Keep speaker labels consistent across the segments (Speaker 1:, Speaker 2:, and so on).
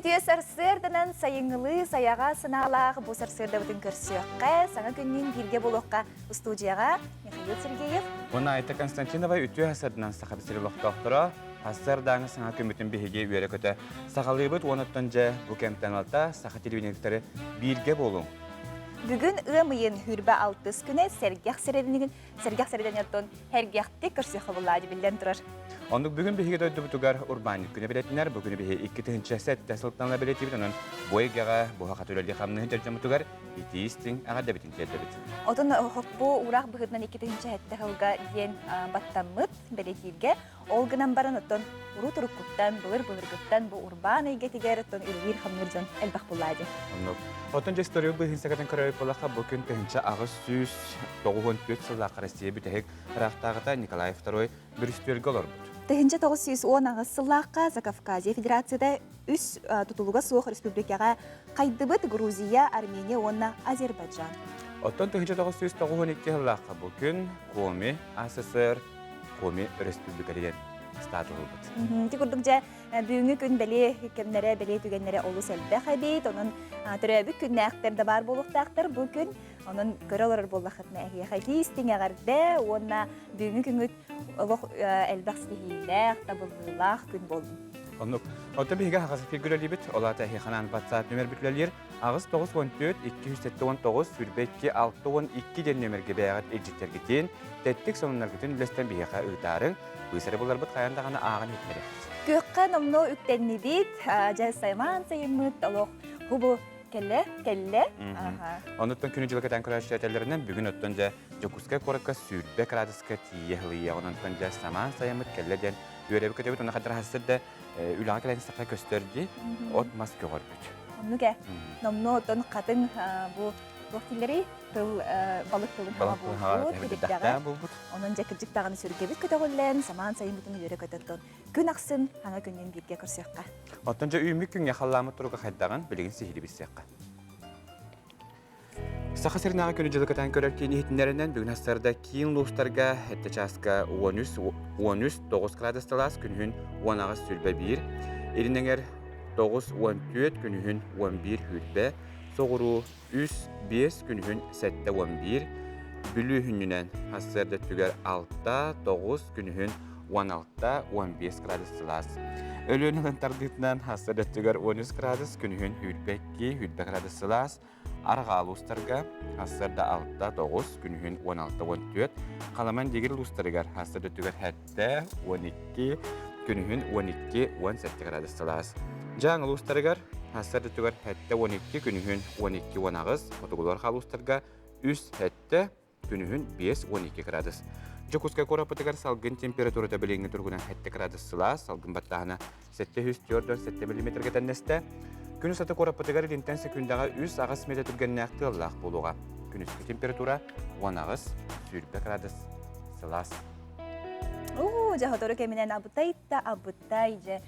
Speaker 1: Үтүө сарсыарданан сайыҥҥылыы сайаҕа санаалаах бу сарсыардабытын көрсүөххэ, саҥа күннүүн бииргэ буолуохха устуудьуйаҕа Михаил Сергеев.
Speaker 2: Уонна Айта Константинова үтүө сарсыарданан Саха сирин олохтоохторо сарсыардааҥы саҥа күммүтүн биһиги үөрэ-көтө саҕалыыбыт уонуттан дьэ бу кэмтэн алта саха телевидениетыттары бииргэ буолуҥ.
Speaker 1: Бүгүн ыам ыйын хүрбэ алтыс күнэ сэргэх сирэдинигин сэргэх сирэдэнертон һэргэхтик көрсүөххэ буллаады биллэн турар.
Speaker 2: Оннук бүгүн биһиги дойдубутугар урбаанньыт күнэ билэтинэр. Бу күнү биһи 2007 сылтан билэтибит. Онон бу эйгэҕэ буһа хат үлэлии хамныһын дьоммутугар итии истиҥ эҕэрдэбитин тиэрдэбит.
Speaker 1: Отон бу ураах быһыытынан 2007 сылга диэн баттаммыт бэлиэтииргэ ол гынан баран оттон урут уруккуттан былыр-былыргыттан бу урбаан эйгэтигэр оттон үлэлиир-хамныыр дьон элбэх буллаа дии.
Speaker 2: Оннук. Оттон дьэ история быһыын сэгэтэн көрөбүт буоллахха бу күн 1894 сыллаахха Россия бүтэһик ыраахтааҕыта Николай II бүрүстүөлгэ олорбут.
Speaker 1: 1918 сыллаахха Закавказье Федерацията үс тутулуга суох республикаҕа хайдыбыт Грузия, Армения уонна Азербайджан.
Speaker 2: Оттон 1992 сыллаахха бу күн Коми АССР Коми Өрөспүүбүлүкэтигэр статус ылбыт.
Speaker 1: Ити курдук дьэ бүгүҥҥү күн бэлиэ кэмнэрэ, бэлиэ түгэннэрэ олус элбэх эбит. Онон төрөөбүт күннээхтэр да баар буолуохтаахтар бу күн. Онон көрө олорор буоллаххытына эһиэхэ итии истиҥ эҕэрдэ уонна бүгүҥҥү күҥҥүт олох элбэх ситиһиилээх, табыллыылаах күн буоллун.
Speaker 2: Оннук. Оттон биһиги аһаҕас эфиргэ үлэлиибит. Ол аата эһиэхэ WhatsApp нүмербит үлэлиир. 8 94 279 22 62 диэн нүөмэргэ бэйэҕит илдьиттэргитин, тэттик сонуннаргытын үллэстэн биһиэхэ ыытаарыҥ. Быыс эрэ буларбыт хайаан даҕаны ааҕан иһитинэриэхпит.
Speaker 1: Күөххэ номнуо үктэннибит, дьэ саймаан сайыммыт олох хубу кэллэ, кэллэ.
Speaker 2: Онуттан күнү дьылы кэтээн көрөөччү этэллэринэн бүгүн оттон дьэ Дьокуускай куоракка 20 градуска тиийэ сылыйыаҕын онтон дьэ самаан сайыммыт кэллэ диэн үөрэбит көтөбүт уонна хадраһассыр да үлэҕэ кэлэн истэххэ көстөр дии от мас көҕөрбүт.
Speaker 1: Оннук ээ. Номнуо оттон хатыҥ бу туох дииллэрий тыл балык тылын хаҕа буолбут, Онон дьэ кырдьык даҕаны сүргэбит көтөҕүллэн, самаан сайыммытын үөрэ көтөттөн күн ахсын хаҥа күннүүн бииргэ көрсүөххэ.
Speaker 2: Оттон дьэ үүммүт күҥҥэ халлааммыт туруга хайдаҕын билигин сиһилии билсиэххэ. Саха сиринээҕи күнү-дьылы кэтээн көрөр киин иһитиннэринэн бүгүн сарсыарда киин улуустарга 7 чааска 13 13 9 градус талаас күнүһүн 18 21, Илин эҥэр 9 14 күнүһүн 11 сүүрбэ, соҕуруу 3 5 күнүһүн 7 11, Бүлүү хүннүнэн сарсыарда өттүгэр 6 9 күнүһүн 16 15 градус сылаас. Өлүөнэ ылын тардыытынан сарсыарда өттүгэр 13 градус күнүһүн 22 20 градус сылаас, Арҕаа улуустарга сарсыарда 6, 9, күнүһүн 16, 14, Халаман Дигир улуустарыгар сарсыарда өттүгэр 7, 12, күнүһүн 12, 17 градус сылаас. Дьааҥы улуустарыгар сарсыарда өттүгэр 7, 12, күнүһүн 12, 18, хотугулар улуустарга 3, 7, күнүһүн 5-12 градус. Дьокуускай куораппытыгар салгын температурата билиҥҥи туругунан 7 градус сылаас, салгын баттааһына 747 миллиметргэ тэннэстэ. Күн устата куораппытыгар илинтэн секундаҕа 3-8 метр түргэннээх тыаллаах буолуоҕа. Күнүскү температура 18-20 градус сылаас.
Speaker 1: Уу, дьэ сотору кэминэн абытай да абытай дьэ.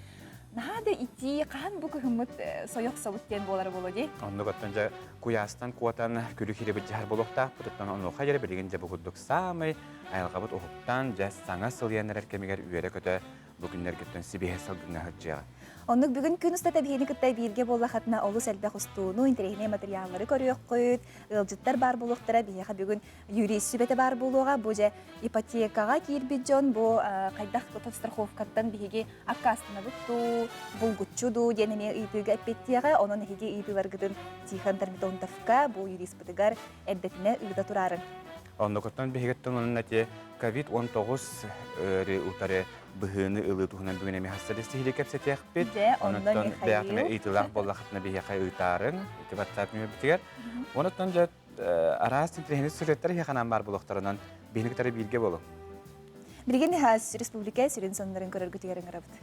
Speaker 1: Наһаа да итии, хаһан бу кыһыммыт сойох собут диэн буолара буолуо дии.
Speaker 2: Оннук оттон дьэ куйаастан куотан күлүк хирибит дьаһар буолуохтаахпыт. Оттон онуоха дьэ билигин дьэ бу курдук саамай айылҕабыт уһуктаан дьэ саҥа сылыйан эрэр кэмигэр үөрэ-көтө бу күннэргиттэн сибиэһэ салгыҥҥа сылдьыаҕа.
Speaker 1: Оннук бүгүн күн устата биһигини кытта бииргэ буоллахытына олус элбэх устууну, интэриэһинэй матырыйааллары көрүөххүт, ыалдьыттар баар буолуохтара. Биһиэхэ бүгүн юрист сүбэтэ баар буолуоҕа. Бу дьэ ипотекаҕа киирбит дьон бу хайдах страховкаттан биһиги аккаастанабыт дуу, булгуччу дуу диэн эмиэ ыйытыыга эппиэттиэҕэ. Онон эһиги ыйытыыларгытын Тихон Дормидонтовка бу юриспытыгар эрдэтинэ ыыта тураарыҥ.
Speaker 2: Оннукуттан биһигиттэн онон эти COVID-19 ыарыы утары быһыыны ылыы туһунан бүгүн эмиэ хасса сиһилии кэпсэтиэхпит.
Speaker 1: Дьэ, онно
Speaker 2: Онуттан бэйэҕитинэ ыйытыылаах буоллахытына биһиэхэ ыытаарыҥ ити WhatsApp нүөмэрбитигэр. Онуттан дьэ араас интэриэһинэй сюжеттар эһиэхэ баар буолуохтарынан биһини кытары бииргэ буолуҥ.
Speaker 1: Билигин республика сүрүн сонуннарын көрөргүтүгэр ыҥырабыт.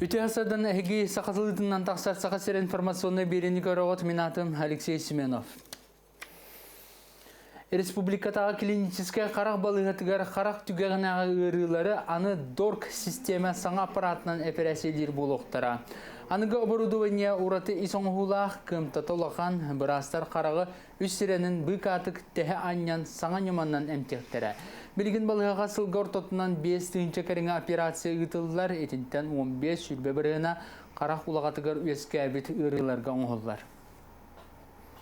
Speaker 3: Үтүө сардан эһиги саха сылытынан тахсар Саха сир информационнай биэриини көрөҕүт. Мин аатым Алексей Семенов. Республикатааҕы клиническэй харах балыыһатыгар харах түгэҕинээҕи ыарыылары аны ДОРК систиэмэ саҥа аппаратынан эпэрээссийэлиир буолуохтара. Аныгы оборудование ураты ис оҥоһуулаах, кыамтата улахан, быраастар хараҕы үс сирэнин быыкаатык тэһэ анньан саҥа ньыманан эмтиэхтэрэ. Билигин балыыһаҕа сылга ортотунан 5 тыһыынча кэриҥэ операция ыытыллар, итинтэн 15-20 бырыһыана харах улаҕатыгар үөскээбит ыарыыларга оҥоһуллар.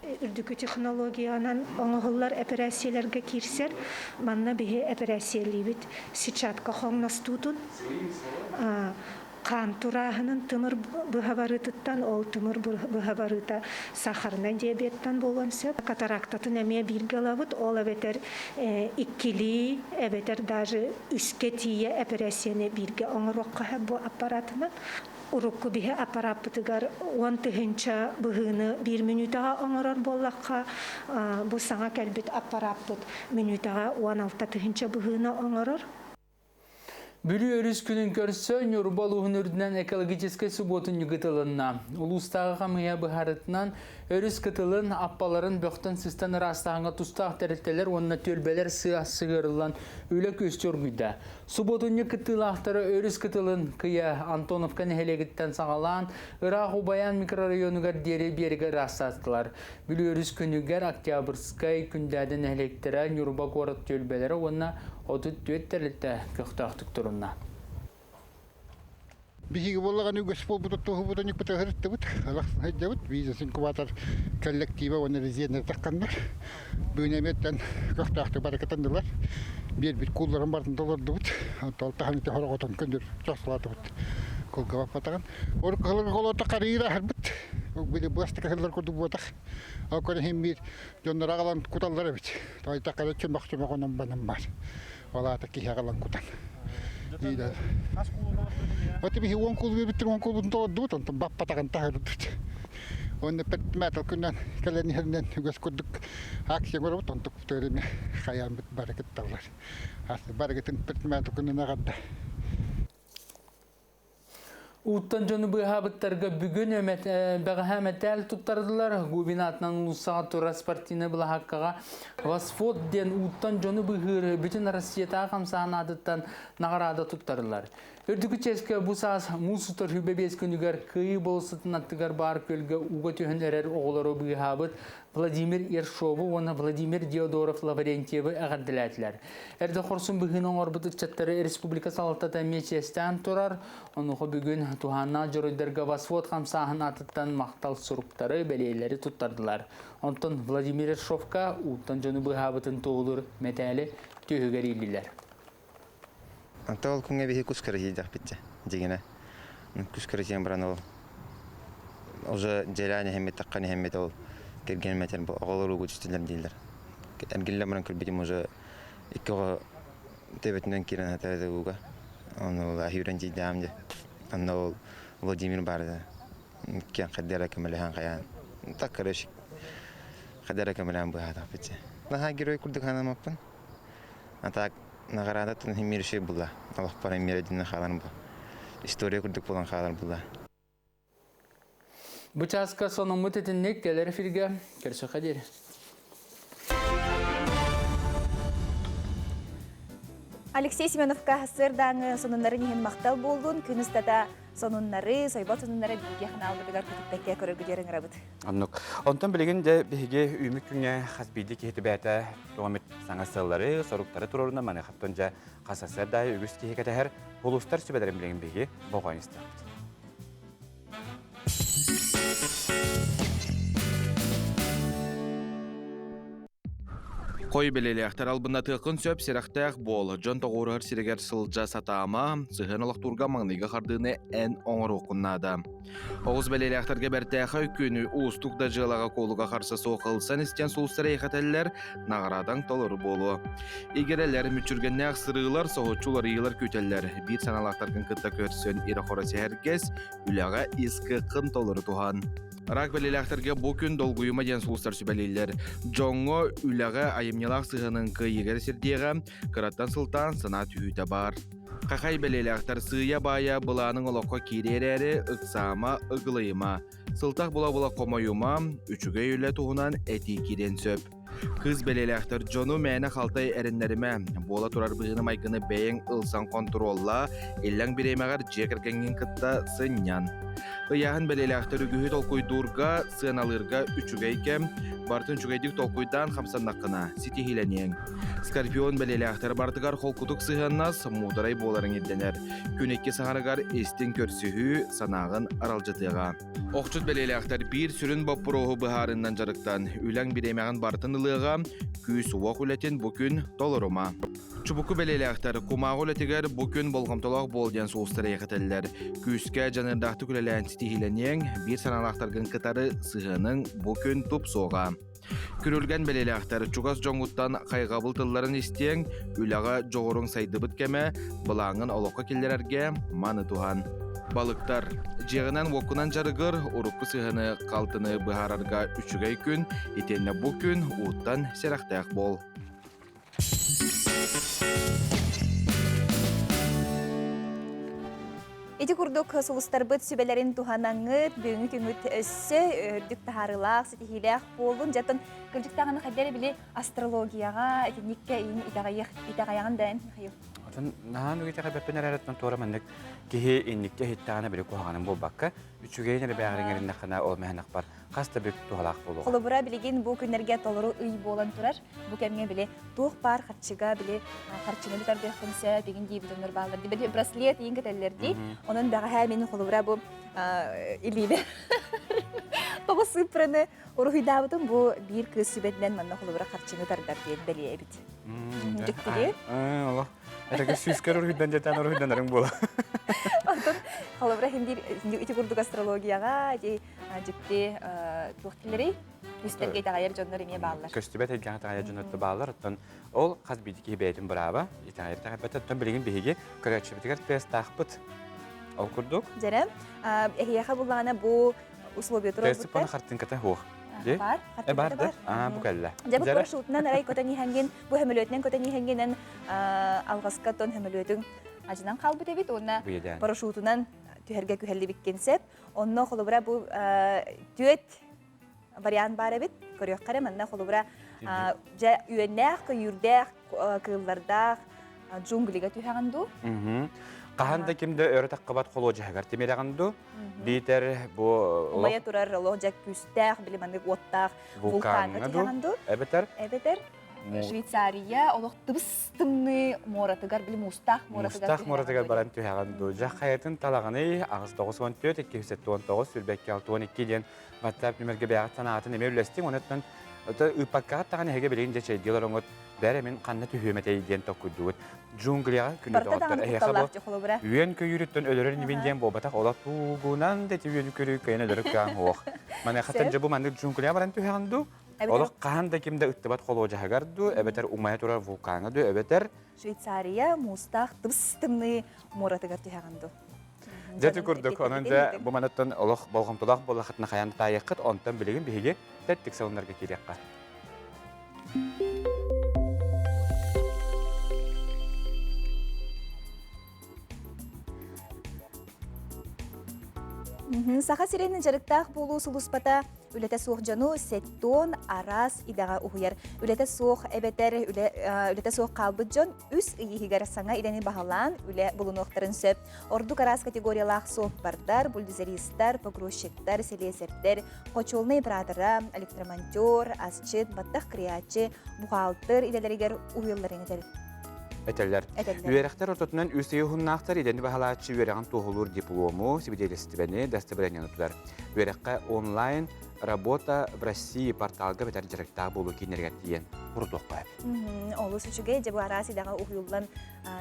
Speaker 4: Үрдүкү технологиянан оҥоһуллар эпэрээссийэлэргэ киирсэр. Манна биһи эпэрээссийэлиибит сетчатка хоҥностуутун, хаан турааһынын тымыр быһа барыытыттан, ол тымыр быһа барыыта сахарнай диабеттан буолуон сөп. Катарактатын эмиэ бииргэ ылабыт, ол эбэтэр иккилии, эбэтэр даже үскэ тиийэ эпэрээссийэни бииргэ оҥоруохха сөп бу аппаратынан. Урукку биһи аппарааппытыгар 10 000 быһыыны биир мүнүүтэҕэ оҥорор буоллахха, бу саҥа кэлбит аппарааппыт мүнүүтэҕэ 16 000 быһыыны оҥорор.
Speaker 3: Бүлүү өрүс күнүн көрсө Ньурба улууһун үрдүнэн экологическай субуотунньук ыытылынна. Улуустааҕы хамыыһыйа быһаарытынан өрүс кытылын, аппаларын бөхтөн сыстан ыраастааһыҥҥа тустаах тэрилтэлэр уонна түөлбэлэр сыа сыһыарыллан үлэ күөстүү оргуйда. Субуотунньук кыттыылаахтара өрүс кытылын кыйа Антоновка нэһилиэгиттэн саҕалаан ыраах Убайаан микрорайонугар диэри биэрэги ыраастаатылар. Бүлүү өрүс күнүгэр Октябрьскай, Күндээдэ нэһилиэктэрэ, Ньурба куорат түөлбэлэрэ уонна 34 тэрилтэ көхтөөхтүк турунна.
Speaker 5: Биһиги буоллаҕына үгэс буолбут туһубутун икпитыһырыттыбыт, сылдьабыт, бизнес-инкубатор коллектива уонна резиденттэр тахханнар. Бүгүн эмиэттэн көхтөөхтүк баракатаннылар. Биэрбит куулларын барытын толордубут. Ол таһан ити хороҕотон көндөр чохсулаатыбыт. Кулга баппатаҕын. Урукку холото харыыра аһарбыт. Били быастык аһыллар курдук буотах. Ол көрүһүн биир дьоннор аҕалан куталлар эбит. Тойтақара чөмөх-чөмөх онон банан бар. Ол аата киһи аҕалан кутан. Вот биһи 10 куул биэбиттэр 10 куулбутун толордубут, онтон баппатаҕын таһырдыбыт. Уонна предприниматель күннэн кэлэн иһэринэн үгэс курдук акция оҥоробут, онтук эми хайаанбыт бары кытталлар. Барыгытын предприниматель күнүн аҕарда.
Speaker 3: Ууттан дьону быыһаабыттарга бүгүн бэҕэһээ мэтээл туттардылар. Губин аатынан уулуссаҕа турар спортивнай былаһааккаҕа Восфот диэн ууттан дьону быыһыыр бүтүн Россиятааҕы хамсааһын аатыттан наҕараада туттарылар. Үрдүкү чиэскэ бу саас муус устар 25 күнүгэр Кыайыы болуоссатын аттыгар баар күөлгэ ууга түһэн эрэр оҕолору быыһаабыт Владимир Ершову уонна Владимир Диодоров Лаврентьевы эҕэрдэлээтилэр. Эрдэ хорсун быһыыны оҥорбут ыччаттары республика салалтата эмиэ чиэстээн турар. Онуоха бүгүн туһааннаах дьоруойдарга Восвод хамсааһын аатыттан махтал суруктары, бэлиэлэри туттардылар. Онтон Владимир Ершовка ууттан дьону быыһаабытын туоһулуур мэтээли түөһүгэр ииллилэр.
Speaker 6: Онто ол күҥҥэ биһи кус кэрэһиэдэхпит дьигинэ. Кус кэрэһиэн баран ол уже дьэлээн иһэммит таххан иһэммит ол кэргэним этэр бу оҕолор ууга түстүлэр дииллэр. Эргиллэн баран көрбүтүм уже икки оҕо төбөтүнэн киирэн сытар ууга. Ону ол аһыыран тиийдэҕим дьэ. Онно ол Владимир баар да киэн хайдара көмөлөһөн хайаан так короче хайдара көмөлөөн быһаатахпыт дьэ. Наһаа герой курдук санаммаппын. А так наҕараада мир үчүгэй буолла. Олохпор мир дьинэ хаалар бу. История курдук буолан хаалар буолла.
Speaker 3: Бу чааска сонуммут итинник кэлэр эфиргэ көрсөххө диэри.
Speaker 1: Алексей Семеновка сарсыардааҥы сонуннарын иһин махтал буоллун. Күн устата сонуннары, сойбот сонуннары биһиги ханаалбытыгар көтүппэккэ көрөргүтүгэр ыҥырабыт.
Speaker 2: Оннук. Онтон билигин дьэ биһиги үүмүк күҥҥэ хас биирдии киһи түбээтэ туомит саҥа сыаллары, соруктары туруоруна маныхаттан дьэ хас сарсыарда үгүс киһи кэтэһэр улуустар сүбэлэрин билигин биһиги болҕойон истиэхпит.
Speaker 7: Хой бэлиэлээхтэр албыннатыаххын сөп сэрэхтээх буол. Дьон тоҕуоруһар сиригэр сылдьа сатаама, сыһыан олохтуурга маҥнайгы хардыыны эн оҥоруоххун наада. Оҕус бэлиэлээхтэргэ бэртээхэй күнү уустук да дьыалаҕа куолуга харса суох ылсан истэн сулустар эйэхэтэллэр, наҕараадаҥ толору буолуо. Игирэлэр, мүччүргэннээх сырыылар, соһуччу уларыйыылар күүтэллэр. Биир санаалаахтаргын кытта көрсөн ирэ-хоро сэһэргэс, үлэҕэ ис кыаххын толору туһан. Рак бэлиэлээхтэргэ бу күн долгуйума диэн сулустар сүбэлииллэр. Дьоҥҥо, үлэҕэ айымньылаах сыһыанын кыайыыга сирдиэҕэ, кыраттан сылтаан санаа түһүүтэ баар. Хахай бэлиэлээхтэр сыыйа-баайа былааныҥ олоххо киириэ эрээри, ыксаама, ыгылыйыма. Сылтах була-була хомойума, үчүгэй үлэ туһунан этии киириэн сөп. Кыыс бэлиэлээхтэр дьону мээнэ халтай эрэннэримэ, буола турар быһыыны-майгыны бэйэҥ ылсан хонтуруоллаа, иллэҥ бириэмэҕэр дьиэ кэргэҥҥин кытта сынньан. Ыйааһын бэлиэлээхтэр үгүһү толкуйдуурга, сыаналыырга үчүгэй кэм, барытын үчүгэйдик толкуйдаан хамсаннаххына ситиһиилэниэҥ. Скорпион бэлиэлээхтэр барытыгар холкутук сыһыаннас, муударай буоларыҥ ирдэнэр. Күн икки саҥарыгар истиҥ көрсүһүү санааҕын аралдьытыаҕа. Охчут бэлиэлээхтэр биир сүрүн боппуруоһу быһаарыннан дьарыктан, үлэҥ бириэмэҕин барытын ылыаҕа, күүс-уох үлэтин бу күн толорума. Чубуку бэлиэлээхтэр кумааҕы үлэтигэр бу күн болҕомтолоох буол диэн сулустар эйэхэтэллэр. Күүскэ дьаныардаахтык үлэлээн ситиһиилэниэҥ, биир санаалаахтаргын кытары сыһыаныҥ бу күн тупсуоҕа. Күрүлгэн бэлиэлээхтэр чугас дьоҥҥуттан хайҕабыл тылларын истиэҥ, үлэҕэ дьоҕуруҥ сайдыбыт кэмэ, былааҥҥын олоххо киллэрэргэ маны туһан. Балыктар. Дьиэҕинэн-уоккунан дьарыгыр, урукку сыһыаны халтыны быһаарарга үчүгэй күн, итиэннэ бу күн ууттан сэрэхтээх буол.
Speaker 1: Ити курдук сулустарбыт сүбэлэрин туһанаҥҥыт, бүгүҥҥү күҥҥүт өссө үрдүк таһаарыылаах, ситиһиилээх буоллун. Дьэ, кырдьык даҕаны хайдах эрэ били астрологияҕа итинниккэ иин итэҕэйиэх итэҕэйэҕин да эн, Михаил?
Speaker 2: Отон наһаа итэҕэйбэппин эрээриттэн туора маннык киһи инникке иһиттэҕинэ били куһаҕанын буолбакка, үчүгэйин эрэ бээҕириҥэриннэххинэ ол мэһэнэхпар хас да бүк туһалаах буолуоҕа.
Speaker 1: Холобура, билигин бу күннэргэ толору ый буолан турар. Бу кэмҥэ били туох баар харчыга били харчыны бүтэрдиэххин сөп, игин диибит дьоннор бааллар. Били браслет иин кэтэллэр дии. Онон бэҕэһээ мин холобура бу илиибэ тоҕус сыыппараны уруһуйдаабытым бу биир кыыс сүбэтинэн манна холобура харчыны тардар диэн бэлиэ эбит. Дьиктиги.
Speaker 2: Олох. Этаки сүүскэр уруһуйдан дьэтэн уруһуйданарыҥ буола.
Speaker 1: Онтон холобура хин биир ити курдук астрологияҕа ити дьикти туох дииллэрий Үстэргэ итэҕэйэр дьоннор эмиэ бааллар.
Speaker 2: Көстүбэт эйгэҕэ итэҕэйэр дьоннор да бааллар. Оттон ол хас биирдии киһи бэйэтин бырааба, итэҕэйэр итэҕэйбэт. Оттон билигин биһиги көрөөччүбүтүгэр тыастаахпыт. Ол курдук.
Speaker 1: Дьэрэ, эһиэхэ буллаҕына бу условия
Speaker 2: турар. Тыасы хартыынката суох.
Speaker 1: Бар,
Speaker 2: Э, бар да? Аа, бу кэллэ.
Speaker 1: Дьэ, бу парашютунан арай көтөн иһэнгин, бу хөмөлүөтүнэн көтөн иһэнгинэн алҕаска тон хөмөлүөтүҥ ажынан хаалбыт эбит уонна парашютунан түһэргэ күһэллибиккин сөп. Онно холобура бу түөт вариант баар эбит. Көрүөххэ эрэ манна холобура дьэ үөннээх, көйүүрдээх, кыыллардаах джунглига түһэҕин дуу?
Speaker 2: Хаһан да ким да өрө таххыбат холуодьаһыгар тимирэҕин дуу? Биитэр бу
Speaker 1: Умайа турар олох дьэ күүстээх, били маннык уоттаах вулкаҥҥа түһэҕин дуу?
Speaker 2: Эбэтэр
Speaker 1: Эбэтэр Швейцария олох тыбыс-тымныы муоратыгар, били муустаах муоратыгар
Speaker 2: Муустаах муоратыгар баран түһэҕин дуу. Дьэ хайатын талаҕыный 894 279 262 диэн WhatsApp нүмергэ бэйэҕит санаатын эмиэ үллэстиҥ. Онуттан ыыппаккаҕыт даҕаны эһиги билигин дьэ чэйдии олороҥҥут бээрэ мин ханна түһүөм этэй диэн токкуйдугут. Джунглияҕа күнү доҕоттор эһиэхэ бу үөн көйүүрүттэн өлөрөр инибин диэн буолбатах ола туугунан да ити үөн көрүү кыайан өлөрөр кыаҕыҥ суох. Маныахаттан дьэ бу маннык джунглияҕа баран түһэҕин дуу? Олох хаһан да ким да ыттыбат холуодьаһыгар дуу, эбэтэр умайа турар вулкаҥа дуу, эбэтэр
Speaker 1: Швейцария муустаах тыбыс-тымныы муоратыгар түһэҕин дуу?
Speaker 2: Дьэ ити курдук, онон дьэ бу манаттан олох болҕомтолоох буоллаххытына хайаан таайыаххыт, онтон билигин биһиги тэттик салоннарга киириэххэ.
Speaker 1: Саха сирин дьарыктаах буолуу сулууспата үлэтэ суох дьону сеттон араас идэҕэ уһуйар. Үлэтэ суох эбэтэр үлэтэ суох хаалбыт дьон үс ый иһигэр саҥа идэни баһылаан үлэ булунуохтарын сөп. Ордук араас категориялаах суоппардар, бульдозеристар, погрузчиктар, сэлиэсэрдэр, хочуолунай оператора, электромонтер, асчыт, баттах кырыйааччы, бухгалтер идэлэригэр уһуйалларын этэр.
Speaker 2: Этэллэр. Үөрэхтэр ортотунан үс ый уһуннаахтар идэни баһылааччы үөрэҕин туоһулуур диплому, сибидиэлистибэни, дастабырыанньаны тутар. Үөрэххэ онлайн «Работа в России» порталга бэтэр дьарыктаах буолуу кииннэригэр тиийэн урутуохха сөп.
Speaker 1: Олус үчүгэй, дьэ бу араас идэҕэ уһуйуллан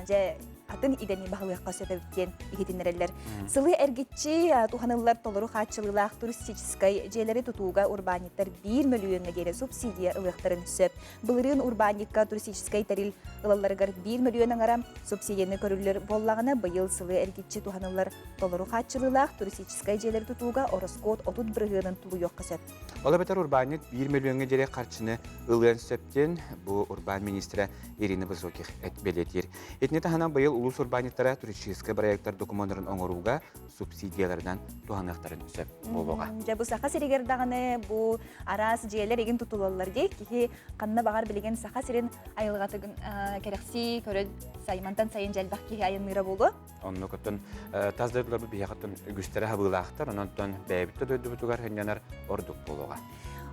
Speaker 1: дьэ атын идэни баһылыахха сөп эбит диэн иһитиннэрэллэр. Сылы эргиччи туһаныллар толору хааччылыылаах туристическай дьиэлэри тутууга урбаанньыттар биир мөлүйүөҥҥэ диэри субсидия ылыахтарын сөп. Былырыын урбаанньыкка туристическай тэрил ылалларыгар биир мөлүйүөн аҥара субсидияны көрүллэр буоллаҕына, быйыл сылы эргиччи туһаныллар толору хааччылыылаах туристическай дьиэлэри тутууга ороскуот 30 бырыһыанын тулуйуохха сөп. сөп.
Speaker 2: Ол эбэтэр урбаанньыт 1 мөлүйүөҥҥэ диэри харчыны ылыан сөп диэн бу урбаан министрэ Ирина Высоких бэлиэтиир. Итини таһынан быйыл улуус урбаанньыттара туристическай проектар докумуоннарын оҥорууга субсидияларынан туһаныахтарын сөп буолуоҕа.
Speaker 1: Дьэ бу Саха сиригэр даҕаны бу араас дьиэлэр игин тутулаллар дии киһи ханна баҕар билигин Саха сирин айылҕатын кэрэхсии көрөн саймантан сайын дьэлбэх киһи айанныыра буолуо.
Speaker 2: Оннук оттон тас дойдуларбыт биһиэхэ үгүстэрэ хабыылаахтар, онон бэйэбит да дойдубутугар сынньанар ордук буолуоҕа.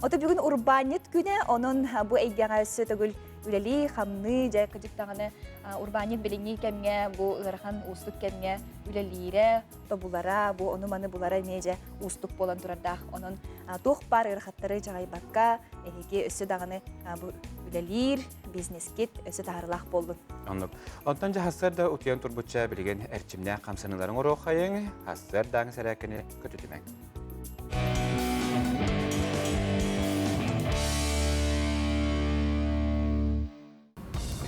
Speaker 1: Ото бүгүн урбаанньыт күнэ, онон бу эйгэҕэ өссө төгүл үлэлии, хамныы, дьэ кыдьык даҕаны урбаанньыт билиҥҥи кэмҥэ бу ыарахан уустук кэмҥэ үлэлиирэ, тобулара, бу ону-маны булара эмиэ дьэ уустук буолан турардаах. Онон туох баар ыарахаттары дьаҕайбакка, эһиги өссө даҕаны бу үлэлиир бизнескит өссө таһаарыылаах буоллун.
Speaker 2: Оннук. Онтон дьэ хассыарда утуйан турбучча билигин эрчимнээх хамсаныыларын оруоххайыҥ, хассыардааҥ сэрээккэни көтүтүмэҥ.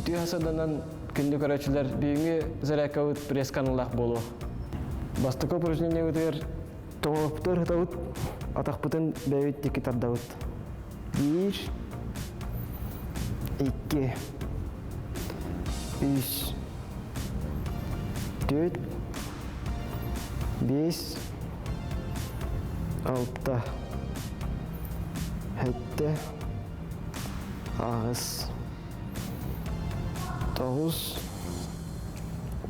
Speaker 8: Үтүө хасаданан күндү көрөөччүлэр бүгүҥҥү зарядкабыт пресс-каналлаах буолуо. Бастакы упражнениебытыгар тоҥоһукпутугар ыһытабыт, атахпытын бэйэбит диэки тардабыт. Биир, икки, үс, түөрт, биэс, алта, сэттэ, аҕыс, тоҕус,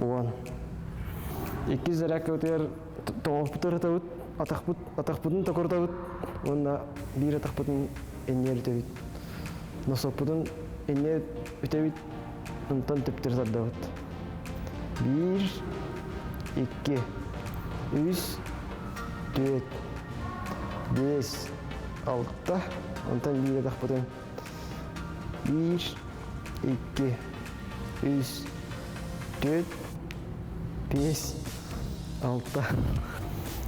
Speaker 8: уон. Иккис зарядкабытыгар тоҕоппутун ырытабыт, атахпыт, атахпытын токурутабыт уонна биир атахпытын инньэ үтэбит. Носоппутун инньэ үтэбит, онтон төптөрү тардабыт. Биир, икки, үс, түөрт, биэс, алта, онтон биир атахпытын биир, икки, үс, түөрт, биэс, алта.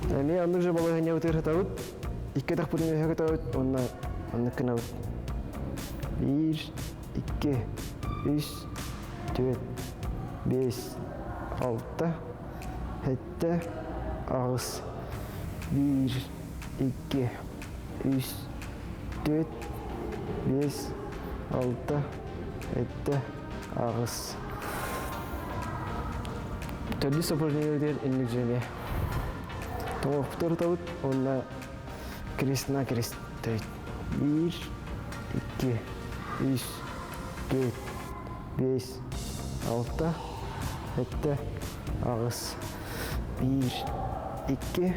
Speaker 8: Эмиэ оннук же балаһыанньабытыгар сытабыт, икки атахпытын үөһэ көтөбүт уонна оннук гынабыт. Биир, икки, үс, түөрт, биэс, алта, сэттэ, аҕыс, биир, икки, үс, түөрт, биэс, алта, сэттэ, аҕыс. Төрдүс упражнениебытыгар инник дьиэни тоҕуохпутугар ытабыт уонна крест на крест Биир, икки, үс, түөрт, биэс, алта, сэттэ, аҕыс. Биир, икки,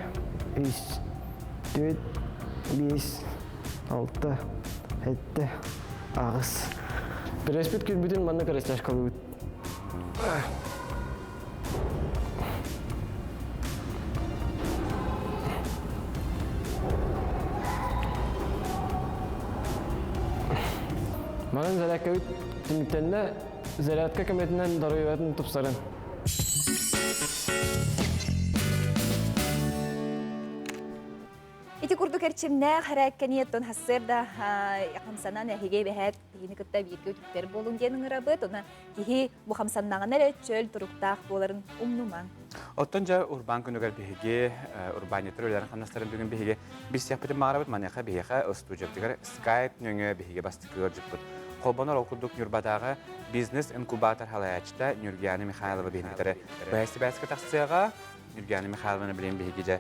Speaker 8: үс, түөрт, биэс, алта, сэттэ, аҕыс. Преспит күлбүтүн манна растяжкалыыбыт. Манан зарядкабыт түмүктэннэ, зарядка көмөтүнэн доруобуйатын тупсарын.
Speaker 1: Ити курдук эрчимнээх эрээккэни оттон хассыарда хамсанан эһиги эбэһээт киһини кытта бииргэ үтүктэр буолуҥ диэн ыҥырабыт. Онон киһи бу хамсаннаҕына эрэ чөл туруктаах буоларын умнумаҥ.
Speaker 2: Оттон дьэ урбаан күнүгэр биһиги урбаанньыттар үлэлэрин хамнастарын бүгүн биһиги билсиэхпитин баҕарабыт. Маныаха биһиэхэ устуудьуйабытыгар Skype нөҥүө биһиги бастакы ыалдьыппыт. Холбонор ол курдук Ньурбатааҕы бизнес-инкубатор салайааччыта Нюргияна Михайлова биһиги быһа сибээскэ тахсыаҕа. Нюргияна Михайловна билигин биһиги дьэ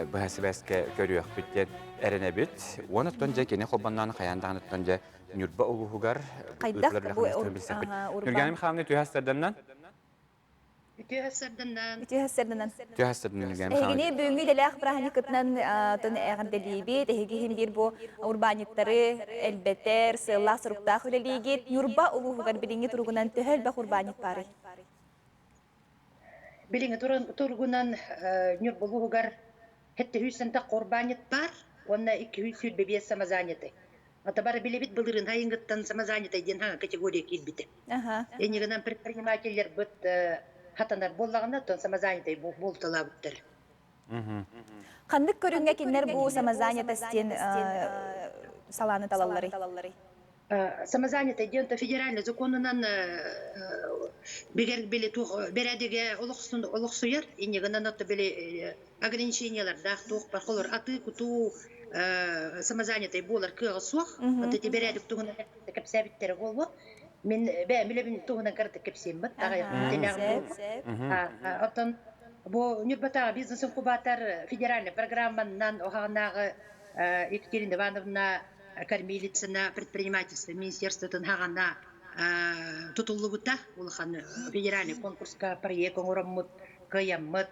Speaker 2: быһа сибээскэ көрүөхпүт диэн эрэнэбит. Уон оттон дьэ кини холбонноон хайаан даҕаны оттон дьэ Ньурба улууһугар
Speaker 1: Хайдах
Speaker 2: ыытылар
Speaker 1: бу
Speaker 2: үлэхэ билсэппит. Нюргияна Михайловна үтүө сарданнан.
Speaker 9: Үтүө сарданнан.
Speaker 1: Үтүө сарданнан.
Speaker 2: Үтүө сарданнан Нюргияна Михайловна.
Speaker 1: Эһигини бүгүҥҥү идэлээх бырааһынньыккытынан тон эҕэрдэлиибит. Эһиги иһин биир бу урбаанньыттары элбэтэр, сыаллаах-соруктаах үлэлиигит. Ньурба улууһугар билиҥҥи туругунан төһө элбэх урбаанньыт баарый?
Speaker 9: Билиҥҥи туругунан Ньурба улууһугар 700 урбаанньыт баар уонна 225 самозанятый. Ата бары билэбит былырыын айыҥҥыттан самозанятай диэн хаҥа категория киирбитэ. Иннигинэн предпринимателлэрбит хатанар буоллаҕына, оттон самозанятай буолталаабыттар.
Speaker 1: Ханнык көрүҥҥэ кинилэр бу самозанятость диэн салааны талалларый?
Speaker 9: Самозанятый диэн федеральный законунан бигэр били туох бэрээдэгэ олохсуйар иннигинэн ото били ограничениелардаах туох бар холор атыы-кутуу самозанятый буолар кыаҕа суох. Аты ити бэрээдэк туһунан кэпсээбиттэрэ буолуо. Мин бэйэм үлэбин туһунан кыратык кэпсиэммит аҕыйах мүнүүтэлээх буолуо. Оттон бу Ньурбатааҕы бизнес-инкубатор федеральный программанан оһаҕынааҕы Екатерина Ивановна Кормилицына предпринимательство министерствотын хаҕана тутуллубута. Улахан федеральный конкурска проект оҥороммут, кыайаммыт,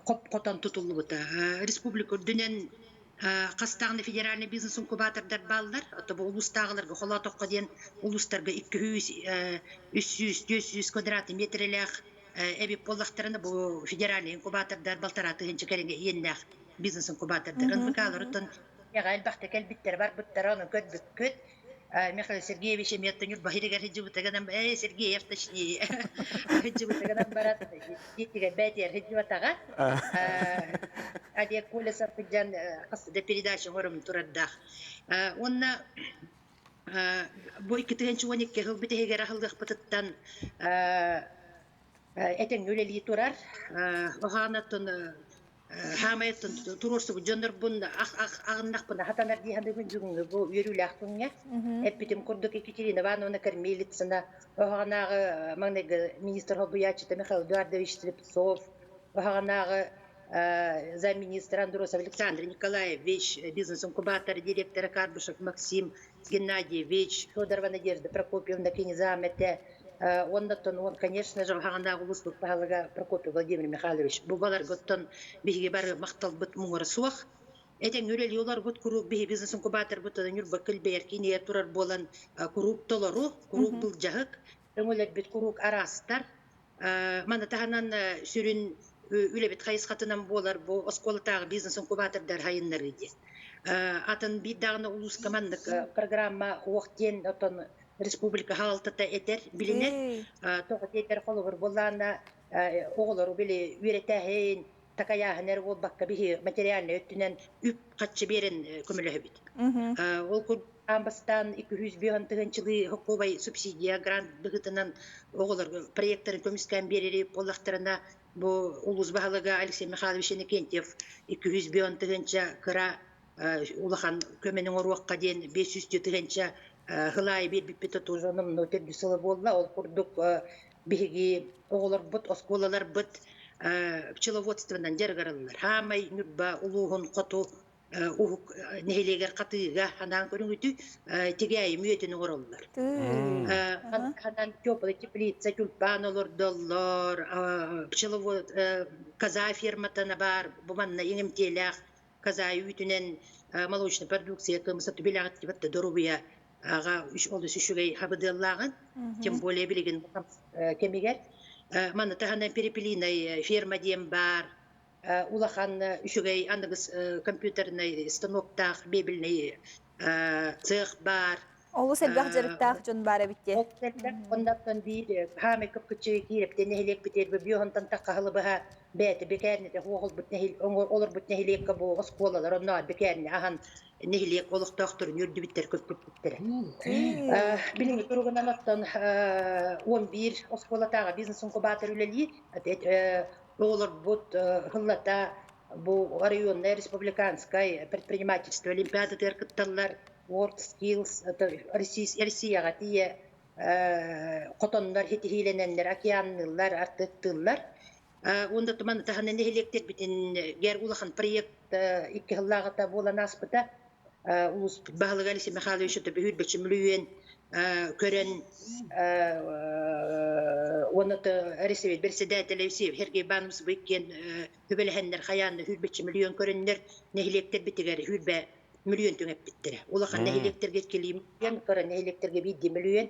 Speaker 9: хоп-хотон тутуллубута. Республика үрдүнэн хастаҕына федеральный бизнес-инкубатордар бааллар. Ото бу улуустааҕыларга холоотоххо диэн улуустарга 200, 300, 400 квадратный метрэлээх эбит буоллахтарына бу федеральный инкубатордар балтараа тыһыынча кэриҥэ иэннээх бизнес-инкубатордар. НВК-ларыттан элбэхтэ кэлбиттэр барбыттара, ону көрбүккүт. Михаил Сергеевич эмиэ Ньурба иһигэр сылдьыбытыгынан, э, Сергеев точнее, сылдьыбытыгынан баран, диэтигэр бээтигэр сылдьыбатаҕа. Олег Колесов сылдьан хас да передача оҥорон турардаах. Уонна бу 2012 сыл бүтэһигэр аһыллыахпытыттан этэҥҥэ үлэлии турар. Оһаанаттан хаамайыттан туруорсубут дьоннорбун аҕыннахпына хатанар дии саныыбын бүгүҥҥү бу үөрүүлээх күҥҥэ. Эппитим курдук Екатерина Ивановна Кормилицына, оһоҕонааҕы маҥнайгы министр солбуйааччыта Михаил Эдуардович Слепцов, оһоҕонааҕы замминистр Андросов Александр Николаевич, бизнес-инкубатор директора Карбышев Максим Геннадьевич, Федорова Надежда Прокопьевна кини зам этэ. Оннуттан, он, конечно же, хаҕанааҕы улууспут баһылыга Прокопий Владимир Михайлович. Бу баларгыттан биһиги бары махталбыт муҥура суох. Этэҥҥэ үлэлии олорбут куруук биһи бизнес-инкубаторбыт Ньурба килбэйэр киинигэр турар буолан куруук толору, куруук былдьаһык, өҥөлөрбүт куруук араастар. Маны таһынан сүрүн үлэбит хайысхатынан буолар бу оскуолатааҕы бизнес-инкубатордар хайыннарыы диэн. Атын биир даҕаны улууска маннык программа уох диэн отон республика хаалтата этэр, билинэр. Тоҕо диэтэр холобур буоллаана оҕолору били үөрэтээһин, такайааһын эрэ буолбакка биһи материальнай өттүнэн үп хаччы биэрэн көмөлөһөбүт. Ол курдук аан бастаан 205 тыһыынчалыы хокуобай субсидия грант быһыытынан оҕолорго проекттарын көмүскээн биэрэри буоллахтарына бу улуус баһылыга Алексей Михайлович Иннокентьев 205 тыһыынча кыра улахан көмөнү оҥоруохха диэн 500 тыһыынча хылаайы биэрбиппит тоже номнуо төрдүс сыла буолла. Ол курдук биһиги оҕолорбут, оскуолаларбыт пчеловодствонан дьарыгыраллар. Хаамай Ньурба улууһун хоту уһук нэһилиэгэр Хатыыга ханаан көрүҥүтү тигээйи мүөтүн оҥороллор. Ханан теплый теплица, тюльпан олордоллор, пчеловод коза ферматана баар, бу манна иҥэмтиэлээх коза үүтүнэн молочная продукция кымысат билэҕит доруобуйа аҕа олус үчүгэй хабыдыаллааҕын, тем более билигин кэмигэр. Маны таһынан перепелиный ферма диэн баар, улахан үчүгэй аныгыс компьютернай станоктаах мебельный цех баар.
Speaker 1: Олус элбэх дьарыктаах дьон баар эбит дии.
Speaker 9: Оннаттан биир хаамай кыпкыччы киирэптен нэһилиэкпитигэр бөбүөһонтон таххаһылы быһа бэйэтэ бекээрнете хуоҕулбут олорбут нэһилиэккэ бу оскуолалар онно бекээрне аһан нэһилиэк олохтоохторун үрдүбүттэр көппүттэрэ. Билиҥҥи туругунан оттон 11 оскуолатааҕы бизнес-инкубатор үлэлиир. Оҕолорбут сыллата бу районнай республиканскай предпринимательство олимпиадатыгар кытталлар. World Skills Россияҕа тиийэ хотоннор ситиһиилэнэллэр, океанныыллар, артыктыыллар. Уонна туман таһынан нэһилиэктэрбитин гэр улахан проект икки сыллааҕыта буолан ааспыта. Улуус баһылыга Алексей Михайлович Төбүһүүр бөчүмүлүйүөн көрөн уонна Ресевет председателя Сергей Иванович Быккин үбэлэһэннэр хайаанна хүүрбэччи мөлүйүөн көрөннөр нэһилиэктэрбитигэр хүүрбэ мөлүйүөн түҥэппиттэрэ. Улахан нэһилиэктэргэ иккилии мөлүйүөн, кыра нэһилиэктэргэ биирдии мөлүйүөн.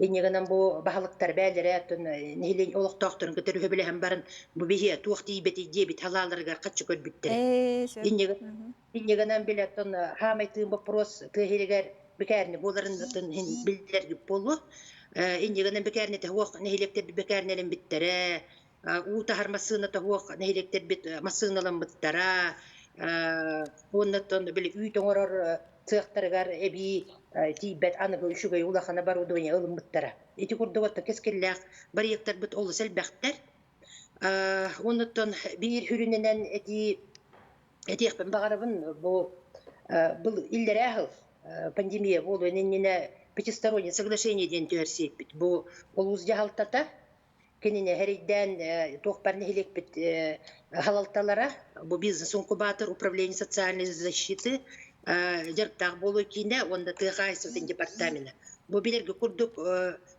Speaker 9: Инньэ бу баһылыктар бээлэрэ оттон нэһилиэнньэ олохтоохторун кытары үһүбүлэһэн баран бу биһиэ туох тиийбэтий диэбит халааларыгар хаччы көрбүттэрэ. Инньэ гынан били оттон хаамай тыын боппуруос тыа иһигэр бикээрни буоларын оттон иһин биллэргит буолуо. Инньэ гынан бикээрнитэ суох нэһилиэктэрбит бикээрнэлэммиттэрэ, уу таһар массыыната суох нэһилиэктэрбит массыыналаммыттара, уонна оттон били үүт оҥорор цехтарыгар эбии тиийбэт аныгы үчүгэй улахан оборудование ылыммыттара. Ити курдук отто кэскиллээх бырайыактарбыт олус элбэхтэр. Оннуттан биир үрүнэнэн этии этиэхпин баҕарабын бу был иллэрээ сыл пандемия буолуон иннинэ пятистороннее соглашение диэн түһэрсиэппит. Бу улуус дьаһалтата кинини эрэйдээн туох баар нэһилиэкпит халалталара бу бизнес-инкубатор управление социальной защиты дьарыктаах буолуу киинэ уонна тыа хаһаайыстыбатын департамена. Бу билэргэ курдук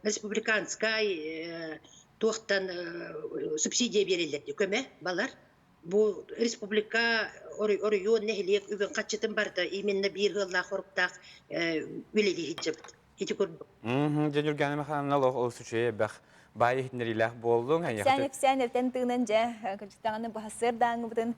Speaker 9: республиканскай туохтан субсидия биэрэллэр көмө балар. Бу республика оройуон нэһилиэк үбүн хаччытын барыта именно биир ыаллаах хоруктаах үлэлии сылдьабыт. Ити курдук.
Speaker 2: Дьэ Ньургана Михайловна олох олус үчүгэй элбэх баай иһитиннэриилээх буоллуҥ.
Speaker 1: Сään эпсээн эртэн тыынан дьэ кырдьыктаҕына быһасыар дааңыбытын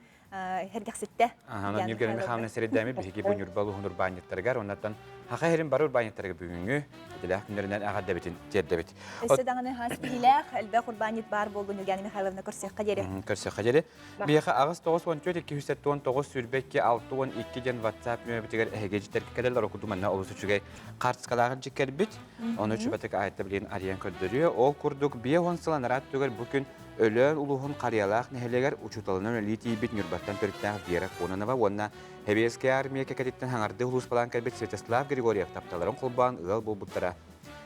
Speaker 1: сэргэхситтэ.
Speaker 2: Аха, Ньургана Михайловна сирэйдээми биһиги бу Ньурба улууһун урбаанньыттарыгар, оннаттан Хаха иһэрин бары урбаанньыттарыгар бүгүҥҥү идэлээх күннэринэн эҕэрдэбитин тиэрдэбит.
Speaker 1: Өссө даҕаны хас биһилээх элбэх урбаанньыт баар буоллун Ньургана Михайловна көрсүөххэ диэри.
Speaker 2: Көрсүөххэ диэри. Биһиэхэ 8 94 279 22 62 диэн WhatsApp нөмербитигэр эһиги дьиттэргэ кэлэллэр окуду манна олус үчүгэй хаартыскалааҕын дьиккэрбит. Ону чубатык айта билигин арыйан көрдөрүө. Ол курдук 50 сыл анараа өттүгэр бу күн Өлөөн улууһун Харыйалаах нэһилиэгэр учууталынан үлэлии тиийбит Ньурбаттан төрүттээх Вера Кононова уонна Сэбиэскэй армия кэкэтиттэн хаҥардыы улууспалаан кэлбит Святослав Григорьев тапталларын холбоон ыал буолбуттара.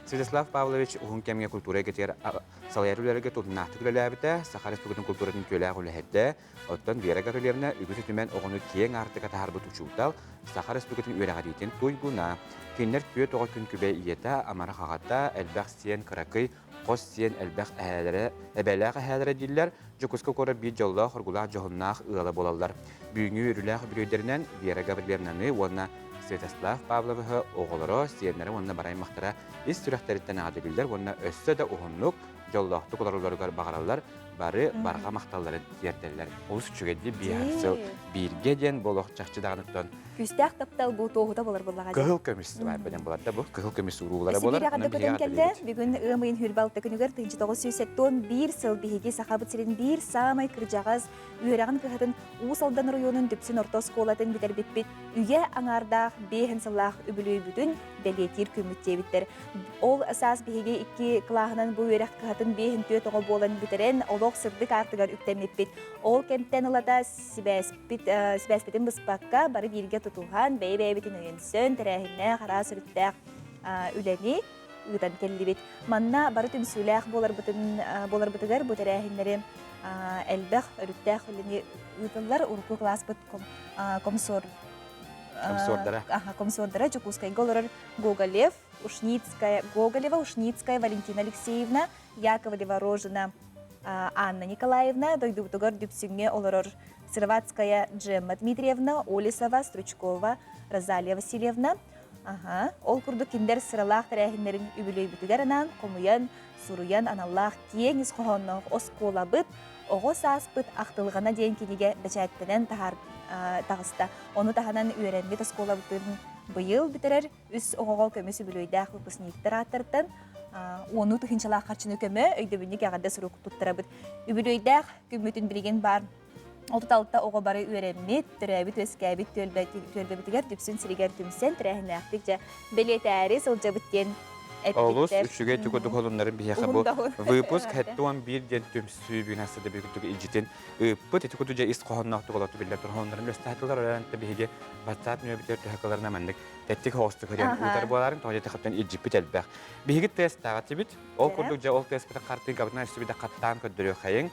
Speaker 2: Святослав Павлович уһун кэмҥэ культура эйгэтигэр салайар үлэлэргэ тутуннаахтык үлэлээбитэ, Саха Республикатын культуратын үтүөлээх үлэһитэ, оттон Вера Гаврильевна үгүс үтүмэн оҕону киэҥ аартыка таһаарбыт учуутал, Саха Республикатын үөрэҕириитин туйгуна. Кинилэр түөрт оҕо күн күбэй ийэтэ, амарах аҕата, элбэх сиэн кыракый, хос сиэн элбэх эһээлэрэ, эбээлээх эһээлэрэ дииллэр, Дьокуускай куорат биир дьоллоох, оргулаах, дьоһуннаах ыала буолаллар. Бүгүҥҥү үөрүүлээх үбүлүөйдэринэн Вера Гаврильевнаны уонна Святослав Павловиһы оҕолоро, сиэннэрэ уонна бары аймахтара ис сүрэхтэриттэн эҕэрдэлииллэр уонна өссө да уһуннук, дьоллоохтук олороллоругар баҕараллар, бары барҕа махталларын тиэрдэллэр. Олус үчүгэйдик биир сыл бииргэ диэн болох чахчы даҕаныттан
Speaker 1: Күүстээх таптал бу туоһута болар буоллаҕа.
Speaker 2: Кыһыл көмүс баар буолар да бу кыһыл көмүс уруулара болар.
Speaker 1: Сибиирэ көтөн кэллэ. Бүгүн ыам ыйын хүрбалта күнүгэр 1971 сыл биһиги Сахабыт сирин биир саамай кырдьаҕас үөрэҕин кыһатын Уус Алдан оройуонун Дүпсүн орто оскуолатын бүтэрбиппит үйэ аҥаардаах биэһин сыллаах үбүлүөйбүтүн бэлиэтиир күммүт диэбиттэр. Ол саас биһиги икки кылааһынан бу үөрэх кыһатын биэһин түөрт оҕо буолан бүтэрэн, олох сырдык аартыгар үктэммиппит. Ол кэмтэн ылата сибээспит, сибээспитин быспакка бары бииргэ тутуһан, бэйэ-бэйэбитин өйөнсөн, тэрээһиннээх, араас өрүттээх үлэни ыытан кэллибит. Манна бары түмсүүлээх буоларбытын буоларбытыгар бу тэрээһиннэри элбэх өрүттээх үлэни ыытыллар. Урукку кылааспыт комсор
Speaker 2: Комсордара.
Speaker 1: Комсордара Дьокуускайга олорор Гоголев, Ушницкая, Гоголева, Ушницкая Валентина Алексеевна, Яковлева Рожина Анна Николаевна, дойдубутугар Дүпсүҥҥэ олорор Сыроватская Джемма Дмитриевна, Олесова, Стручкова Розалия Васильевна, Аха. Ол курдук кинилэр сыралаах тэрээһиннэрин үбүлүөйбүтүгэр анаан хомуйан, суруйан аналлаах киэҥ ис хоһоонноох оскуолабыт Оҕо сааспыт ахтылҕана диэн кинигэ бэчээттэнэн таһаар таҕыста. Ону таһынан үөрэммит оскуолабытын быйыл бүтэрэр үс оҕоҕо көмүс үбүлүөйдээх выпускниктар ааттарыттан уону тыһыынчалаах харчыны көмө өйдөбүнньүк эҕэрдэ сурук туттарабыт. Үбүлүөйдээх күммүтүн билигин баар 36 оҕо бары үөрэммит, төрөөбүт-үөскээбит түөлбэбитигэр Дүпсүн сиригэр түмсэн тэрээһиннээхтик дьэ бэлиэтээри сылдьабыт диэн
Speaker 2: Олус үчүгэй түгүдүк холуннарын биһиэхэ бу выпуск 71 диэн түмсүү бүгүн астыда бүгүн илдьитин ыыппыт. Ити куту дьэ ис хоһоонноохтук олорту биллэр турхоннарын өстаатылар өрөөнтө биһиги WhatsApp нөбүтэр төһөкөлөрүнэ маннык тэттик хоҕостук хөрүөн ыытар буоларын тоҕо дьэ илдьиппит элбэх. Биһиги тестааҕа тибит. Ол курдук дьэ ол тестпытын хартыынкабытынан өссө хаттаан көрдөрүөххэйиҥ.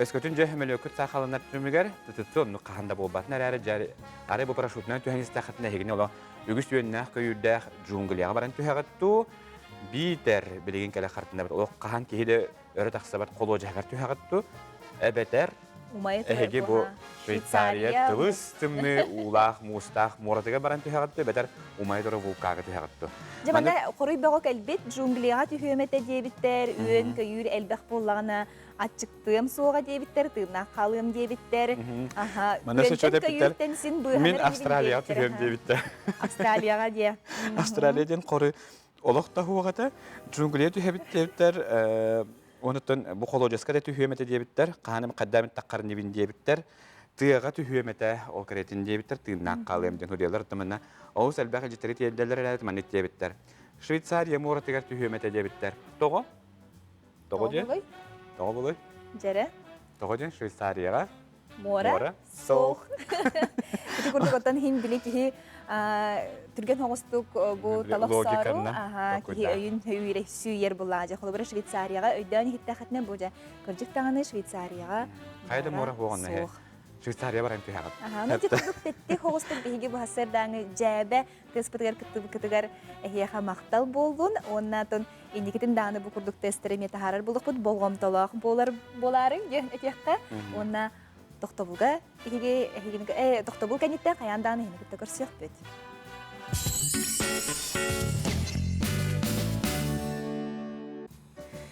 Speaker 2: Өскөтүн дьэ сөмөлүөккүт саахаланар түмүгэр тытытты оннук хаһан да буолбатын эрээри дьэ арай бу парашютунан түһэн истэххитинэ эһигини олох үгүс үөннээх көйүүрдээх джунглияҕа баран түһэҕит дуу биитэр билигин кэлэ хартыынабыт олох хаһан киһи да өрө тахсыбат холуодьаһыгар түһэҕит дуу эбэтэр эһиги бу Швейцария тыбыс тымныы уулаах муустаах муоратыгар баран түһэҕит дуу эбэтэр умайа турар вулкаҥҥа түһэҕит дуу
Speaker 1: Дьэ манна хоруй бөҕө кэлбит джунглияҕа түһүөм этэ диэбиттэр үөн көйүүр элбэх буоллаҕына аччыктыам суоҕа диэбиттэр, тыыннаах хаалыам диэбиттэр. Аха,
Speaker 2: Манна
Speaker 1: күөнтэн көйүүртэн син быыһанар
Speaker 2: Мин Австралияҕа түһүөм диэбиттэр.
Speaker 1: Австралияҕа диэ.
Speaker 2: Австралия диэн хору олох да суох этэ. Джунглия түһэбит диэбиттэр. Онуттан бу холуодьаска да түһүөм этэ диэбиттэр. Хаһан хайдаабын таххарнибин диэбиттэр. Тыаҕа түһүөм этэ, ол кэрэтин диэбиттэр, тыыннаах хаалыам диэн суруйаллар. Оттон олус элбэх илдьиттэри тиэрдэллэр эрээри маннык диэбиттэр. Швейцария муоратыгар түһүөм этэ диэбиттэр. Тоҕо? Тоҕо диэн? Тоҕо булуй?
Speaker 1: Дьэрэ.
Speaker 2: Тоҕо диэн Швейцарияҕа?
Speaker 1: Муора. Суох. Ити курдук оттон хин били киһи түргэн хоҕустук бу талахсаару киһи өйүн өйүүрэ сүүйэр булаажа. Холобура Швейцарияҕа өйдөөн иһиттэххитинэ бу дьэ кырдьык даҕаны Швейцарияҕа
Speaker 2: Хайда муора хуоҕунна
Speaker 1: суох.
Speaker 2: Швейцария баран түһэҕит.
Speaker 1: Аха, ну ити курдук тэттик хоҕустук биһиги быһасырдааҥы дьээбэ тыаспытыгар кыттыбыккытыгар эһиэхэ махтал буоллун уонна атын инникитин даҕаны бу курдук тестэри эмиэ таһаарар буолуохпут болҕомтолоох буолар буолаарыҥ диэн этиэххэ уонна тохтобулга эһиги эһигини тохтобул кэнниттэн хайаан даҕаны эһини кытта көрсүөхпүт.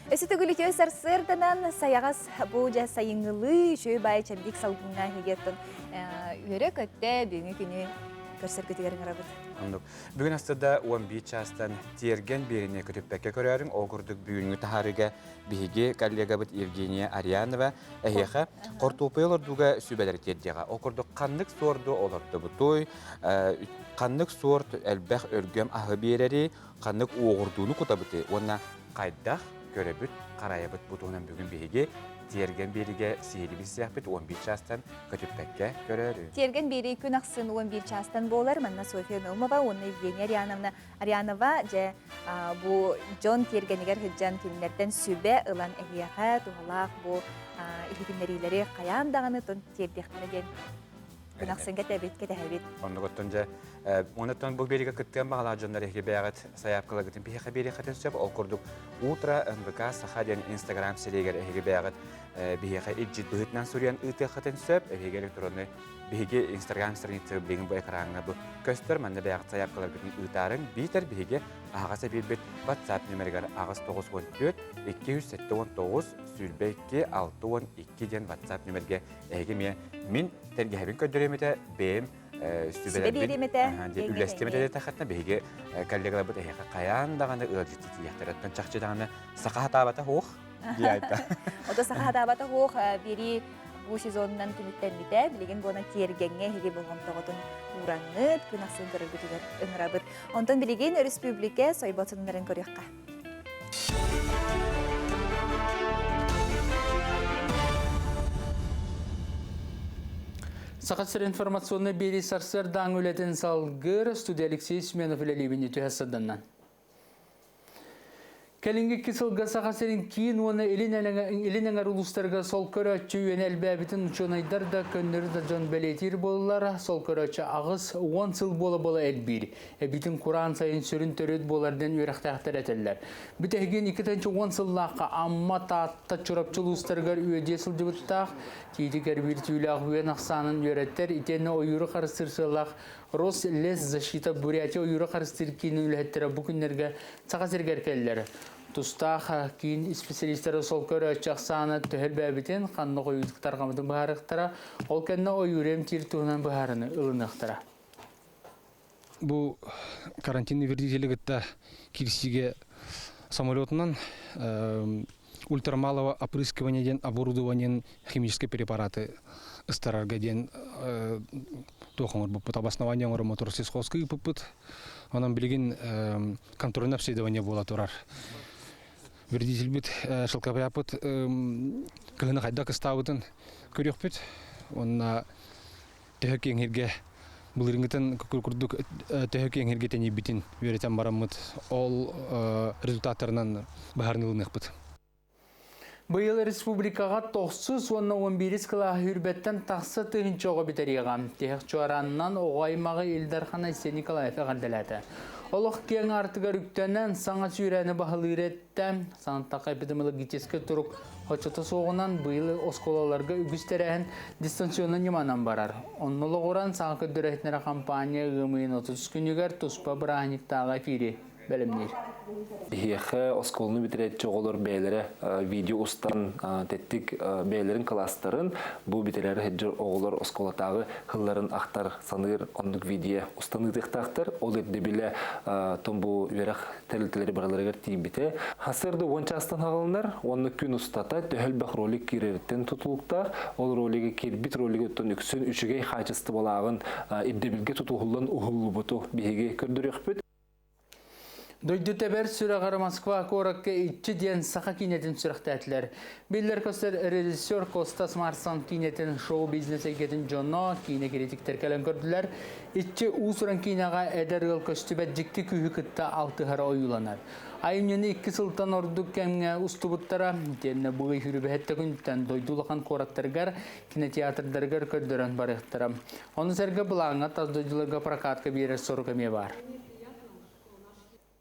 Speaker 1: Өссө төгүл үтүө сарсыарданан сайаҕас бу дьэ сайыҥҥылыы үчүгэй баай чэбдик салгыҥҥа эһиги оттон үөрэ-көттө бүгүҥҥү күнү көрсөргүтүгэр ыҥырабыт.
Speaker 2: Оннук. Бүгүн астыда 11 чаастан тиэргэн биэриини көтүппэккэ көрөөрүҥ. Ол курдук бүгүҥҥү таһаарыыга биһиги коллегабыт Евгения Арианова эһиэхэ хортуоппуй олордууга сүбэлэри тиэрдиэҕэ. Ол курдук ханнык суорду олордубутуй, ханнык суорт элбэх өлгөм аһы биэрэри, ханнык уоҕурдууну кутабытый уонна хайдах көрөбүт, харайабыт бу туһунан бүгүн биһиги Тиэргэн биэригэ сиһилии билсиэхпит 11 чаастан көтүппэккэ көрөөрү.
Speaker 1: Тиэргэн биэрии күн ахсын 11 чаастан буолар. Манна Софья Наумова уонна Евгения Ариановна Арианова дьэ бу дьон тиэргэнигэр сылдьан кинилэртэн сүбэ ылан эһиэхэ туһалаах бу иһитиннэриилэри хайаан даҕаны тиэрдиэхтэрэ диэн Күн ахсын кэтэбит, кэтэһэбит.
Speaker 2: Оннугуттан дьэ, онуттан бу биэригэ кыттыан баҕалаах дьоннор эһиги бэйэҕит сайаапкаларгытын биһиэхэ биэриэххитин сөп. Ол курдук Утро НВК Саха диэн Инстаграм сирэйигэр эһиги бэйэҕит биһиэхэ илдьит быһыытынан суруйан ыытыаххытын сөп. Эһиги электронный биһиги Инстаграм страница билигин бу экраҥҥа бу көстөр. Манна бэйэҕит сайаапкаларгытын ыытаарыҥ. Биитэр биһиги аһаҕас эбиирбит WhatsApp нүмеригэр 894 279 22 62 диэн WhatsApp нүмергэ эһиги эмиэ мин тэлгэһэбин көрдөрүөм этэ, бэйэм сүбэлэрбин үллэстиэм этэ диэтэххитинэ, биһиги коллегаларбыт эһиэхэ хайаан даҕаны ыалдьыттыы тиийиэхтэрэ. Оттон чахчы даҕаны саха хатаабата суох дии айта.
Speaker 1: Ото саха хатаабата суох бири бу сезонунан түмүктэммитэ. Билигин буона тиэргэҥҥэ эһиги болҕомтоҕутун уураҥҥыт, күн ахсын көрөргүтүгэр ыҥырабыт. Онтон билигин өрөспүүбүлүкэ сойбот сонуннарын көрүөххэ.
Speaker 3: Саха сирин информационнай биэрии сарсыардааҥы үлэтин салгыыр студия Алексей Семенов үлэлиибин үтүө сырданнан. Кэлиҥҥи икки сылга Саха сирин киин уонна илин эҥэр улуустарыгар сол көрөөччү үөнэ элбээбитин учуонайдар да, көннөрү да дьон бэлиэтиир буоллар, сол көрөөччү 80 сыл буола-буола элбиир. Эбиитин кураан сайын сүрүн төрүт буолар диэн үөрэхтээхтэр этэллэр. Бүтэһигин 2010 сыллаахха Амма, Таатта, Чурапчы улуустарыгар үөдүйэ сылдьыбыттаах, тиити кэрбиир түүлээх үөн ахсаанын үөрэттэр, итиэннэ ойууру харыстыыр сыаллаах Рослесзащита Бурятия ойууру харыстыыр киинин үлэһиттэрэ бу күннэргэ Саха сиригэр кэллэр. Тустаах киин исписэлиистэрэ сол көрөөччү ахсаана төһө элбээбитин, ханна хойуутук тарҕаммытын быһаарыахтара, ол кэннэ ойууру эмтиир туһунан быһаарыны ылыныахтара.
Speaker 10: Бу карантинный вредители кытта киирсиигэ самолетунан ультрамалого опрыскивания диэн оборудованиен химические препараты ыстарарга диэн туох оҥорбуппут обоснование оҥороммотур сельхозка ыыппыппыт. Онон билигин контрольное обследование буола турар. Вредительбит шелкопряппыт кыһыны хайдах кыстаабытын көрүөхпүт. Уонна төһө киэҥ былырыыҥҥытын курдук төһө киэҥ сиргэ тэнийбитин үөрэтэн бараммыт ол результаттарынан быһаарыныы ылыныахпыт.
Speaker 3: Быйыл республикаҕа тохсус уонна 11 кылааһы үрбэттэн тахса тыһыынча оҕо бүтэриэҕэ. Тиһэх чуораанынан оҕо аймаҕы Ил Дархан Айсен Николаев эҕэрдэлээтэ. Олох киэҥ аартыгар үктэнэн саҥа сүүрээни баһылыыр эттэ. Санаттахха эпидемиологическай турук Оччото суоҕунан быйыл оскуолаларга үгүс тэрээһин дистанционнай ньыманан барар. Онно олоҕуран саҥа көрдөрөөччүлэрэ хампаанньа ыам ыйын 30 күнүгэр туспа бырааһынньыктааҕы эфири бэлэмниир.
Speaker 11: Биһиэхэ оскуоланы бүтэрээччи оҕолор бэйэлэрэ видео устан тэттик бэйэлэрин кылаастарын бу бүтэрээри сылдьар оҕолор оскуолатааҕы сылларын ахтар, саныыр оннук видео устан ыытыахтаахтар. Ол ирдэбилэ том бу үөрэх тэрилтэлэри барыларыгар тиийбитэ. Сарсыарда уон чаастан хаҕылынар уонна күн устата төһө элбэх ролик киирэриттэн тутулуктаах. Ол ролиги киирбит ролигыттан үксүн үчүгэй хаачыстыбалааҕын ирдэбилгэ тутуһуллан уһуллубуту биһиги көрдөрүөхпүт.
Speaker 3: Дойду тэбэр сүрэҕэр Москва куоракка иччи диэн саха киинэтин сүрэхтээтилэр. Биллэр-көстөр режиссер Костас Марсан киинэтин шоу-бизнес эйгэтин дьоно, киинэ критиктэр кэлэн көрдүлэр. Иччи уус-уран киинэҕэ эдэр ыал көстүбэт дьикти күүһү кытта алтыһара ойууланар. Айымньыны икки сылтан ордук кэмҥэ устубуттара. Итиэннэ бу ый хүрүбэһэттэ күнтэн дойду улахан куораттарыгар, кинотеатрдарыгар көрдөрөн барыахтара. Ону сэргэ былааҥҥа тас дойдуларга прокатка биэрэр сорук эмиэ баар.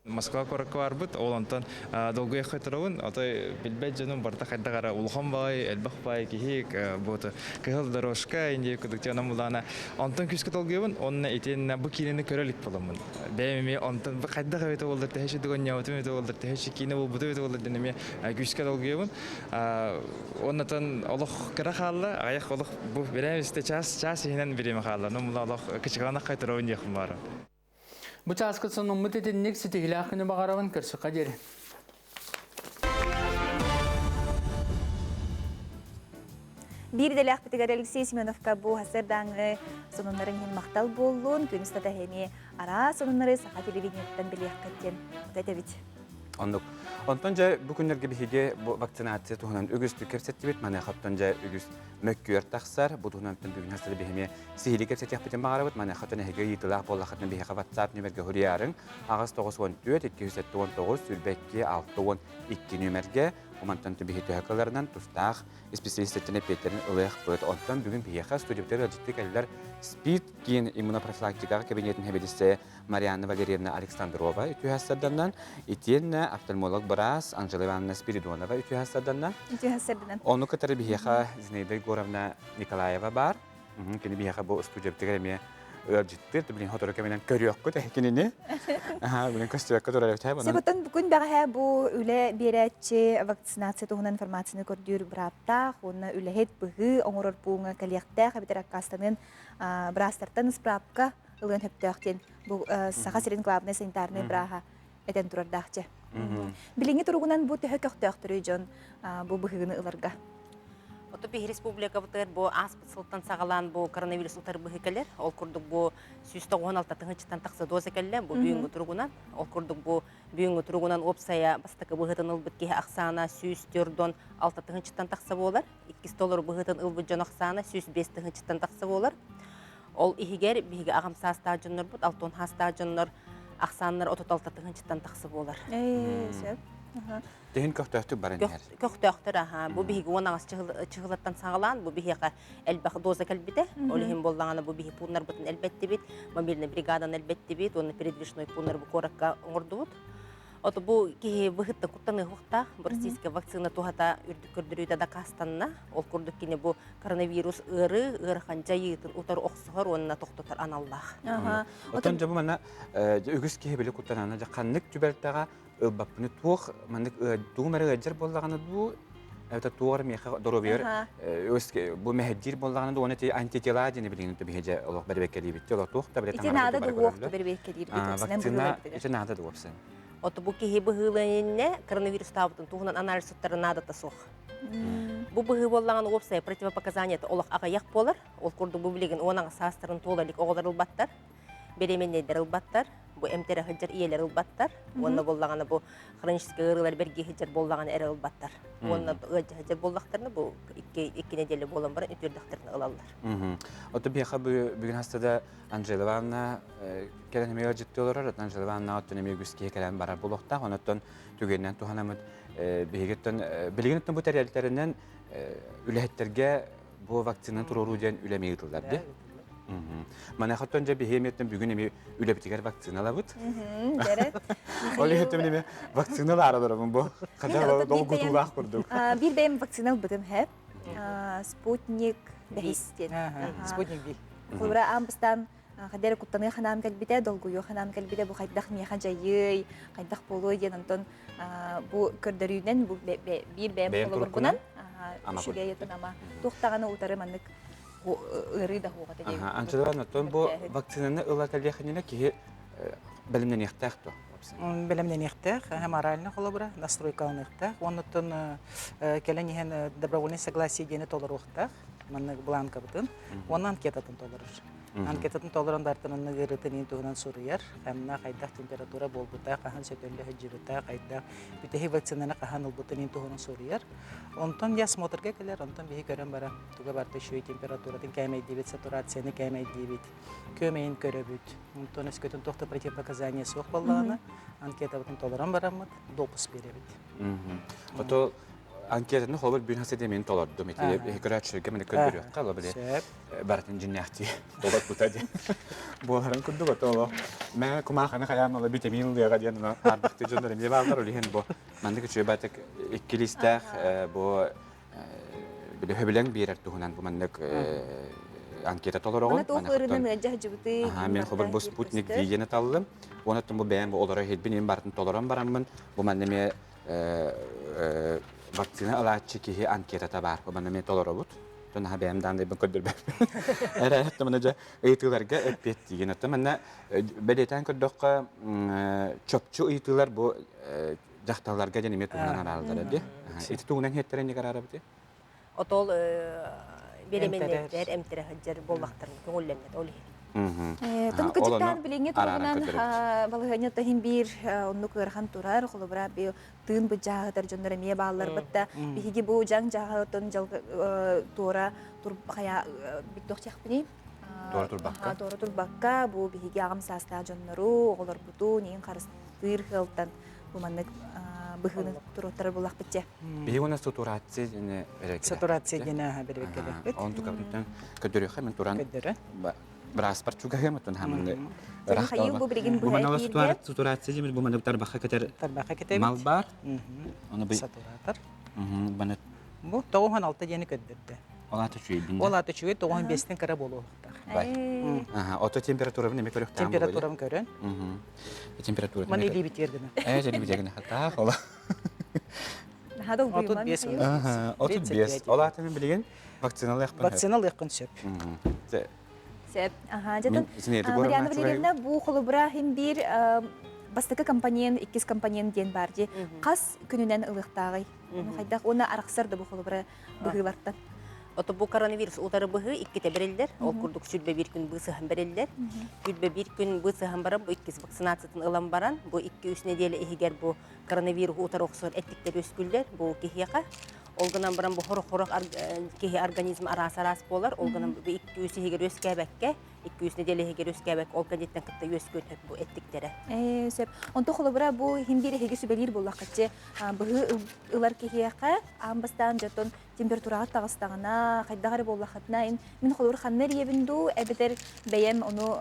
Speaker 12: Москва куоракка барбыт, ол онтон долгуйа турабын, отой билбэт дьонум барыта хайдах эрэ улахан баҕайы, элбэх баҕайы киһи, буоту кыһыл дорожка, индия кудук дьонум булаана. Онтон күүскэ долгуйабын, уонна итиэннэ бу киинэни көрө илик буоламмын. Бэйэм эмиэ онтон бу хайдах эбитэ буоллар, төһө дугунньаабытым эбитэ буоллар, төһө киинэ буолбута эбитэ буоллар диэн эмиэ күүскэ долгуйабын. Оннотон олох кыра хаалла, аҕыйах олох бу бирээмистэ час, час иһинэн бириэмэ хаалла. Ну, олох кычыкаланах турабын диэхпин баара.
Speaker 3: Бу чааска сонуммут итинник ситиһилээх күнү баҕарабын көрсөххө диэри.
Speaker 1: Биир идэлээхпитигэр Алексей Семеновка бу сарсыардааҥы сонуннарын иһин махтал буоллун. Күн устата эһэни араас сонуннары саха телевидениеттан билиэххит диэн этэбит.
Speaker 2: Оннук. Онтон дьэ бу күннэргэ биһиги бу вакцинация туһунан үгүстүк кэпсэттибит. Маныаха дьэ үгүс мөккүөр тахсар. Бу туһунан бүгүн хасыта биһими сиһилии кэпсэтиэхпитин баҕарабыт. Маныаха эһиги ыйытыылаах буоллаххытына биһиэхэ WhatsApp нүмергэ суруйаарыҥ. 894 279 22 62 нүмергэ. Мантан биһи төһө кыларынан тустаах исписэлиистэттэн эппиэттэрин ылыахпыт. Онтон бүгүн биһиэхэ студиябытыгар ыалдьытты кэллэр СПИД киин иммунопрофилактикаҕа кабинетин сэбиэдиссэйэ Марианна Валерьевна Александрова үтүө сарданнан, итиэннэ офтальмолог быраас Анжела Ивановна Спиридонова үтүө сарданнан.
Speaker 1: Үтүө сарданан.
Speaker 2: Ону кытары биһиэхэ Зинаида Егоровна Николаева баар. Кини биһиэхэ бу студиябытыгар эмиэ ыалдьыттыыр. Билин сотору кэминэн көрүөххүт кинини. Билин көстүбэккэ турар эбит.
Speaker 1: Себеттен бүгүн бэҕэһээ бу үлэ биэрээччи вакцинация туһунан информацияны көрдүүр бырааптаах уонна үлэһит быһыы оҥорор пууҥа кэлиэхтээх эбэтэр аккаастаныан быраастартан ыспыраапка ылыан сөптөөх диэн бу Саха сирин главнай санитарнай бырааһа этэн турардаахчы. Билиҥҥи туругунан бу төһө көхтөөхтөрүй дьон бу быһыыны ыларга?
Speaker 13: Ото биһи республикабытыгар бу ааспыт сылтан саҕалаан бу коронавирус утары быһыы кэлэр. Ол курдук бу 196 тыһыынчаттан тахса доза кэллэ бу бүгүҥҥү туругунан. Ол курдук бу бүгүҥҥү туругунан уопсайа бастакы быһыытын ылбыт киһи ахсаана 146 тыһыынчаттан тахса буолар. Иккис толору быһыытын ылбыт дьон ахсаана 105 тыһыынчаттан тахса буолар. Ол иһигэр биһиги аҕам саастаах дьоннорбут, алтон саастаах дьоннор ахсааннар 36 тыһыынчаттан тахса буолар.
Speaker 1: Ээ, сөп.
Speaker 2: Тиһин көхтөөхтүк баран иһэр.
Speaker 13: Көхтөөхтөр аха. Бу биһиги 18 чыһылаттан саҕалаан бу биһиэхэ элбэх доза кэлбитэ. Ол иһин буоллаҕына бу биһи пууннарбытын элбэттибит, мобильный бригаданы элбэттибит уонна передвижной пууннары бу куоракка оҥордубут. Ото бу киһи быһытта куттаныахтаах, бу российская вакцина туһата үрдүк көрдөрүүтэ дакаастанна. Ол курдук кини бу коронавирус ыарыы ыарахан дьайыытын утары охсуһар уонна тохтотор аналлаах.
Speaker 2: Отон дьэ бу манна үгүс киһи били куттанана дьэ ханнык түбэлтэҕэ ылбаппыны туох маннык тугум эрэ ыалдьар буоллаҕына дуу это туох эрэ миэхэ доруобуйар бу мэһэйдиир буоллаҕына дуу уонна антитела диэни билигин биһи дьэ олох бэрэбиэркэлиибит олох туох да
Speaker 1: Ити наада да уох да бэрэбиэркэлиирбит
Speaker 2: вакцина ити наада да уопсан
Speaker 13: Ото бу киһи быһыыланинне коронавирустаабытын туһунан анализ туттара наадата суох. Бу быһыы буоллаҕына уопсай противопоказанията олох аҕыйах буолар. Ол курдук бу билигин уон аҕыс саастарын туола илик оҕолор ылбаттар. Беременнэйдэр ылбаттар, бу эмтэрэ сылдьар ийэлэр ылбаттар. Уонна буоллаҕына бу хроническай ыарыылар бэргии сылдьар буоллаҕына эрэ ылбаттар. Уонна ыалдьа сылдьар буоллахтарына бу икки, икки нэдиэлэ буолан баран үтүөрдэхтэринэ ылаллар.
Speaker 2: Ото биһиэхэ бүгүн хастада Анжела Ивановна кэлэн эмиэ ыалдьыттыы олорор. Анжела Ивановна оттон эмиэ үгүс киһи кэлэн барар буолуохтаах. Онон түгэнинэн туһанамыт биһигиттэн билигин оттон бу тэрилтэринэн үлэһиттэргэ бу вакцина туруоруу диэн үлэ эмиэ ыытыллар дии. Маныаха дьэ биһи эмиэттэн бүгүн эмиэ үлэбитигэр вакциналабыт. Ол иһиттэн эмиэ вакциналаара олоробун бу. Хотя долгутуулаах курдук.
Speaker 1: Биир бэйэм вакцина ылбытым һэ. Спутник бэһис диэн.
Speaker 14: Спутник Би.
Speaker 1: Холобура аан бастаан Хайда эрэ куттаныа ханаам кэлбитэ, долгуйуо ханаам кэлбитэ, бу хайдах миэхэ дьайыай, хайдах буолуой диэн онтон бу көрдөрүүнэн бу биир бэйэм холобурбунан үчүгэй отун ама туох даҕаны утары маннык ыарыы да хуоҕата диэн.
Speaker 2: Анчылан оттон бу вакцинаны ыла кэлиэхинэ киһи бэлэмнэниэхтээх дуо?
Speaker 14: Бэлэмнэниэхтээх, морально холобура, настройкаланыахтаах. Оннуттан кэлэн иһэн добровольное согласие диэни толоруохтаах. Маннык бланкабытын уонна анкетатын толорор. Анкетатын толорон бартан онно ыарыытын туһунан суруйар. Ханна хайдах температура буолбута, хаһан сөтөллө сылдьыбыта, хайдах бүтэһик вакцинаны хаһан ылбытын туһунан суруйар. Онтон я осмотрга кэлэр, онтон биһи көрөн баран туга барта үчүгэй температуратын кээмэйдиибит, сатурацияны кээмэйдиибит, күөмэйин көрөбүт. Онтон өскөтүн туох да противопоказания суох буоллаҕына, анкетабытын толорон бараммыт, допуск биэрэбит.
Speaker 2: Ото анкетаны холобур бүн хасыты мен толордум. Ити көрөөччүлэргэ мені көрдөрүөххэ, ола били барытын дьиннээхтии толорбута диэн. Буоларын курдук ото оло. Мэ кумааханы хайаан ола витамин ылыаҕа диэн аарбахты дьоннор эмиэ бааллар ол иһин бу маннык үчүгэй баатык иккилиистээх бу били хөбүлэҥ биэрэр туһунан бу маннык анкета толороҕун.
Speaker 1: Мана туох ыарыынан ыалдьа сылдьыбытый?
Speaker 2: Мен хобор бу спутник V диэн таллым. Уонна бу бэйэм бу олоро иһитбин им барытын толорон бараммын бу манна эмиэ вакцина ылааччы киһи анкетата баар. Бу манна эмиэ толоробут. Наһаа бэйэм дааннайбын көрдөрбөппүн. Эрэ манна дьэ ыйытыыларга эппиэттиигин. Оттон манна бэлиэтээн көрдөххө чопчу ыйытыылар бу дьахталларга диэн эмиэ туһунан арааллара дии. Ити туһунан иһиттэрин ньыгараарабыт.
Speaker 13: Отол беременнэттэр эмтэрэ сылдьар буоллахтарын көҥүллэммэт ол иһин.
Speaker 1: Тон кычыктаан билиҥҥи туругунан балаһыанньа иһин биир оннук ыарахан турар. Холобура, тыын быдьааһытар дьоннор эмиэ бааллар бытта. Биһиги бу дьаҥ дьааһытын туора хайа бүттүөхтиэхпиний?
Speaker 2: Туора турбакка.
Speaker 1: Туора турбакка бу биһиги аҕам саастаах дьоннору, оҕолорбутун иин харыстыыр сыалтан бу маннык быһыыны туруоттарар буллахпыт дьэ.
Speaker 2: Биһиги уонна сатурация диэни бэрекеле.
Speaker 14: Сатурация диэни аха бэрекелехпит.
Speaker 2: Он тукабытын көдөрүөхэ мен туран быраспар чугаһым отун хамынны.
Speaker 1: Михаил бу билигин
Speaker 2: бу манала сатурация диэн бу манна тарбахха кетер
Speaker 14: тарбахха кетебит.
Speaker 2: Мал бар. Оны
Speaker 14: бу сатуратор. Баны Бу 96 диэни көрдөрдө.
Speaker 2: Ол аты үчүгэй
Speaker 14: Ол аты үчүгэй 95-тен кыра буолуохтаах.
Speaker 2: Аха, ото температурабын эме көрүөхтээх.
Speaker 14: Температурам көрөн.
Speaker 2: Температура.
Speaker 14: Маны илиибитигэр гына.
Speaker 2: Ээ, илиибитигэр гына. Хатаах ола.
Speaker 14: 35.
Speaker 2: Аха, 35. Ол аты мен билигин вакциналыахпын.
Speaker 14: Вакциналыаххын сөп.
Speaker 1: Сөп. Аха, дьэтин Марианна Валерьевна бу холобура хим биир бастакы компонент, иккис компонент диэн бар дии. Хас күнүнэн ылыахтааҕый? Хайдах уонна арахсар да бу холобура быһыылартан?
Speaker 13: Ото бу коронавирус утары быһыы иккитэ бэриллэр. Ол курдук 21 күн быысыһан бэриллэр. 21 күн быысыһан баран бу иккис вакцинациятын ылан баран бу 2-3 нэдиэлэ иһигэр бу коронавирус утары охсор эттиктэр үөскүүллэр бу киһиэхэ. Ол гынан баран бу хорох-хорох киһи организм араас-араас буолар. Ол гынан бу 2-3 иһигэр үөскээбэккэ 2-3 нэдиэлэ иһигэр үөскээбэк ол кэнниттэн кытта үөскүөн сөп бу эттиктэрэ.
Speaker 1: Ээ, сөп. Онто холобура бу иһин биир эһиги сүбэлиир буоллаххытчы быһыы ылар киһиэхэ аан бастаан дьотон температураҕа таҕыстаҕына хайдах эрэ буоллаххытына мин холобур ханна эрийэбин дуу эбэтэр бэйэм ону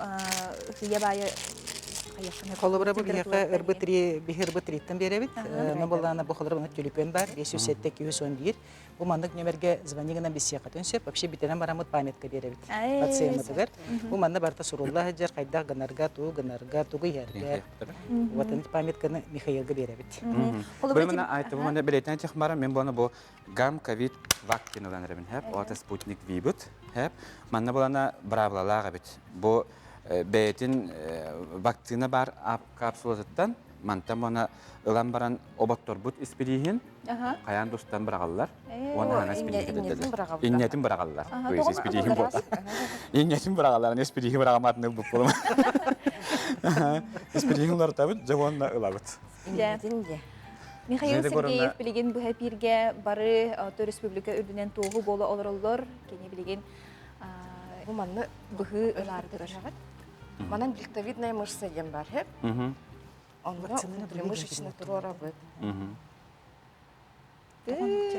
Speaker 1: сыыйа баайы
Speaker 14: Холобура бу биһиэхэ ырбытри биһи ырбытриттан биэрэбит. Но былаана бу холобура түлүпүөн бар 507 211. Бу маннык нүмергэ звони гынан билсиэххитин сөп. Вообще бүтэрэн бараммыт памятка биэрэбит пациеммытыгар. Бу манна барыта сурулла сылдьар хайдах гынарга, тугу гынарга, тугу иһэргэ. Вот памятканы Михаилга биэрэбит.
Speaker 2: Бу мана айты бу мана билетен техмара мен буана бу гам ковид вакцина ылан эрэбин хэп ота спутник вибут хэп манна булана браблалаах эбит бу бэйэтин вакцина бар капсулатыттан мантан буана ылан баран оботторбут испирииһин хайаан дустан быраҕаллар уонна хана испирииһи иннэтин быраҕаллар то есть испирииһин буолла иннэтин быраҕаллар испирииһи быраҕамаатын ылбыт буолум испирииһин уларытабыт дьэ уонна ылабыт
Speaker 1: Иннэтин дьэ Михаил Сергеев билигин быһа эпииргэ бары республика үрдүнэн туоһу буола олороллор. Кини билигин
Speaker 15: бу манны
Speaker 1: быһыы ылаары турар.
Speaker 15: Манан дельтовидная мышца диэн бар, хэп? Онно мышечный туруорабыт.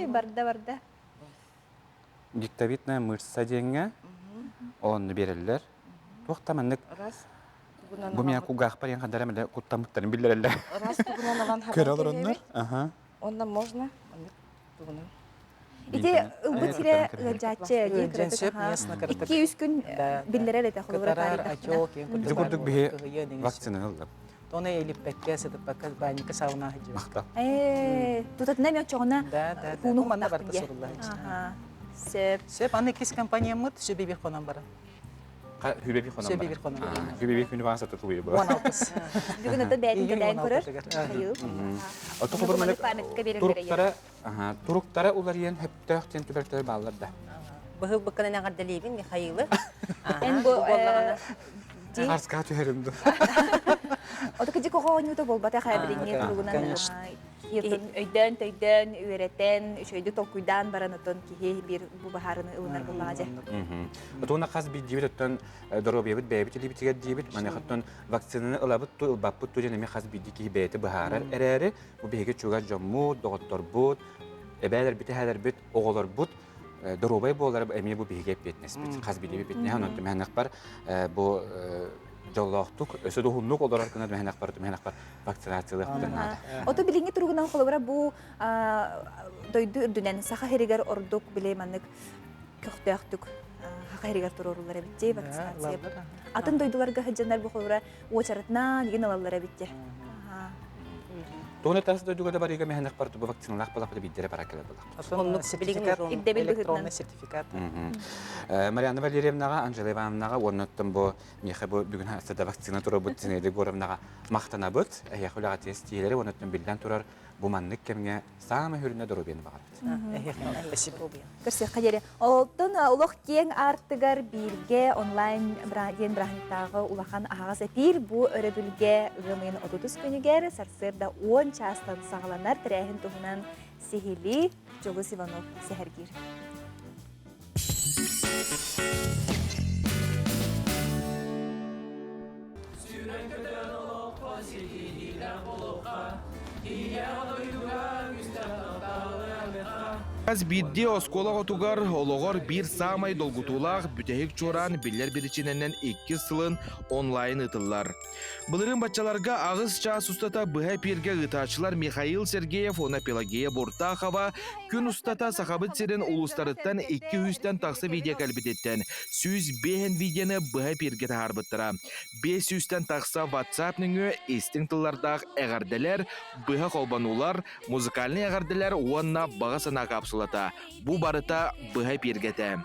Speaker 1: Барда барда.
Speaker 2: Дельтовидная мышца диэҥҥэ онну биэрэллэр. Туох да маннык бу миэхэ кулгаахпар иэн хадара мэлэ куттаммыттарын биллэрэллэр.
Speaker 15: Раз тугунан алан
Speaker 2: Көрө олороннор. Аха.
Speaker 15: Онно можно маннык тугунан.
Speaker 1: Ити ылбыт сирэ ыалдьааччы дии кыратык 2-3 күн биллэрэр этэ холобура
Speaker 14: Кытарар, отек,
Speaker 2: Ити курдук биһи вакцина ыллым.
Speaker 14: Тоны элиппекке, сытыппакка, баанньыкка сауна сылдьыбыт.
Speaker 1: Ээ, тутатына мен очоҕуна
Speaker 14: кууну манна барыта сурулла.
Speaker 1: Сөп.
Speaker 14: Сөп, аны иккис компанияммыт Сүбэбир хонон баран.
Speaker 2: Хүбэби хонон
Speaker 14: Сүбэбир хонон баран.
Speaker 2: Хүбэби күнү баҕа сата тулуйа
Speaker 14: бу. 16.
Speaker 1: Бүгүн ото бээтин кэтээн көрөр. Михаил.
Speaker 2: Ото хобур маны туруктара, туруктара уларыйан хөптөөх диэн түбэлтэлэр бааллар да.
Speaker 13: Быһыл быкканан эҕэрдэлиибин Михаилы.
Speaker 1: Эн бу
Speaker 2: Арска түһэрим ду.
Speaker 1: Ото кыдьык оҕо оонньуута буолбатах ээ билиҥҥи туругунан өйдөөн төйдөөн үөрэтэн үчүгэйдик толкуйдаан баран отон киһи биир бу баһаарыны ылынар буоллаҕа дьэ.
Speaker 2: Отуна хас биирдиибит оттон доруобуйабыт бэйэбит илиибитигэр диибит маныхаттан вакцинаны ылабыт ту ылбаппыт ту диэн эмиэ хас биирдии киһи бэйэтэ быһаарар эрээри бу биһиги чугас дьоммут, доҕотторбут, эбээлэрбит, эһээлэрбит, оҕолорбут доруобай буолара эмиэ бу биһиги эппиэтинэспит. Хас биирдии эппиэтинэһэ онон түмэһэнэхпэр бу дьоллоохтук, өссө да уһуннук олорор гына түмэһэнэхпэр түмэһэнэхпэр вакцинациялыахпытын наада.
Speaker 1: Ото билиҥҥи туругунан холобура бу дойду үрдүнэн Саха сиригэр ордук били маннык көхтөөхтүк Саха сиригэр туруоруллар эбит дии вакцинация. Атын дойдуларга сылдьаннар бу холобура уочаратынан игин ылаллар эбит дии.
Speaker 2: Тугуна тас дойдуга да барыыга мэһэнэх бар бу вакциналаах балаппыта биирдэрэ бара кэлэр балах.
Speaker 14: Оннук сертификат, электронный сертификат.
Speaker 2: Марианна Валерьевнаҕа, Анжела Ивановнаҕа уонна оттон бу миэхэ бу бүгүн да вакцина турабыт Зинаида Егоровнаҕа махтанабыт. Эһиэхэ үлэҕэ тиэс тиийэлэри уонна оттон биллэн турар бу маннык кэмҥэ саамай хүрүнэ доруобуйаны баҕарабыт.
Speaker 1: Көрсүөххэ диэри. Оттон олох киэҥ аартыгар бииргэ онлайн диэн бырааһынньыктааҕы улахан аһаҕас эпиир бу өрөбүлгэ ыам ыйын 30 күнүгэр сарсыарда 10 чаастан саҕаланар тэрээһин туһунан сиһилии Дьулус Иванов сэһэргиир.
Speaker 16: Сүүрэн көтөн олоххо ситиһиилээх буолуохха, киһиэхэ дойдуга күүстээх тапталыахха.
Speaker 7: Хас биирдии оскуола оҕотугар олоҕор биир саамай долгутуулаах бүтэһик чуораан биллэр биричиинэнэн иккис сылын онлайн ыытыллар. Былырыын баччаларга аҕыс чаас устата быһа эпииргэ ыытааччылар Михаил Сергеев уонна Пелагея Буртахова күн устата Сахабыт сирин улуустарыттан 200-тэн тахса видео кэлбититтэн 105 видеоны быһа эпииргэ таһаарбыттара. 500-тэн тахса WhatsApp нөҥүө истиҥ тыллардаах эҕэрдэлэр, быһа холбонуулар, музыкальнай эҕэрдэлэр уонна баҕа санаа капсулата. Бу барыта быһа эпииргэтэ.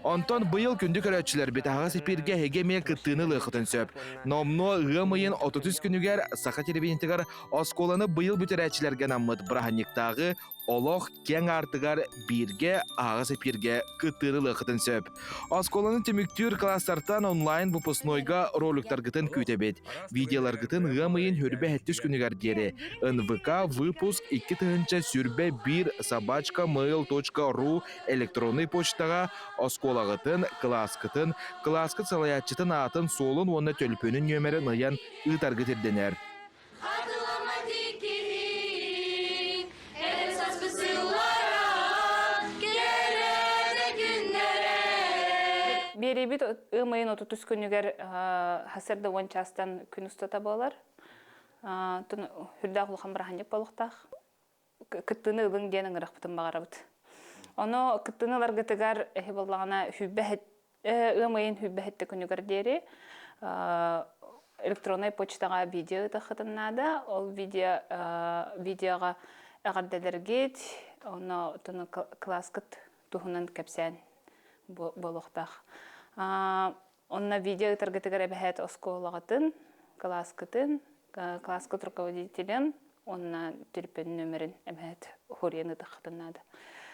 Speaker 7: Онтон быйыл күндү көрөөччүлэрбит аһаҕас эпииргэ эһиги эмиэ кыттыыны ылыаххытын сөп. Номнуо ыам ыйын 33 күнүгэр Саха телевидениетыгар оскуоланы быйыл бүтэрээччилэргэ анаммыт бырааһынньыктааҕы олох киэҥ аартыгар бииргэ аһаҕас эпииргэ кыттыыны ылыаххытын сөп. Оскуоланы түмүктүүр класстартан онлайн выпускнойга роликтаргытын күүтэбит. Видеоларгытын ыам ыйын хүрбэ сэттис күнүгэр диэри НВК выпуск 2021 собачка mail.ru электроннай почтаҕа оскуолаҕытын, кылааскытын, кылааскыт салайааччытын аатын-суолун уонна төлөпүөнүн нүөмэрин ыйан ыытаргыт ирдэнэр.
Speaker 17: Биэриибит ыам ыйын 33 күнүгэр сарсыарда 10 чаастан күн устата буолар. Үрдээх улахан бырааһынньык буолуохтаах. Кыттыыны ылыҥ диэн ыҥырахпытын баҕарабыт. Ону кыттыыны ыларгытыгар эһи буоллаҕына сүүрбэ ыам ыйын сүүрбэ күнүгэр диэри электроннай почтаҕа видео ыытыаххытын наада. Ол видео видеоҕа эҕэрдэлэргит, онно кылааскыт туһунан кэпсээн буолуохтаах. Онно видео ыытаргытыгар эбэһээт оскуолаҕытын, кылааскытын, кылааскыт руководителин уонна төлөпүөн нөмерин эбэһээт хуруйан ыытыаххытын наада.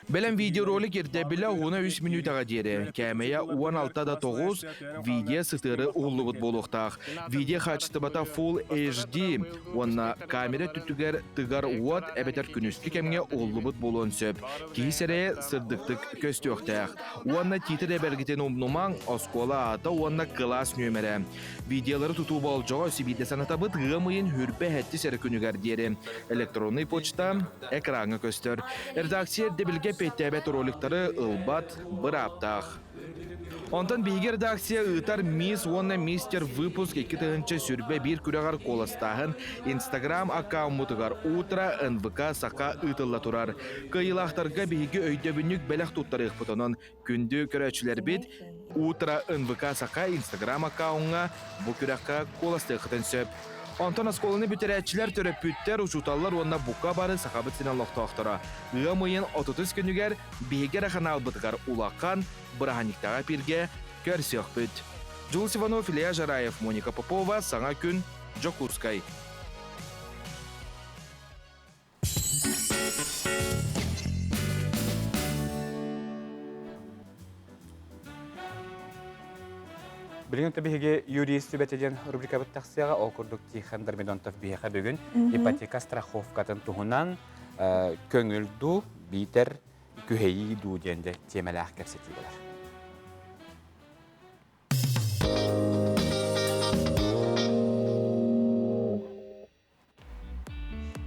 Speaker 7: Бэлэм видеоролик ирдэбилэ уһуна үс мүнүүтэҕэ диэри, кээмэйэ 16 да 9, видео сытыары уһуллубут буолуохтаах. Видео хаачыстыбата Full HD уонна камера өттүгэр тыгар уот эбэтэр күнүскү кэмҥэ уһуллубут буолуон сөп. Киһи сирэйэ сырдыктык көстүөхтээх. Уонна титр эбэргитин умнумаҥ, оскуола аата уонна кылаас нүөмэрэ. Видеолары тутуу болдьоҕо өссө биирдэ санатабыт ыам ыйын хүрбэ сэттис эрэ күнүгэр диэри. Электроннай почта экраҥҥа көстөр. Редакция ирдэбилгэ Ирдэбилгэ эппиэттээбэт роликтары ылбат бырааптаах. Онтон биһиги редакция ыытар Мисс уонна Мистер выпуск 2021 күрэҕэр куоластааһын Инстаграм аккауммутугар Утро НВК Саха ыытылла турар. Кыайыылаахтарга биһиги өйдөбүнньүк бэлэх туттарыахпыт онон күндү көрөөччүлэрбит Утро НВК Саха Инстаграм аккауҥҥа бу күрэххэ куоластыаххытын сөп. Онтон оскуоланы бүтэрээччилэр, төрөппүттэр, учууталлар уонна бука бары Сахабыт сирин олохтоохторо ыам ыйын 30 күнүгэр биһиги эрэ ханаалбытыгар улахан бырааһынньыктааҕы эпииргэ көрсүөхпүт. Дьулус Иванов, Илья Жараев, Моника Попова, Саҥа күн, Дьокуускай.
Speaker 2: Билигин биһиги юрист сүбэтэ диэн рубрикабыт тахсыаҕа. Ол курдук Тихон Дормидонтов биһиэхэ бүгүн ипотека страховкатын туһунан көҥүл дуу, биитэр күһэйии дуу диэн дьэ тиэмэлээх кэпсэтии буолар.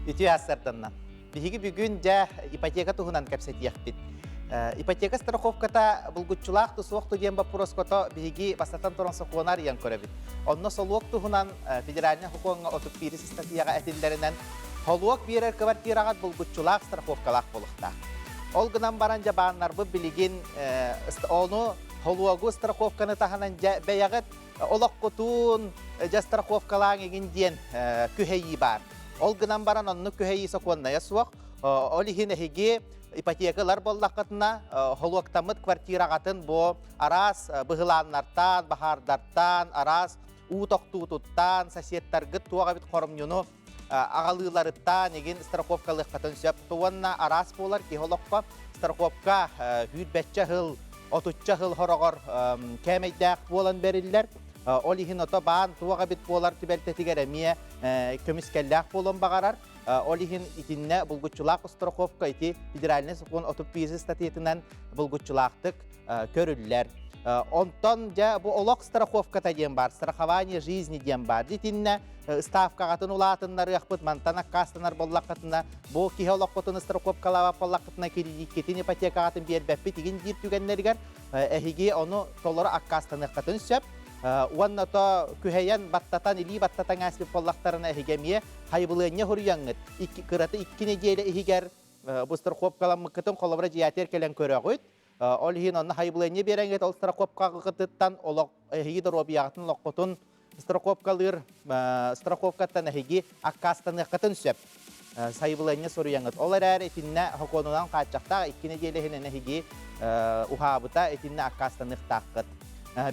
Speaker 18: Үтүө ассарданна. Биһиги бүгүн дьэ ипотека туһунан кэпсэтиэхпит. Ипотека страховката булгуччулаах ту суох ту диэн боппуруоското биһиги бастатан туран сокуону арыйан көрөбүт. Онно солуок туһунан федеральнай сокуоҥҥа 31 ыстатыйаҕа этиллэринэн холуок биэрэр квартираҕа булгуччулаах страховкалаах буолуохтаах. Ол гынан баран дьэ бааннарбыт билигин ону холуогу страховканы таһынан дьэ бэйэҕит олоххутун дьэ страховкалааҥ игин диэн күһэйии баар. Ол гынан баран оннук күһэйии сокуоннайа суох. Ол иһин эһиги ипотека ылар буоллаххытына холуоктаммыт квартираҕатын бу араас быһылааннартан, баһаардартан, араас уу тохтуутуттан, соседтаргыт туох эбит хоромньуну аҕалыыларыттан игин страховкалыаххытын сөп. Уонна араас буолар киһи олоххо страховка сүүрбэччэ сыл, отучча сыл хороҕор кээмэйдээх буолан бэриллэр. Ол иһин ото баан туох эбит буолар түбэлтэтигэр эмиэ көмүскэллээх буолуон баҕарар. Ол иһин итиннэ булгуччулаах страховка ити федеральный сокуон 31 статьятынан булгуччулаахтык көрүллэр. Онтон дьэ бу олох страховката диэн баар, страхование жизни диэн баар. Итиннэ ставкаҕытын улаатыннарыахпыт, мантан аккаастанар буоллаххытына, бу киһи олоххутун страховкалаабат буоллаххытына, кредиккитин, ипотекаҕытын биэрбэппит игин диир түгэннэригэр эһиги ону толору аккаастаныаххытын сөп. Уонна то күһэйэн баттатан, илии баттатан ааспыт буоллахтарына эһиги эмиэ хайбылыанньа хуруйаҥҥыт кырата икки нэдиэлэ иһигэр бу страховкаламмыккытын холобура дьиэтигэр кэлэн көрөҕүт. Ол иһин онно хайбылыанньа биэрэҥҥит ол страховкаҕытыттан олох эһиги доруобуйаҕытын олоххутун страховкалыыр страховкаттан эһиги аккаастаныаххытын сөп. Сайыбылыанньа суруйаҥыт. Ол эрээри итиннэ сокуонунан хааччахтаах икки нэдиэлэ иһинэн эһиги уһаабыта итиннэ аккаастаныахтааххыт.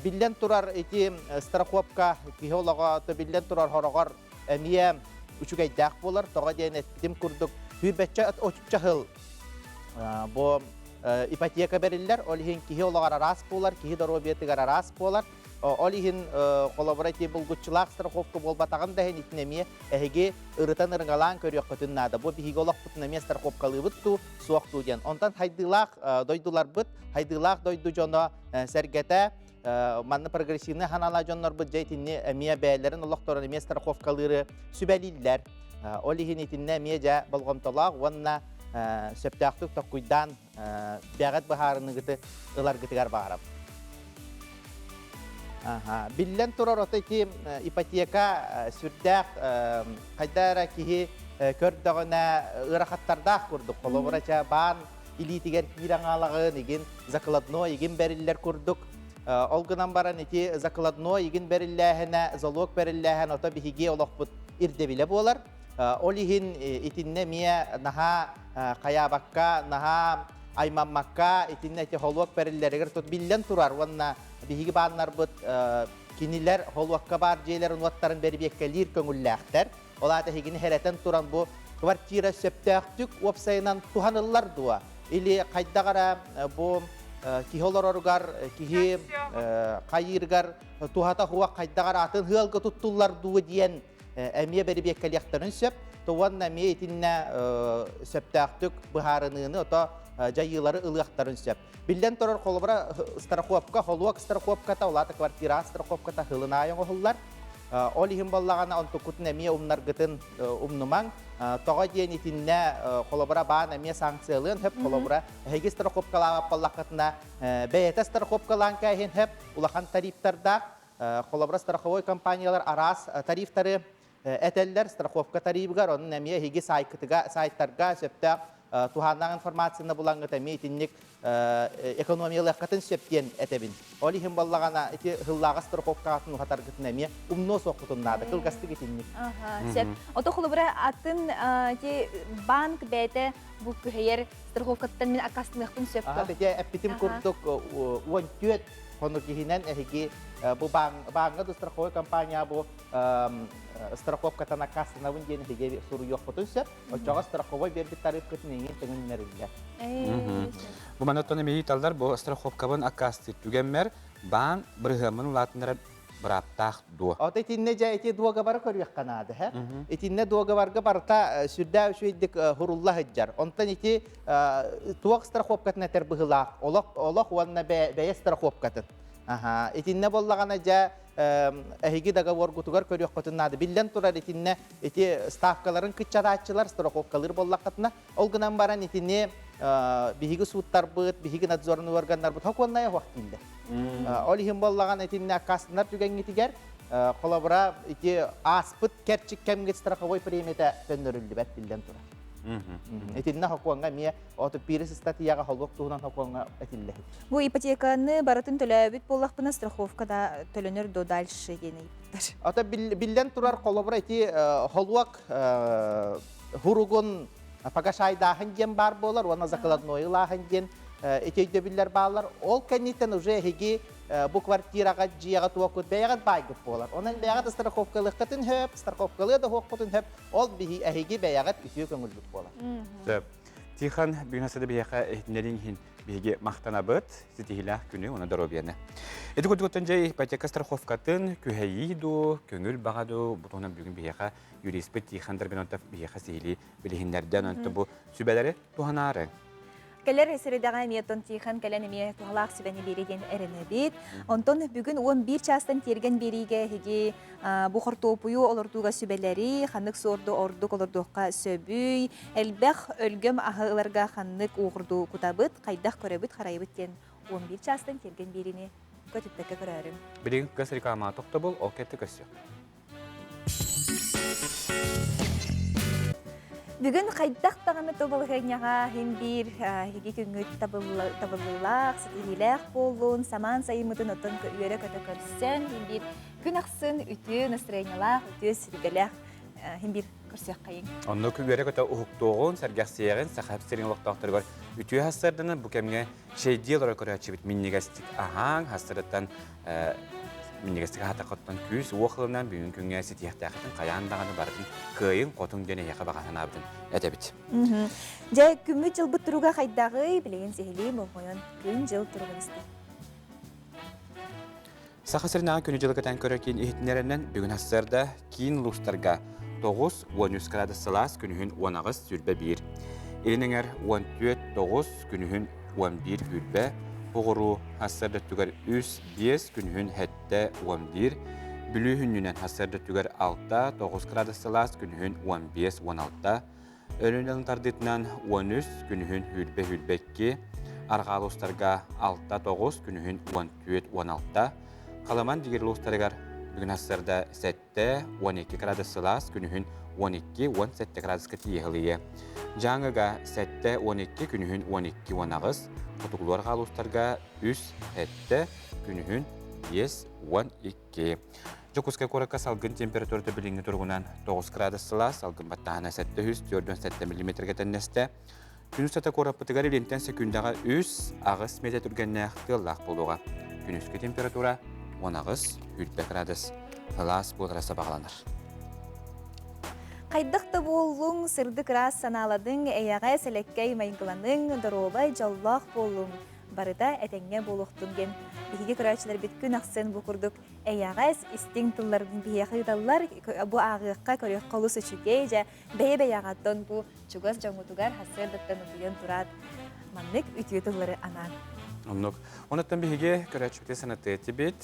Speaker 18: Биллэн турар ити страховка киһи олоҕо биллэн турар хороҕор эмиэ үчүгэйдээх буолар. Тоҕо диэн эппитим курдук сүүрбэччэ отучча сыл бу ипотека бэриллэр. Ол иһин киһи олоҕор араас буолар, киһи доруобуйатыгар араас буолар. Ол иһин холобура ити булгуччулаах страховка буолбатаҕын да иһин итин эмиэ эһиги ырытан ырыҥалаан көрүөххүтүн наада. Бу биһиги олохпутун эмиэ страховкалыыбыт дуу, суох дуу диэн. Онтон хайдыылаах дойдуларбыт, хайдыылаах дойду дьоно сэргэтэ манна прогрессивный ханаала дьоннорбут дьэ итинни эмиэ бэйэлэрин олохторун эмиэ страховкалыыры сүбэлииллэр. Ол иһин итиннэ эмиэ дьэ болҕомтолоох уонна сөптөөхтүк токкуйдаан бэҕэт быһаарыныгыты ыларгытыгар баҕарабын. Биллэн турар, ото ити ипотека сүрдээх хайда эрэ киһи көрдөҕүнэ ыарахаттардаах курдук. Холобура, ча баан илиитигэр киирэн хаалаҕын, игин закладной игин бэриллэр курдук. Ол гынан баран ити закладной игин бэриллээһинэ, залог бэриллээһин ото биһиги олохпут ирдэбилэ буолар. Ол иһин итиннэ эмиэ наһаа хайаабакка, наһаа аймаммакка, итиннэ ити холуок бэриллэригэр тут биллэн турар уонна биһиги бааннарбыт кинилэр холуокка баар дьиэлэрин уоттарын бэрибиэккэлиир көҥүллээхтэр. Ол аата эһигини хэрэтэн туран бу квартира сөптөөхтүк уопсайынан туһаныллар дуо? Или хайдах эрэ бу киһи олороругар, киһи хайыырыгар туһата хуох хайдах эрэ атын ыалга туттуллар дуо диэн эмиэ бэрибиэккэлиэхтэрин сөп. Уонна эмиэ итиннэ сөптөөхтүк быһаарыныыны ото дьайыылары ылыахтарын сөп. Биллэн турар, холобура, страховка, холуок страховката, улаата квартира страховката хылын аайы оҥоһуллар. Ол иһин боллаҕына онтуккутун эмиэ умнаргытын умнумаҥ. Тоҕо диэн итиннэ холобура баан эмиэ санкциялыан хөп, холобура эһиги страховкалаабат боллаххытына бэйэтэ страховкалаан кээһин хөп, улахан тарифтардаах. Холобура страховой компаниялар араас тарифтары этэллэр страховка тарифыгар, онон эмиэ эһиги сайтарга сөптөөх туһааннаах информацияны булаҥҥыт эмиэ итинник экономиялыаххытын сөп диэн этэбин. Ол иһин буоллаҕына ити сыллааҕы страховкаҕытын уһатаргытын эмиэ умнуо суоххутун наада. Кылгастык итинник.
Speaker 1: Сөп. Ото холобура атын ити банк бэйэтэ бу күһэйэр страховкаттан мин аккаастаныахпын сөп дуо?
Speaker 18: Ити эппитим курдук 14 хонук иһинэн эһиги бу бааҥҥа да страховой компания бу страховкатан аккаастанабын диэн эһиги суруйуохпутун сөп. Оччоҕо страховой биэрбит тарыыпкытын эҥин тэҥиннэриллэр.
Speaker 2: Бу манна оттон эмиэ ыйыталлар, бу страховкабын аккаастыыр түгэммэр баан бырыһыаммын улаатыннарар бырааптаах дуо?
Speaker 18: Ото итиннэ дьэ ити дуогабары көрүөххэ наада, һэ? Итиннэ дуогабарга барыта сүрдээх үчүгэйдик хурулла сылдьар. Онтон ити туох страховкатын этэр быһыылаах олох олох уонна бэйэ страховкатын. Аха, итиннэ буоллаҕына дьэ эһиги договоргутугар көрүөххүтүн наада. Биллэн турар итиннэ ити ставкаларын кыччатааччылар страховкалыыр буоллаххытына, ол гынан баран итини биһиги сууттарбыт, биһиги надзорный органнарбыт хокуоннайа суох дииллэр. Ол иһин буоллаҕына итиннэ аккаастанар түгэҥҥитигэр холобура ити ааспыт кэрчик кэмҥит страховой премията төннөрүллүбэт биллэн турар. Итиннэ хокуоҥҥа эмиэ оту пирис ыстатыйаҕа холуок туһунан хокуоҥҥа этиллэһит.
Speaker 1: Бу ипотеканы барытын төлөөбүт буоллахпына страховка да төлөнөр до дальше диэн ыйыттар.
Speaker 18: Ата биллэн турар холобура ити холуок хуругун погашайдааһын диэн баар буолар уонна закладной ылааһын диэн ити өйдөбүллэр бааллар. Ол кэнниттэн уже эһиги бу квартираҕа дьиэҕэ туоккут бэйэҕит баайгыт буолар. Онон бэйэҕит страховкалыаххытын хөп, страховкалыа да хуоххутун хөп, ол биһи эһиги бэйэҕит үтүө көҥүлбүт буолар.
Speaker 2: Сөп. Тихон, бүгүн асада биһиэхэ иһитиннэриҥ иһин биһиги махтанабыт, ситиһиилээх күнү уонна доруобуйаны. Ити курдук дьэ ипотека страховкатын күһэйии дуу, көҥүл баҕа дуу, бу туһунан бүгүн биһиэхэ юриспыт Тихон Дорбинонтов биһиэхэ сиһилии билиһиннэрдэ. Онон бу сүбэлэри туһанаары.
Speaker 1: Кэлэр сирэдэҕэ эмиэ оттон Тихон кэлэн эмиэ туһалаах сүбэни биэриэ диэн эрэнэбит. Онтон бүгүн 11 чаастан тиэргэн биэриигэ эһиги бу хортуоппуйу олордууга сүбэлэри, ханнык суорду ордук олордуохха сөбүй, элбэх өлгөм аһы ыларга ханнык уоҕурдуу кутабыт, хайдах көрөбүт, харайабыт диэн 11 чаастан тиэргэн биэриини көтүппэккэ көрөөрүҥ.
Speaker 2: Билигин көс реклама тохтобул, ол кэтти көссө.
Speaker 1: Бүгүн хайдах даҕаны тобулыһыанньаҕа иһин биир эһиги күҥҥүт табыллыылаах, ситиһиилээх буоллун, самаан сайыммытын оттон үөрэ-көтө көрсөн, иһин биир күн ахсын үтүө настроениелаах, үтүө сүргэлээх иһин биир көрсүөххэйиҥ.
Speaker 2: Оннук үөрэ-көтө уһуктуоҕун, сэргэхсийэҕин, Саха сирин олохтоохторугар үтүө хассарданан бу кэмҥэ чэйдии олоро көрөөччүбүт минньигэстик аһааҥ, хассарыттан минньигэстик аһатаххыттан күүс уох ылынан бүгүн күҥҥэ ситиэхтээххитин хайаан даҕаны барытын кыайыҥ хотуҥ диэн эһиэхэ баҕа санаабытын этэбит.
Speaker 1: Дьэ, күммүт-дьылбыт туруга хайдаҕый? Билигин сиһилии болҕойон күн-дьыл туругун истиҥ.
Speaker 2: Саха сиринээҕи күнү-дьылы кэтээн көрөр киин иһитиннэрэринэн бүгүн сарсыарда киин улуустарга 9 13 градус сылаас, күнүһүн 18 21. Илин эҥэр 14 9, күнүһүн 11 20, Оҕуруу сарсыарда өттүгэр 3 5, күнүһүн 7 11, Бүлүү хүннүнэн сарсыарда өттүгэр 6 9 градус сылаас, күнүһүн 15 16, Өлүнэн тардыытынан 13, күнүһүн 20-22, арҕаа улуустарга 6 9, күнүһүн 14 16, Халаман дигир улуустарыгар бүгүн сарсыарда 7 12 градус сылаас, күнүһүн 12-17 градуска тиийэ Дьааҥыга 7-12, күнүһүн 12-18, хотугулуор хаалуустарга 3-7, күнүһүн 5-12. Дьокуускай куоракка салгын температурата билиҥҥи туругунан 9 градус сылаас, салгын баттааһына 747 миллиметргэ тэннэстэ. Күн устата куораппытыгар илинтэн секундаҕа 3-8 метр түргэннээх тыаллаах буолуоҕа. Күнүскү температура 18 20 градус. Сылаас буолара сабаҕаланар.
Speaker 1: Хайдах да буоллуҥ, сырдык ыраас санааладыҥ, эйэҕэ сэлэккэй майгыланыҥ, доруобай, дьоллоох буоллуҥ, барыта этэҥҥэ буолуохтун диэн биһиги көрөөччүлэрбит күн ахсын бу курдук эйэҕэс, истиҥ тылларын биһиэхэ ыыталлар. Бу ааҕыахха, көрүөххэ олус үчүгэй. Дьэ, бэйэ-бэйэҕэттэн бу чугас дьоҥҥутугар сарсыардаттан утуйан тураат маннык үтүө тыллары анаан.
Speaker 2: Оннук. Онуттан биһиги көрөөччүбүтэ санатыа этибит.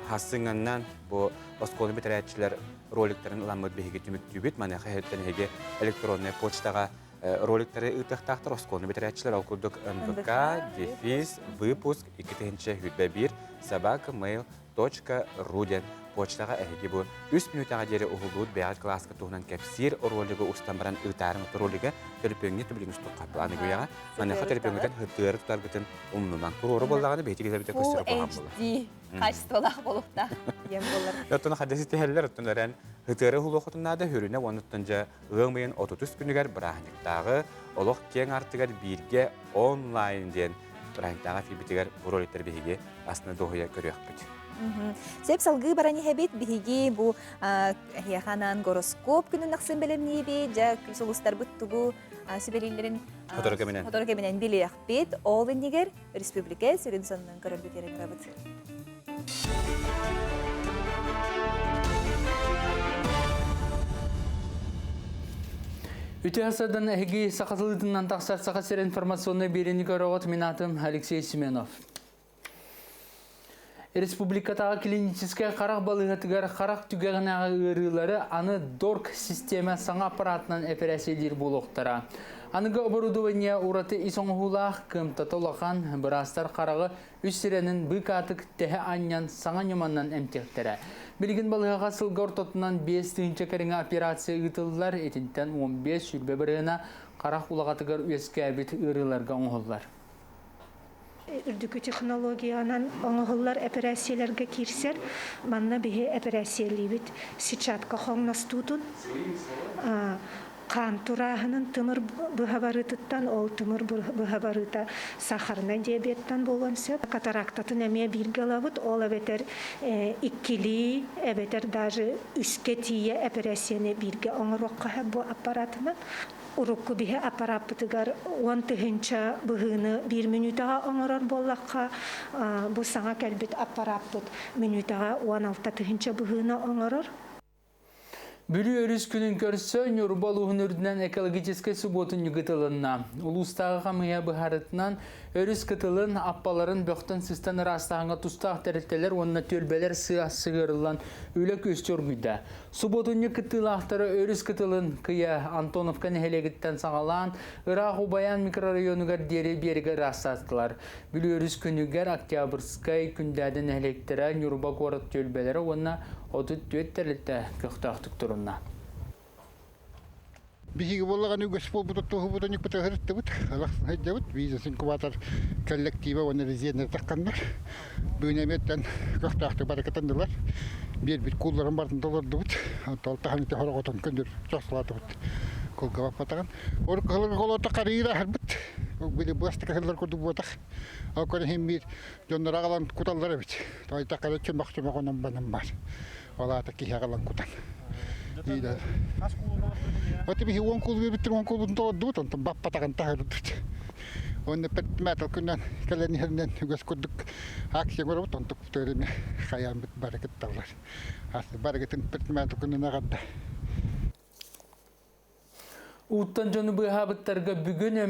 Speaker 2: Хассыҥаннан бу оскуола бүтэрээччилэр роликтарын ыламмыт биһиги түмүктүүбүт. Маныаха иһиттэн эһиги электроннай почтаҕа роликтары ыытыахтаахтар оскуоланы бүтэрээччилэр ол курдук НВК, дефис, выпуск 2021 собака mail ру диэн почтаҕа эһиги бу үс мүнүүтэҕэ диэри уһулуут бэйэҕит кылааска туһунан кэпсиир ролигы устан баран ыытаарыҥ ролига төлөпүөҥҥэ түбүлүҥ устуохха аныгыйаҕа маныаха төлөпүөҥҥүтэн хытыары тутаргытын умнумаҥ туруору буоллаҕына биһиги киһибитэ көстөр куһаҕан буолар
Speaker 1: HD качестволаах буолуохтаах диэн буолар.
Speaker 2: Оттон хадда ситиһэллэр оттон эрэн хытыары уһулуоххутун наада хүрүнэ уонуттан дьэ ыам ыйын 30 күнүгэр бырааһынньыктааҕы олох киэҥ артыгар бииргэ онлайн диэн бырааһынньыктааҕы эфирбитигэр бу роликтары биһиги астына дуоһуйа көрүөхпүт.
Speaker 1: Сөп салгыы баран иһэбит. Биһиги бу эһиэхэ анаан гороскоп күнүн ахсын бэлэмниибит. Дьэ, сулустарбыт тугу сүбэлииллэрин
Speaker 2: Сотору кэминэн.
Speaker 1: Сотору кэминэн билиэхпит. Ол иннигэр республика сүрүн сонунун көрөргүт эрэ турабыт.
Speaker 3: Үтүө сардан эһиги саха тылытынан тахсар Саха сир информационнай биэриини көрөҕүт. Мин атым Алексей Семенов. Республикатааҕы клиническэй харах балыыһатыгар харах түгэҕинээҕи ыарыылары аны ДОРК систиэмэ саҥа аппаратынан эпэрээссийэлиир буолуохтара. Аныгы оборудование ураты ис оҥоһуулаах, кыамтата улахан, быраастар хараҕы үс сирэнин быыкаатык тэһэ анньан саҥа ньыманан эмтиэхтэрэ. Билигин балыыһаҕа сылга ортотунан 5 тыһыынча кэриҥэ операция ыытыллар, итинтэн 15-20 бырыһына харах улаҕатыгар үөскээбит ыарыыларга оҥоһуллар.
Speaker 4: Үрдүкү технологиянан оҥоһуллар эпэрээссийэлэргэ киирсэр. Манна биһи эпэрээссийэлиибит сетчатка хоҥностуутун, хаан турааһынын тымыр быһа барыытыттан, ол тымыр быһа барыыта сахарнай диабеттан буолуон сөп. Катарактатын эмиэ бииргэ ылабыт, ол эбэтэр иккилии, эбэтэр даже үскэ тиийэ эпэрээссийэни бииргэ оҥоруохха сөп бу аппаратынан. Урукку биһи аппарааппытыгар 10 000 быһыыны биир мүнүүтэҕэ оҥорор буоллахха, бу саҥа кэлбит аппарааппыт мүнүүтэҕэ 16 000 быһыыны оҥорор.
Speaker 3: Бүлүү өрүс күнүн көрсө Ньурба улууһун үрдүнэн экологическай субуотунньук ыытылынна. Улуустааҕы хамыыһыйа быһаарытынан өрүс кытылын, аппаларын бөхтөн сыстан ыраастааһыҥҥа тустаах тэрилтэлэр уонна түөлбэлэр сыа сыһыарыллан үлэ күөстүү оргуйда. Субуотунньук кыттыылаахтара өрүс кытылын кыйа Антоновка нэһилиэгиттэн саҕалаан, ыраах Убайаан микрорайонугар диэри биэрэгэ ыраастаатылар. Бүлүү өрүс күнүгэр Октябрьскай, Күндээдэ нэһилиэктэрэ, Ньурба куорат түөлбэлэрэ уонна 34 тэрилтэ көхтөөхтүк турунна.
Speaker 5: Биһиги буоллаҕына үгэс буолбут туһубутун ыһырыттыбыт, сылдьабыт. Бизнес-инкубатор коллектива уонна резиденнэр тахханнар. Бүгүн эмиэттэн көхтөөхтүк баракатаннылар. Биэрбит куулларын бартын толордубут. Ол таһан ити хороҕотон көндүр чосулаатыбыт. Кулга баппатаҕын. Ору кыһыллар холото харыйыр аһарбыт. Били быастык кыһыллар курдук буотах. Ол көрө биир дьоннор аҕалан куталлар эбит. Тойтақара чөмөх-чөмөх онон банан бар. Ол аата киһи аҕалан кутан. Оти биһи 10 кул биэбиттэр 10 кулбутун толордубут, онтон баппатаҕын таһырдыбыт. Онно предприниматель күннэн кэлэн иһэринэн үгэс курдук акция оҥоробут, онтук төрүнэ хайаанбыт бары кытталлар. Барыгытын предприниматель күнүн аҕарда.
Speaker 3: Ууттан дьону быыһаабыттарга бүгүн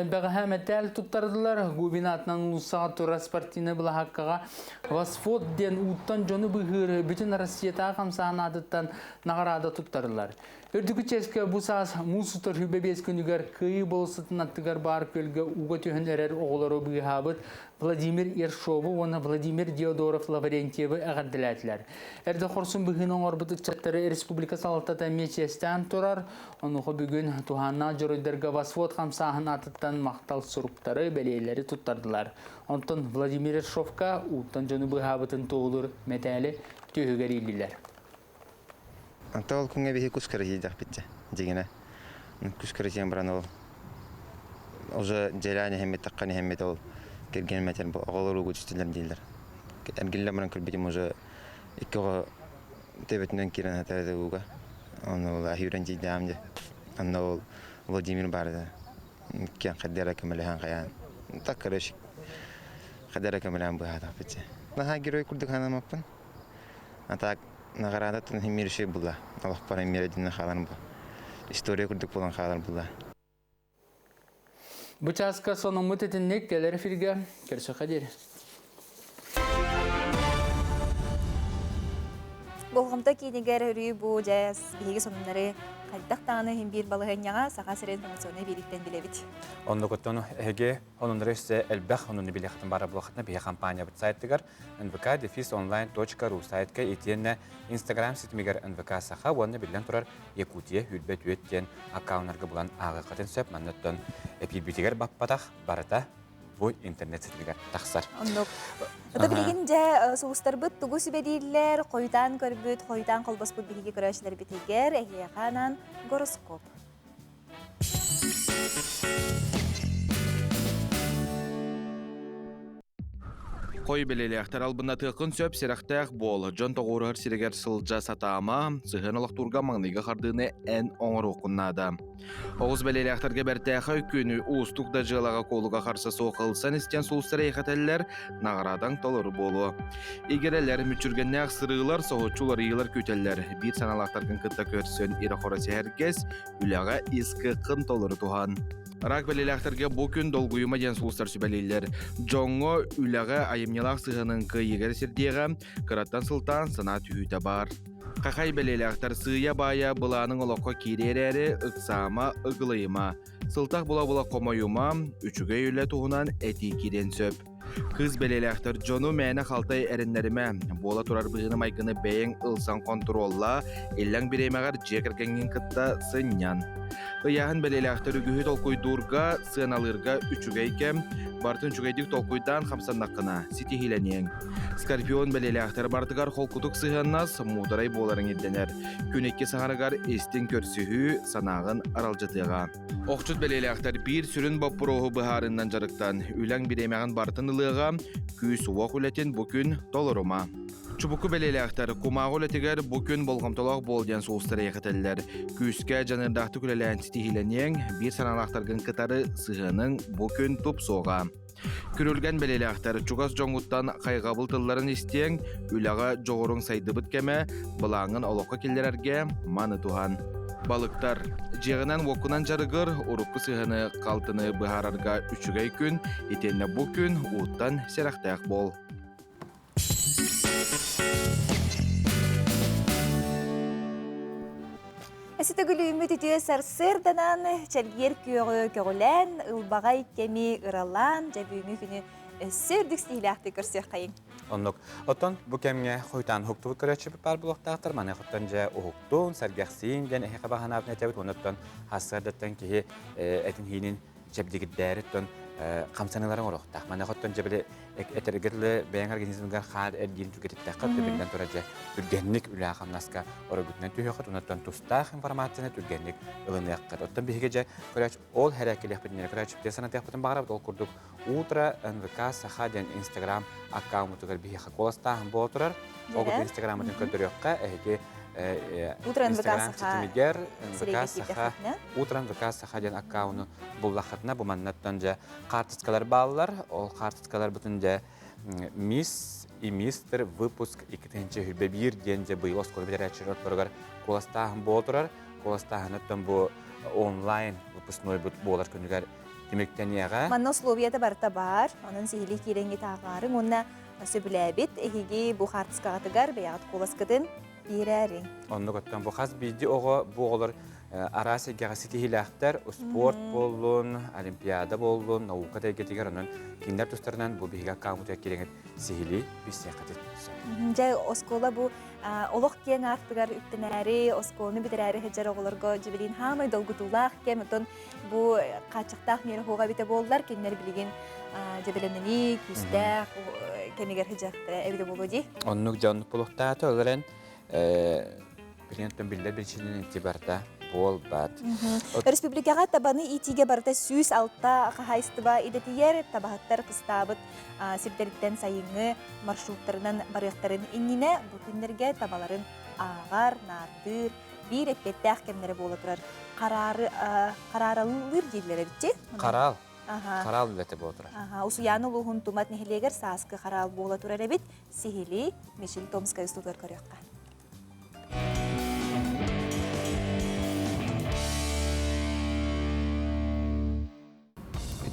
Speaker 3: бэҕэһээ мэтээл туттардылар. Губин атынан уулуссаҕа турар спортивнай былаһааккаҕа Восфот диэн ууттан дьону быыһыыр бүтүн Россиятааҕы хамсааһын аатыттан наҕараада туттарылар. Үрдүкү чиэскэ бу саас муус устар 25 күнүгэр Кыайыы болуоссатын аттыгар баар күөлгэ ууга түһэн эрэр оҕолору быыһаабыт Владимир Ершову уонна Владимир Диодоров Лаврентьевы эҕэрдэлээтилэр. Эрдэ хорсун быһыыны оҥорбут ыччаттары республика салалтата эмиэ чиэстээн турар. Онуоха бүгүн туһааннаах дьоруойдарга Восвод хамсааһын аатыттан махтал суруктары, бэлиэлэри туттардылар. Онтон Владимир Ершовка ууттан дьону быыһаабытын туоһулуур мэтээли түөһүгэр ииллилэр.
Speaker 6: Антон ол күҥҥэ биһи кус кэрэһиэдэхпит дьиҥинэ. Кус кэрэһиэн баран ол уже дьэлээн иһэммит таххан иһэммит ол кэргэним этэр оҕолор ууга түстүлэр дииллэр. Эргиллэн баран көрбүтүм уже икки оҕо төбөтүнэн киирэн сытар ууга. Ону ол аһыыран тиийдэҕим дьэ. Онно ол Владимир баар этэ. Киэн хайдара көмөлөһөн хайаан. Так короче хайдара көмөлөһөн быһаатахпыт. Наһаа герой курдук санаммаппын. А так наҕараадаттан иһин миэр үчүгэй буолла. Олохпор миэрэ дьинэ хаалан бу. История курдук буолан хаалар буолла.
Speaker 3: Бу чааска сонуммут итинник кэлэр эфиргэ көрсөххө диэри.
Speaker 1: Болҕомто киинигэр өрүү бу дьэ биһиги сонуннары хайдах даҕаны иһин биир балаһыанньаҕа Саха сирин информационнай биэрииттэн билэбит.
Speaker 2: Оннукуттан эһиги онуннары өссө элбэх онуну билиэхтин бара буолахтына биһи компаниябыт сайтыгар nvk-online.ru сайтка итиэннэ Instagram ситимигэр НВК Саха уонна биллэн турар Якутия үрбэт үөт диэн аккауннарга булан ааҕыаххытын сөп. Манныттан эпиирбитигэр баппатах барыта бу интернет ситимигэр тахсар.
Speaker 1: Оннук. Ото билигин дьэ сулустарбыт тугу сүбэлииллэр, хойутаан көрбүт, хойутаан холбоспут биһиги көрөөччүлэрбитигэр эһиэхэ анаан гороскоп.
Speaker 7: Хой бэлиэлээхтэр албыннатыаххын сөп сэрэхтээх буол. Дьон тоҕуоруһар сиригэр сылдьа сатаама, сыһыан олохтуурга маҥнайгы хардыыны эн оҥоруоххун наада. Оҕус бэлиэлээхтэргэ бэртээхэй күнү уустук да дьыалаҕа куолуга харса суох ылсан истэн сулустар эйхэтэллэр, наҕараадаҥ толору буолуо. Игирэлэр, мүччүргэннээх сырыылар, соһуччу уларыйыылар күүтэллэр. Биир санаалаахтаргын кытта көрсөн ирэ-хоро сэһэргэс, үлэҕэ ис кыаххын толору туһан. Рак бэлиэлээхтэргэ бу күн долгуйума диэн сулустар сүбэлииллэр. Дьоҥҥо үлэҕэ айымньылаах сыһыанын кыайыыга сирдиэҕэ, кыраттан сылтаан санаа түһүүтэ баар. Хахай бэлиэлээхтэр сыыйа-баайа былааныҥ олоххо киириэ эрээри, ыксаама, ыгылыйыма. Сылтах була-була хомойума, үчүгэй үлэ туһунан этии киириэн сөп. Кыыс бэлиэлээхтэр дьону мээнэ халтай эрэннэримэ, буола турар быһыыны-майгыны бэйэҥ ылсан хонтуруоллаа, иллэҥ бириэмэҕэр дьиэ кэргэҥҥин кытта сынньан. Ыйааһын бэлиэлээхтэр үгүһү толкуйдуурга, сыаналыырга үчүгэй кэм, барытын үчүгэйдик толкуйдаан хамсаннаххына ситиһиилэниэҥ. Скорпион бэлиэлээхтэр барытыгар холкутук сыһыаннас, муударай буоларыҥ ирдэнэр. Күн икки саҥарыгар истиҥ көрсүһүү санааҕын аралдьытыаҕа. Охчут бэлиэлээхтэр биир сүрүн боппуруоһу быһаарыннан дьарыктан, үлэҥ бириэмэҕин барытын ылыаҕа, күүс-уох үлэтин бу күн толорума. Чубуку бэлиэлээхтэр кумааҕы үлэтигэр бу күн болҕомтолоох буол диэн сулустар эйэхэтэллэр. Күүскэ дьаныардаахтык үлэлээн ситиһиилэниэҥ, биир санаалаахтаргын кытары сыһыаныҥ бу күн тупсуоҕа. Күрүлгэн бэлиэлээхтэр чугас дьоҥҥуттан хайҕабыл тылларын истиэҥ, үлэҕэ дьоҕуруҥ сайдыбыт кэмэ, былааҥҥын олоххо киллэрэргэ маны туһан. Балыктар. Дьиэҕинэн-уоккунан дьарыгыр, урукку сыһыаны халтыны быһаарарга үчүгэй күн, итиэннэ бу күн ууттан сэрэхтээх буол.
Speaker 1: Эситөгүлүүммүт үтүө сарсыарданан чэлгиэр күөҕү көҕүлээн, ылбаҕай кэми ыралаан, дьэ бүгүҥҥү күнү өссө үрдүк ситиһиилээхтик көрсүөххэйиҥ.
Speaker 2: Оннук. Оттон бу кэмҥэ хойутаан уһуктубут көрөөччүбүт баар буолуохтаахтар. Маныаха дьэ уһуктуун, сэргэхсиин диэн эһиэхэ баҕанаабытын этэбит. Оннуттан сарсыардаттан киһи этин иһиинин чэбдигирдээри оттон хамсаныыларын оҥоруохтаах. Маныаха оттон дьэ били этэргэ дылы бэйэҥ организмгар хаар эргиирин түргэтиттэххэ биллэн турар дьэ түргэнник үлэҕэ-хамнаска оройгутунан түһүөххүт, онон тустаах информацияны түргэнник ылыныаххыт. Оттон биһиги дьэ көрөөччү ол хэрээккэлиэхпитин көрөөччүбүтүгэр санатыахпытын баҕарабыт. Ол курдук Утро НВК Саха диэн Инстаграм аккаунтугар биһиэхэ куоластааһын буола турар. Ол курдук Инстаграммытын көрдөрүөххэ эһиги
Speaker 1: Утро НВК
Speaker 2: Инстаграм
Speaker 1: Саха
Speaker 2: ситимигэр НВК
Speaker 1: сирэйгэ
Speaker 2: Саха
Speaker 1: киирдэххитинэ
Speaker 2: Утро НВК Саха диэн аккауну буллаххытына бу маннаттан дьэ хаартыскалар бааллар. Ол хаартыскаларбытын дьэ Мисс и мистер выпуск 2021 диэн дьэ быйыл оскуола бүтэрээччилэр ортолоругар куоластааһын буола турар. Куоластааһыныттан бу онлайн выпускнойбут буолар күнүгэр түмүктэниэҕэ.
Speaker 1: Манна условията барыта баар. Онон сиһилии киирэҥҥит ааҕаарыҥ уонна сөбүлээбит эһиги бу хаартыскаҕытыгар бэйэҕит куоласкытын биэрээриҥ.
Speaker 2: Оннук оттон бу хас биирдии оҕо бу оҕолор араас эйгэҕэ ситиһиилээхтэр, успуорт буоллун, олимпиада буоллун, наука да эйгэтигэр онон кинилэр тустарынан бу биһиги аккаунтугар киирэҥит сиһилии билсиэххитин сөп.
Speaker 1: Дьэ, оскуола бу олох киэҥ аартыгар үктэнээри, оскуоланы бүтэрээри сылдьар оҕолорго дьибилиин хаамай долгутуулаах кэм, оттон бу хааччахтаах миэрэ суоҕа эбитэ буоллар, кинилэр билигин дьэбэлэнэнии, күүстээх кэмигэр сылдьыахтара эбитэ буолуо дии.
Speaker 2: Оннук дьон булуктаата, ол эрэн билигин биллэр биричиинэн ити барыта буолбат.
Speaker 1: Республикаҕа табаны иитиигэ барыта 106 хаһаайыстыба идэтийэр, табаһыттар кыстаабыт сирдэриттэн сайыҥҥы маршруттарынан барыахтарын иннинэ бу күннэргэ табаларын ааҕар, наардыыр, биир эппиэттээх кэмнэрэ буола турар. Хараары харааралыыр дииллэр эбит
Speaker 2: Хараал. Хараал үлэтэ буола турар.
Speaker 1: Усуйаан улууһун Тумат нэһилиэгэр сааскы хараал буола турар эбит. Сиһилии Мичил Томская устутугар көрүөххэ.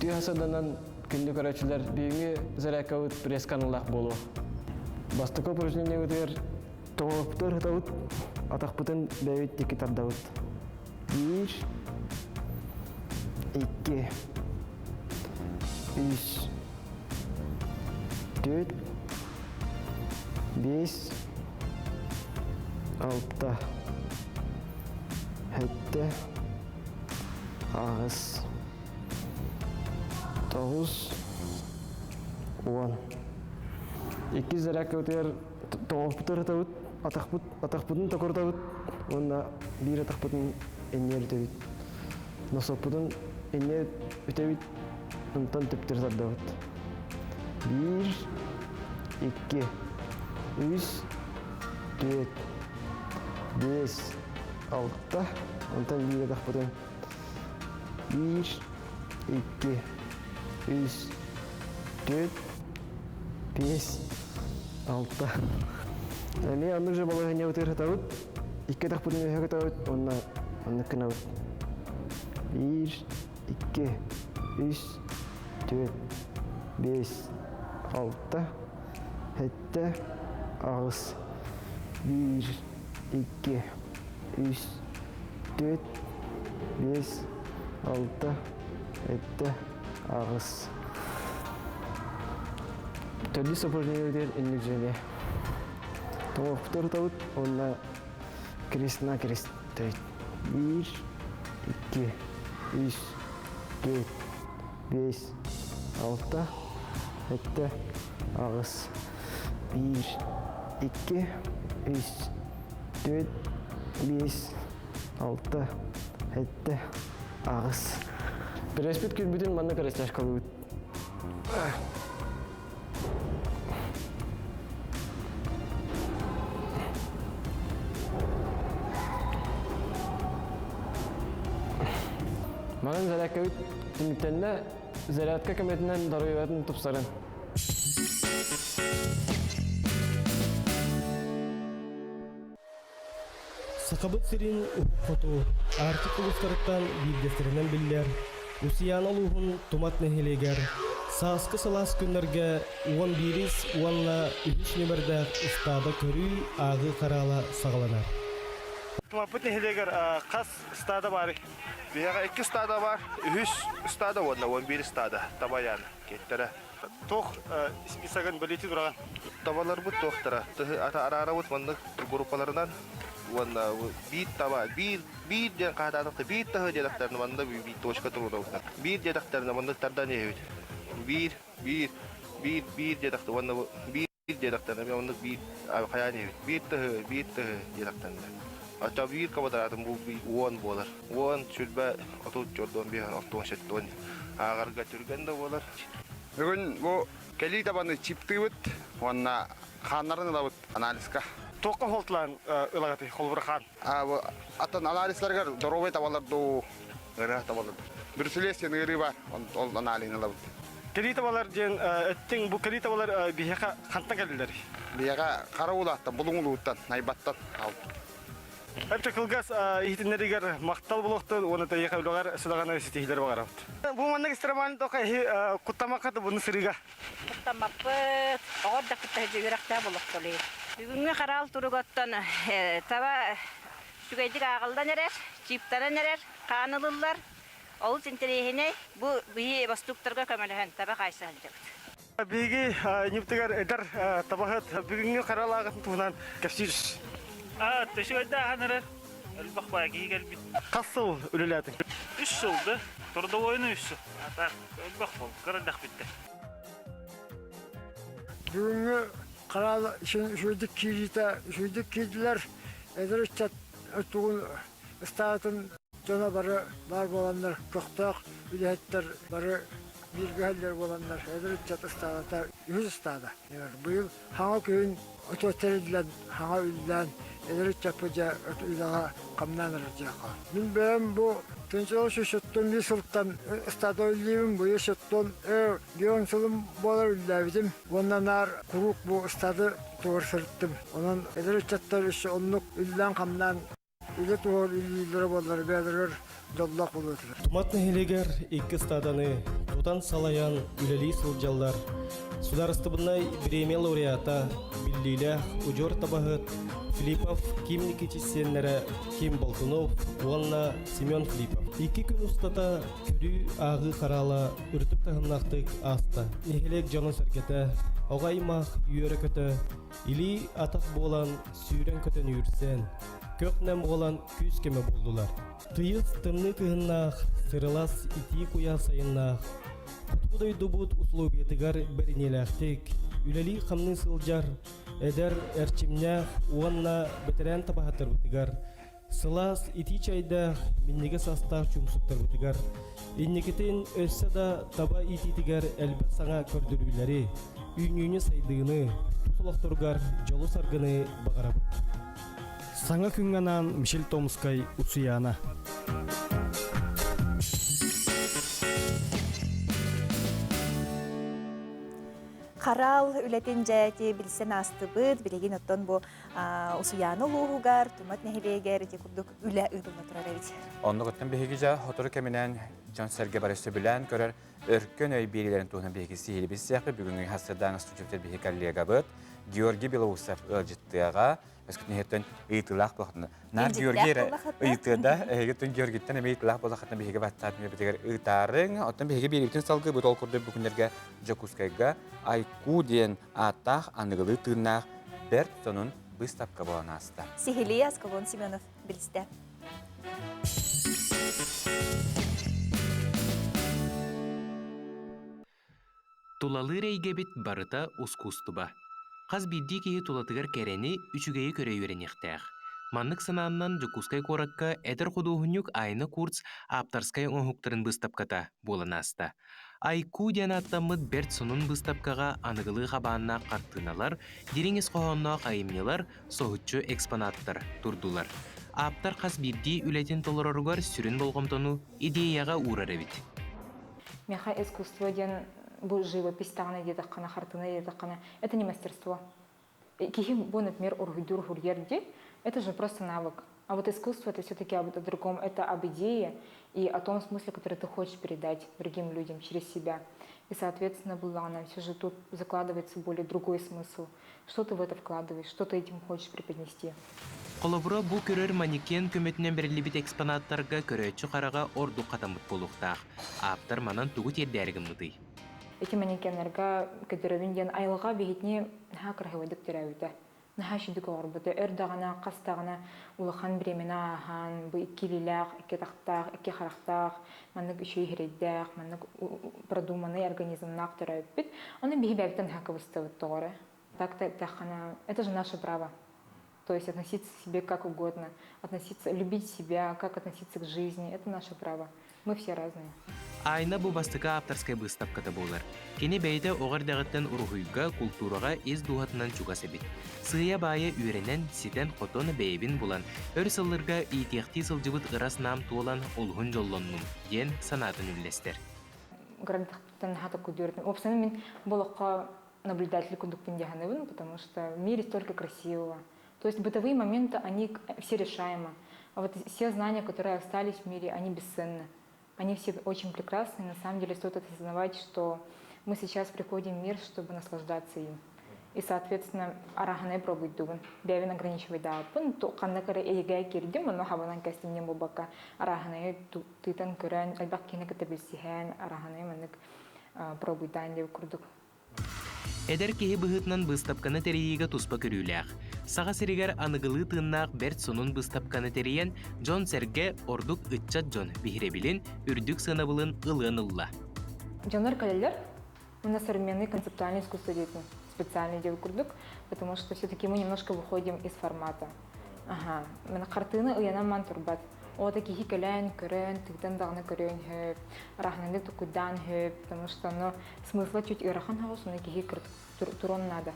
Speaker 8: Үтүө хасаданан күндү көрөөччүлэр бүгүҥҥү зарядкабыт пресс-каналлаах буолуо. Бастакы упражнениебытыгар тоҕуоппутугар ытабыт, атахпытын бэйэбит диэки тардабыт. Биир, икки, үс, түөрт, биэс, алта, сэттэ, аҕыс, тоҕус, уон. Иккис зарядкабытыгар тоҕоппутугар ытабыт, атахпыт, атахпытын токурутабыт уонна биир атахпытын инньэ үтэбит. Носоппутун инньэ үтэбит, онтон төптөрү тардабыт. Биир, икки, үс, түөрт, биэс, алта, онтон биир атахпытын биир, икки, үс, түөрт, биэс, алта. Эмиэ оннук же балаһыанньабытыгар сытабыт. Икки атахпытын үөһэ көтөбүт уонна оннук гынабыт. Биир, икки, үс, түөрт, биэс, алта, сэттэ, аҕыс. Биир, икки, үс, түөрт, биэс, алта, сэттэ, аҕыс. Төрдүс упражнениебытыгар инник дьиэлиэ. Тоҕуохпутугар ытабыт уонна крест на крест Биир, икки, үс, түөрт, биэс, алта, сэттэ, аҕыс. Биир, икки, үс, түөрт, биэс, алта, сэттэ, аҕыс. Преспит күлбүтүн манна растяжкалыыбыт. Манан зарядкабыт түмүктэннэ, зарядка көмөтүнэн доруобуйатын тупсарын.
Speaker 19: Сахабыт сирин уһук хоту Арктик улуустарыттан биирдэстэринэн биллэр Усуйаана улууһун Тумат нэһилиэгэр сааскы сылаас күннэргэ уон биирис уонна үһүс нүмердээх ыстаада көрүү ааҕыы хараала саҕаланар.
Speaker 20: Тумаппыт нэһилиэгэр хас ыстаада баарый?
Speaker 21: Биһиэхэ икки ыстаада баар, үһүс ыстаада уонна 11 ыстаада табайаан киэттэрэ.
Speaker 20: Туох списогын бэлиэтии тураҕын?
Speaker 21: Табаларбыт туохтара? Араарабыт маннык группаларынан уонна биир таба, биир биир диэн хаһаатаатахта биир таһы диэтэхтэринэ манна биир точка туруорабыт. Биир диэтэхтэринэ маннык тардан иһэбит. Биир, биир, биир, биир диэтэхтэ уонна биир диэтэхтэринэ оннук биир хайаан иһэбит. Биир тыһы, биир тыһы диэтэхтэринэ. Оччо биир квадратын бу уон буолар. Уон, сүрбэ, отут, чордуон, биэһэн, алтуон, сэттуон ааҕарга түргэн да буолар.
Speaker 22: Бүгүн бу кэлии табаны чиптыыбыт уонна хааннарын ылабыт анализка.
Speaker 20: Туохха холтулаан ылаҕытый холобура хаан?
Speaker 22: Атын анализларыгар здоровый табалар дуу, ыарыһах табалар. Брюсселес диэн ыарыы бар, ол аналиһын ылабыт.
Speaker 20: Кэлии табалар диэн эттиҥ, бу кэлии табалар биһиэхэ хантан кэллилэр?
Speaker 22: Биһиэхэ Хара Уулаахтан, Булуҥ улууттан, Найбаттан аҕалбыт.
Speaker 20: Эбэтэр кылгас иһитиннэригэр махтал буолуохтун уонна тэйиэхэ үлэҕэр сыдаҕаны ситиһиилэри баҕарабыт. Бу маннык экстремальный тоха иһи куттамакка буну сырыыга.
Speaker 23: Куттаммаппыт, оҕор да кытта үөрэхтээх буолуохтолуй. Бүгүҥҥү хараал туругуттан таба үчүгэйдик ааҕыллан эрэр, чиптаран эрэр, хаан ылыллар. Олус интэриэһинэй. Бу биһи бостууктарга көмөлөһөн таба хаайса сылдьабыт.
Speaker 20: Биһиги инибитигэр эдэр табаһыт бүгүҥҥү харалааҕытын туһунан кэпсиир.
Speaker 24: Төсүгайдааһан эрэр элбэх баай киһи кэлбит.
Speaker 20: Хас сыл үлэлээтиҥ?
Speaker 24: Үс сылды. Трудовойну үс сыл. А так элбэх бол, кыра элбэх бүттэ.
Speaker 25: Бүгүҥҥү хараал үчүгэйдик киириитэ үчүгэйдик киирдилэр. Эдэр ыччат тугун ыстаатын дьоно бары баар буоланнар көхтөөх үлэһиттэр бары бииргэ буоланнар эдэр ыччат ыстаадата үһүс ыстаада. Быйыл хаҥа күһүн оту тэриллэн, хаҥа үллээн эдэр ыччаппыт дьэ үлэҕэ хамнаан эрэр дьиэхэ. Мин бэйэм бу тынчылар сүүсөттөн биир сылтан ыстаада үллүүбүн, быйыл сөттөн бион сылым буолар үллээбитим. Уонна наар куруук бу ыстаады тугар сырыттым. Онон эдэр ыччаттар өссө оннук үллээн-хамнаан Үлэ туһугар үлэлииллэрэ буоллар бэйэлэригэр дьоллоох буолуо этилэр.
Speaker 19: Тумат нэһилиэгэр икки ыстааданы тута тутан-салайан үлэлии сылдьаллар. Судаарыстыбыннай бириэмийэ лауреата, биллиилээх удьуор табаһыт Филиппов Ким Никитич сиэннэрэ Ким Болтунов уонна Семен Филиппов. Икки күн устата көрүү ааҕыы хараала үрдүк таһымнаахтык ааста. Нэһилиэк дьоно-сэргэтэ, оҕо аймах үөрэ-көтө, илии-атах буолан сүүрэн-көтөн үүрсэн, көх-нэм буолан күүс-көмө буоллулар. Тыйыс тымныы кыһыннаах, сырылас итии куйаас сайыннаах, хотугу дойдубут усулуобуйатыгар бэриниилээхтик үлэлии-хамныы сылдьар эдэр эрчимнээх уонна бэтэрээн табаһыттарбытыгар сылаас итии чэйдээх минньигэс астаах чуумсуктарбытыгар инникитин өссө да таба иитиитигэр элбэх саҥа көрдөрүүлэри, үүнүүнү-сайдыыны, тус олохторугар дьолу-саргыны баҕарабыт.
Speaker 9: Саҥа күҥҥэ анаан Мишель Томскай Уцуяна.
Speaker 1: Харал үлэтин дьээти билсэн аастыбыт. Билигин оттон бу Усуйаана улууһугар, Тумат нэһилиэгэр ити курдук үлэ ыытылла турар эбит.
Speaker 2: Оннук оттон биһиги дьэ сотору кэминэн дьон-сэргэ бары сөбүлээн көрөр өркөн өй биэриилэрин туһунан биһиги сиһилии билсиэхпит. Бүгүҥҥү хасырдаан студиябытыгар биһиги коллегабыт Георгий Белоусов ыалдьыттыаҕа. Өскөтүн ыйытыылаах буолахтына. Наар Георгий эрэ ыйытыада, эһиги Георгийтан эмиэ ыйытыылаах буолахтына биһиги баттаат мүөбүтүгэр ыытаарыҥ. Оттон биһиги биэриибитин салгыы ол курдук бу күннэргэ Дьокуускайга Айку диэн ааттаах аныгылыы тыыннаах бэрт сонун быыстапка буолан ааста.
Speaker 1: Сиһилии Аскалон Семенов билистэ.
Speaker 10: Тулалыыр эйгэбит барыта ускуустуба. Хас биирдии киһи тулатыгар кэрэни, үчүгэйи көрө үөрэниэхтээх. Маннык санааннан Дьокуускай куоракка эдэр худуоһунньук Айна Курц ааптарскай оҥоһуктарын быыстапката буолан ааста. Айку диэн ааттаммыт бэрт сонун быыстапкаҕа аныгылыы хабааннаах хартыыналар, дириҥ ис хоһоонноох айымньылар, соһуччу экспонаттар турдулар. Ааптар хас биирдии үлэтин толороругар сүрүн болҕомтону идеяҕа уурар эбит.
Speaker 11: Миэхэ искусство диэн бу живопись даҕаны диэтэххинэ, хартыына диэтэххинэ, это не мастерство. Киһи бу, например, уруһуйдуур уһуруйар дии, это же просто навык. А вот искусство это все-таки об другом, это об идее и о том смысле, который ты хочешь передать другим людям через себя. И, соответственно, была все же тут закладывается более другой смысл. Что ты в это вкладываешь, что ты этим хочешь преподнести.
Speaker 10: Холобура, бу көрөр манекен көмөтүнэн бэриллибит экспонаттарга көрөөччү хараҕа ордук хатаммыт буолуохтаах. Ааптар манан тугу тиэрдээри гыммытый?
Speaker 11: Ити манекеннарга көтөрөбүн диэн айылҕа биһитини наһаа кыраһыбайдык төрөөбүтэ. Наһаа үчүгдүк оҕорбута. Өр даҕаны, хас даҕаны улахан бириэмэни ааһан, бу икки илиилээх, икки атахтаах, икки харахтаах, маннык үчүгэй сирэйдээх, маннык продуманный организмнаах төрөөбүппүт. Ону биһи бэйэбиттэн наһаа кыбыстабыт тоҕо эрэ. Так-то эттэххинэ, это же наше право. То есть относиться к себе как угодно, относиться, любить себя, как относиться к жизни, это наше право. Мы все разные.
Speaker 10: Айна бу бастакы ааптарскай быыстапката буолар. Кини бэйэтэ оҕо эрдэҕиттэн уруһуйга, култуураҕа ис дууһатынан чугас эбит. Сыыйа-баайа үөрэнэн, ситэн-хотон бэйэбин булан, өр сылларга иитиэхтии сылдьыбыт ыра санаам туолан олуһун дьоллоннум, диэн санаатын үллэстэр.
Speaker 11: Грантахтан наһаа такой Уопсайынан мин бу олоххо наблюдатель курдукпун дьаһанабын, потому что в мире столько красивого. То есть бытовые моменты, они все решаемы. А вот все знания, которые остались в мире, они бесценны. Они все очень прекрасны, и на самом деле стоит осознавать, что мы сейчас приходим в мир, чтобы наслаждаться им. И, соответственно, араханай пробуйдугун. Бэйэбин ограничивай дааппын, ханна кара эйгээ кирдим, онно хабанан кэстим буолбакка араханайы тыытан көрөн, элбэх киһини кытта билсиһэн, араханай маннык пробуйдаан диэбит курдук.
Speaker 10: Эдэр киһи быһыытынан быыстапканы тэрийиигэ туспа көрүүлээх. Саха сиригэр аныгылыы тыыннаах бэрт сонун быыстапканы тэрийэн, дьон-сэргэ, ордук ыччат дьон биһирэбилин, үрдүк сыанабылын ылыан ылла.
Speaker 11: Дьоннор кэлэллэр. У нас современный концептуальный искусство деятельный, специальный дел курдук, потому что все-таки мы немножко выходим из формата. Ага, мына хартыына ыйанан ман турбат. Ота киһи кэлэн, көрөн, тыытан даҕаны көрүөн сөп, арахнаны тукуйдаан сөп, потому что оно смысла чуть ыарахан соҕус, ону киһи турон надо.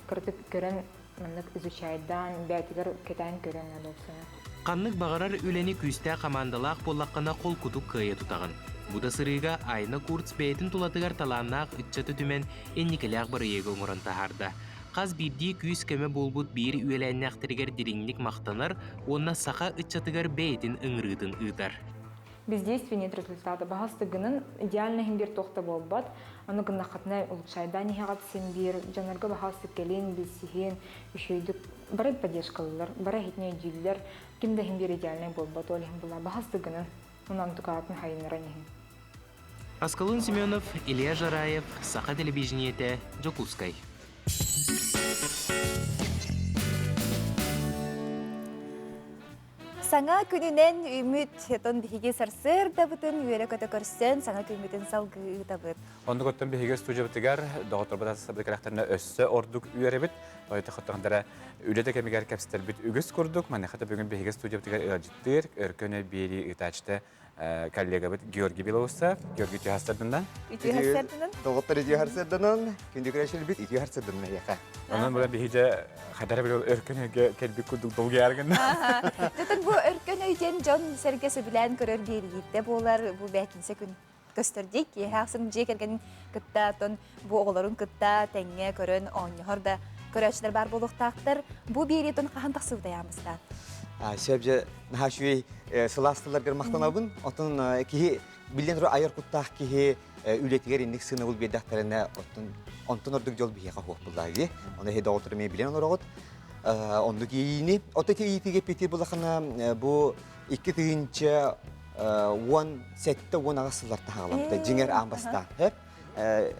Speaker 11: Кырытык көрөн, маннык изучайдаан, бээтигэр кэтээн көрөн надо опсана.
Speaker 10: Ханнык баҕарар үлэни күүстээх хамаандалаах буоллаххына холкутук кыайа тутаҕын. Бу да сырыыга Айна Курц бэйэтин тулатыгар талааннаах ыччаты түмэн инникилээх бырайыагы оҥорон таһаарда. Хас биирдии күүс-көмө буолбут биир үөлээннээхтэригэр дириҥник махтанар уонна саха ыччатыгар бэйэтин ыҥырыытын ыытар.
Speaker 11: Без действий нет результата. Баһас гынан идеально иһин биир туох да буолбат. Ону гыннаххытына улучшайдаан иһэҕит син биир дьоннорго баһаас кэлин, билсиһин, үчүгэйдик бары поддержкалыыллар, бары иһитин өйдүүллэр. Ким да иһин биир идеальнай буолбат, ол иһин була баһас гынан онон тукаатын хайыннаран иһин.
Speaker 10: Аскалон Семенов, Илья Жараев, Саха телевидениетэ, Дьокуускай.
Speaker 1: Саҥа күнүнэн үмүт, отон биһиги сарсыардабытын үөрэ-көтө көрсөн, саҥа күммүтүн салгыы ыытабыт.
Speaker 2: Оннук оттон биһиги студиябытыгар доҕотторбут асабыт кэлэхтэринэ өссө ордук үөрэбит. Тоойто хоттоһондара үлэ да кэмигэр кэпсэтэрбит үгүс курдук. Маныаха да бүгүн биһиги студиябытыгар ыалдьыттыыр, өркөн өй биэрии ыытааччыта коллегабыт Георгий Белоусов. Георгий үтүө харсырдынан.
Speaker 1: Үтүө харсырдынан.
Speaker 12: Доҕоттор үтүө харсырданан, күндү көрөөччүлэрбит үтүө харсырданан эһиэхэ.
Speaker 2: Онон була биһиги хадара бил өркөн өйгө кэлбит курдук долгуйар гынна.
Speaker 1: Дэтэн бу өркөн өй диэн дьон сэргэ сөбүлээн көрөр биэриитэ буолар бу бээтинсэ күн көстөрдик киэһэ ахсын дьиэ кэргэнин кытта оттон бу оҕолорун кытта тэҥҥэ көрөн оонньоһор да көрөөччүлэр баар буолуохтаахтар. Бу биэриитин хаһан тахсыбытай аамыстаан?
Speaker 12: Сөп дьэ наһаа үчүгэй сылаас тылларгар махтанабын. Оттон киһи биллэн турар айар куттаах киһи үлэтигэр инник сыанабыл биэрдэхтэринэ оттон онтон ордук дьол биһиэхэ суох буоллаҕа дии. Ону эһи доҕоттору эмиэ билэн олороҕут. Оннук иэйиини. Оттон ити иитиигэ эппиэттиир буоллаххына бу 2017-18 сыллар таһаҕаламмыта. Дьиҥэр аан бастаан.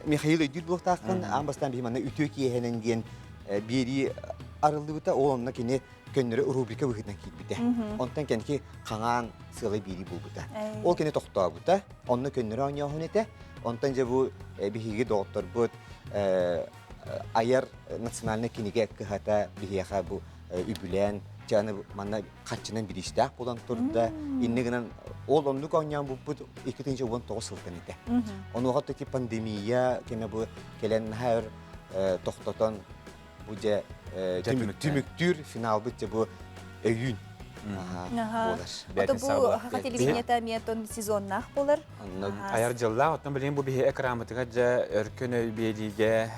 Speaker 12: Михаил өйдүүр буолуохтааххын, аан бастаан биһи манна үтүө киэһэнэн диэн биэрии арыллыбыта. Ол онно кини көннөрү рубрика быһыытынан киирбитэ. Онтон кэнники хаҥаан сыалай биэрии буолбута. Ол кини тохтообута. Онно көннөрү оонньооһун этэ. Онтон дьэ бу биһиги доҕотторбут айар национальнай кинигэ кыһата биһиэхэ бу үбүлээн дьэ аны манна хаччынан бириистээх буолан турда. Инне гынан ол оннук оонньоон буппут 2019 сылтан этэ. Онуоха таки пандемия кэмэ бу кэлэн наһаа өр тохтотон бу дьэ түмүктүүр финалбыт дьэ бу өйүүн буолар.
Speaker 1: Ото бу Саха телевидениета эмиэ тон сезоннаах буолар.
Speaker 2: Айар дьыллаах, оттон билигин бу биһи экранмытыгар дьэ өркөн өй биэриигэ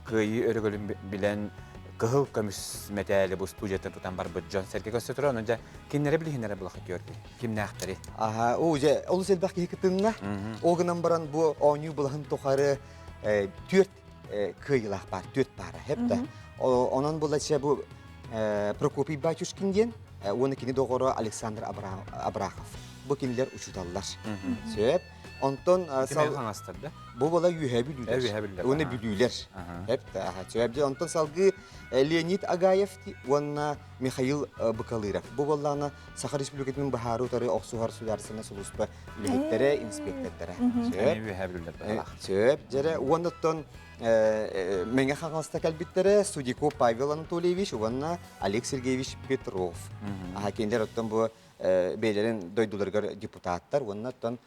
Speaker 2: кыайыы өрөгөлүн билэн кыһыл көмүс мэтээли бу студияттан тутан барбыт дьон сэргэ көстө турар. Онон дьэ кинилэри билиһиннэрэ булаха Георгий. Кимнээхтэри?
Speaker 12: Аха, оо дьэ олус элбэх киһи кытынна. Ол гынан баран бу оонньуу былаһын тухары түөрт кыайыылаах баар, түөрт баара, хэп да. Онон булача бу Прокопий Батюшкин диэн уонна кини доҕоро Александр Абрахов. Бу кинилэр учууталлар. Сөп. Онтон
Speaker 2: хаҥастар да?
Speaker 12: Бу була үөһэ бүлүүлэр.
Speaker 2: Үөһэ бүлүүлэр.
Speaker 12: Уонна бүлүүлэр. Хэп да. Сөп. Онтон салгыы Леонид Агаев уонна Михаил Быкалыров. Бу буоллаҕына Саха Республикатын баһаары утары охсуһар судаарыстыбаннай сулууспа үлэһиттэрэ, инспектордара.
Speaker 2: Сөп. Үөһэ бүлүүлэр баһаалаах.
Speaker 12: Сөп. Дьэрэ уонна Мэҥэ Хаҥаласта кэлбиттэрэ Судяков Павел Анатольевич уонна Олег Сергеевич Петров. Аха кинилэр оттон бу бэйэлэрин дойдуларыгар депутаттар уонна оттон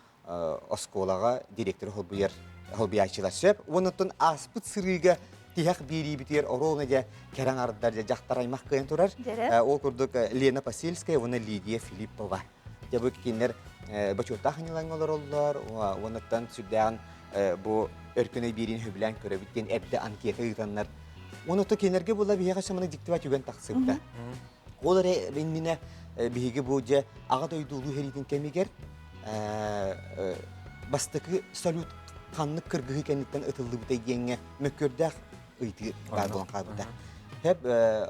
Speaker 12: оскуолаҕа директор холбуйар холбуйааччылар сөп. Уонна оттон ааспыт сырыыга тиһэх биэриибитигэр оруолна дьэ кэрэ аҥардар дьэ дьахтар аймах кыайан турар. Ол курдук Лена Посельская уонна Лидия Филиппова. Дьэ бу кинилэр бочуоттаах аньылаҥҥа олороллор уонна оттон сүрдээҕин бу өркөн өй биэриини сөбүлээн көрөбүт диэн эрдэ анкета ыытаннар. Уонна оттон кинилэргэ була биһиэхэ сыманы дьиктибэ түгэн тахсыбыта. Ол эрэ иннинэ биһиги бу дьэ Аҕа дойду Улуу сэриитин кэмигэр бастакы салют ханнык кыргыһыы кэнниттэн ытыллыбытай диэҥҥэ мөккүөрдээх ыйытыы баар буолан хаалбыта. Хэп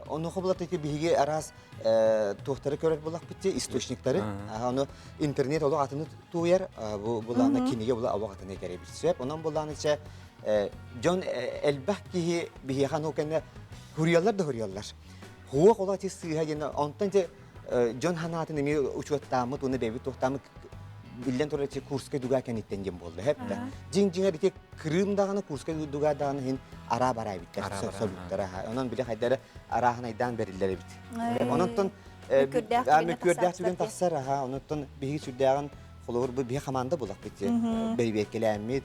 Speaker 12: онуоха булат ити биһиги араас туохтары көрөр булахпыт источниктары. Ону интернет олох атыны туйар, бу булаана кинигэ була олох атыны этэр сөп. Онон булааныча дьон элбэх киһи биһиэхэ аны кэннэ хуруйаллар да хуруйаллар. Хуох олох ити сыыһа диэн онтон те дьон ханаатын эмиэ учуоттааммыт уонна бэйбит туохтааммыт биллэн турар ити Курскай дуга кэнниттэн диэн буолла хэп да. Дьиҥ дьиҥэр ити Крым даҕаны Курскай дуга даҕаны иһин араа бараа эбиттэр солюттара. Онон били хайдары арааһынайдаан бэриллэр эбит. Онон мөккүөрдээх түгэн тахсар аха онон биһиги сүрдээҕин холобур бу биһи команда булахпыт бэйбиэккэлээммит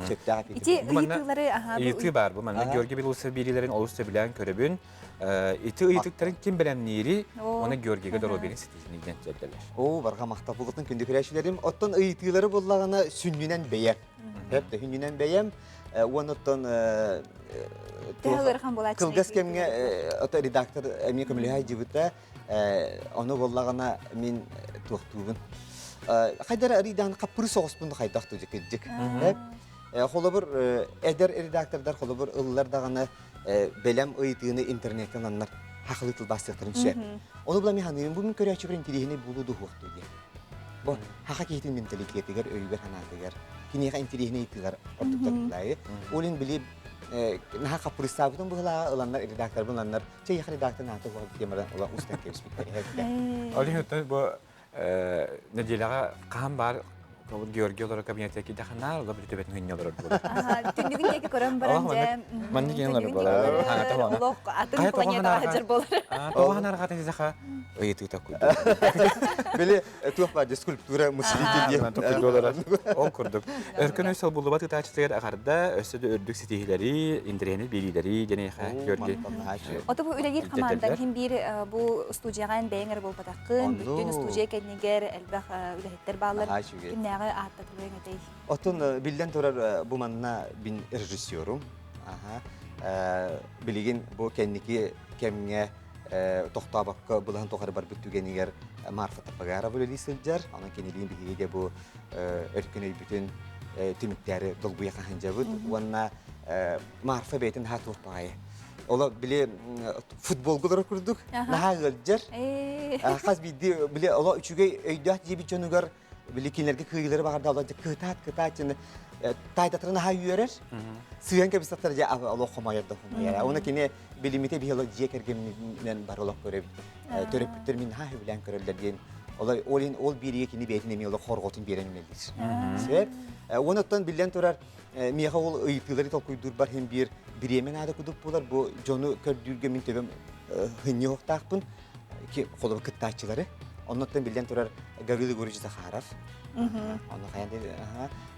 Speaker 12: сөптөөх
Speaker 1: Ити ыйытыылары аха
Speaker 2: Ыйытыы баар бу манна Георгий Белоусов биэриилэрин олус сөбүлээн көрөбүн. Ити ыйытыктарын ким бэлэмниири уонна Георгийга доруобуйаны ситиһиини диэн тиэрдэллэр.
Speaker 12: Оо, барҕа махтал буолуохтун күндү көрөөччүлэрим. Оттон ыйытыылары буллаҕына сүнньүнэн бэйэм. Хөп да сүнньүнэн бэйэм. Уонуттан кылгас кэмҥэ ото редактор эмиэ көмөлөһө дьыбыта. Ону буоллаҕына мин туохтуубун. Хайдара арыйдаан хаппыры соҕуспун хайдах тужы кырдьык. Холобур эдэр редактордар холобур ыллар даҕаны бэлэм ыйытыыны интернеттен аннар хахылыы тылбаастыахтарын сөп. Ону була мин ханыыбын бу мин көрөөччүбэр интириэһинэй буолуу дуһуохтуу диэн. Бу хаха киһитин менталитетигэр, өйүгэр санаатыгар киниэхэ интириэһинэй ыйытыылар ордуктар булаайы. Ол иһин били наһаа хаппырыстаабытын быһылааҕа ыланнар редакторбын ыланнар чэ яха редактор наата уһуга темадан ула устан кэбиспиттэр.
Speaker 2: Ол иһин бу нэдиэлэҕэ хаһан баар Георгий олорор кабинетка киирдэххэ ола бүтүбэтин хынньа олорор буолар.
Speaker 1: Түннүгүн диэки көрөн баран дьэ
Speaker 2: маннык киэн олорор буолар. Хаҥата буолар.
Speaker 1: Олох атын планетаҕа сылдьар буолар.
Speaker 2: Тоҕо ханарҕатын дизаха ыйытыыта курдук.
Speaker 12: Били туох баар скульптура мыслитель диэн
Speaker 2: болар. Ол курдук. Өркөн өй солбуллубат ытааччытыгар аҕарда өссө да үрдүк ситиһиилэри, интэриэһинэй биэриилэри диэн Георгий.
Speaker 1: Ото бу үлэлиир хамаандан хин биир бу студияҕа эн бэйэҥ эрэ буолбатаххын, бүттүн студия кэннигэр элбэх үлэһиттэр бааллар. Кимнээҕи ааттатылыаҥ этэй?
Speaker 12: Оттон биллэн турар бу манна бин режиссерум. Билигин бу кэнники кэмҥэ тохтообокко былаһын тухары барбыт түгэнигэр Марфа Тапагарова үлэлии сылдьар. Онон кинилиин биһиги де бу өркөн өйбүтүн түмүктээри долгуйа хаһындьабыт. Уонна Марфа бэйэтин наһаа туох баҕайы. Оло били футболга олорор курдук наһаа ыалдьар. Хас биирдии били оло үчүгэй өйдөөх диэбит дьонугар били кинилэргэ кыайыылары баҕарда оло кытаат кытаат дьэни таайтатырын наһаа үөрэр. Сыһан кэбистаттар дьэ олох хомойор да хомойор. Уна кини билимите биһи оло дьиэ кэргэмминэн бар олох көрөбүт. Төрөппүттэр мин наһаа сөбүлээн көрөллөр диэн Олар ол иһин ол бииригэ кини бэйэтин эмиэ олох хорҕотун биэрэн үлэлиир. Сөп. Уонуттан биллэн турар миэхэ ол ыйытыылары толкуйдуурбар иһин биир бириэмэ наада кудук буолар. Бу дьону көрдүүргэ мин төбөм хынньыһуохтаахпын. Холобур кыттааччылары. Оннуттан биллэн турар Гаврил Егорович Захаров. Онно хайан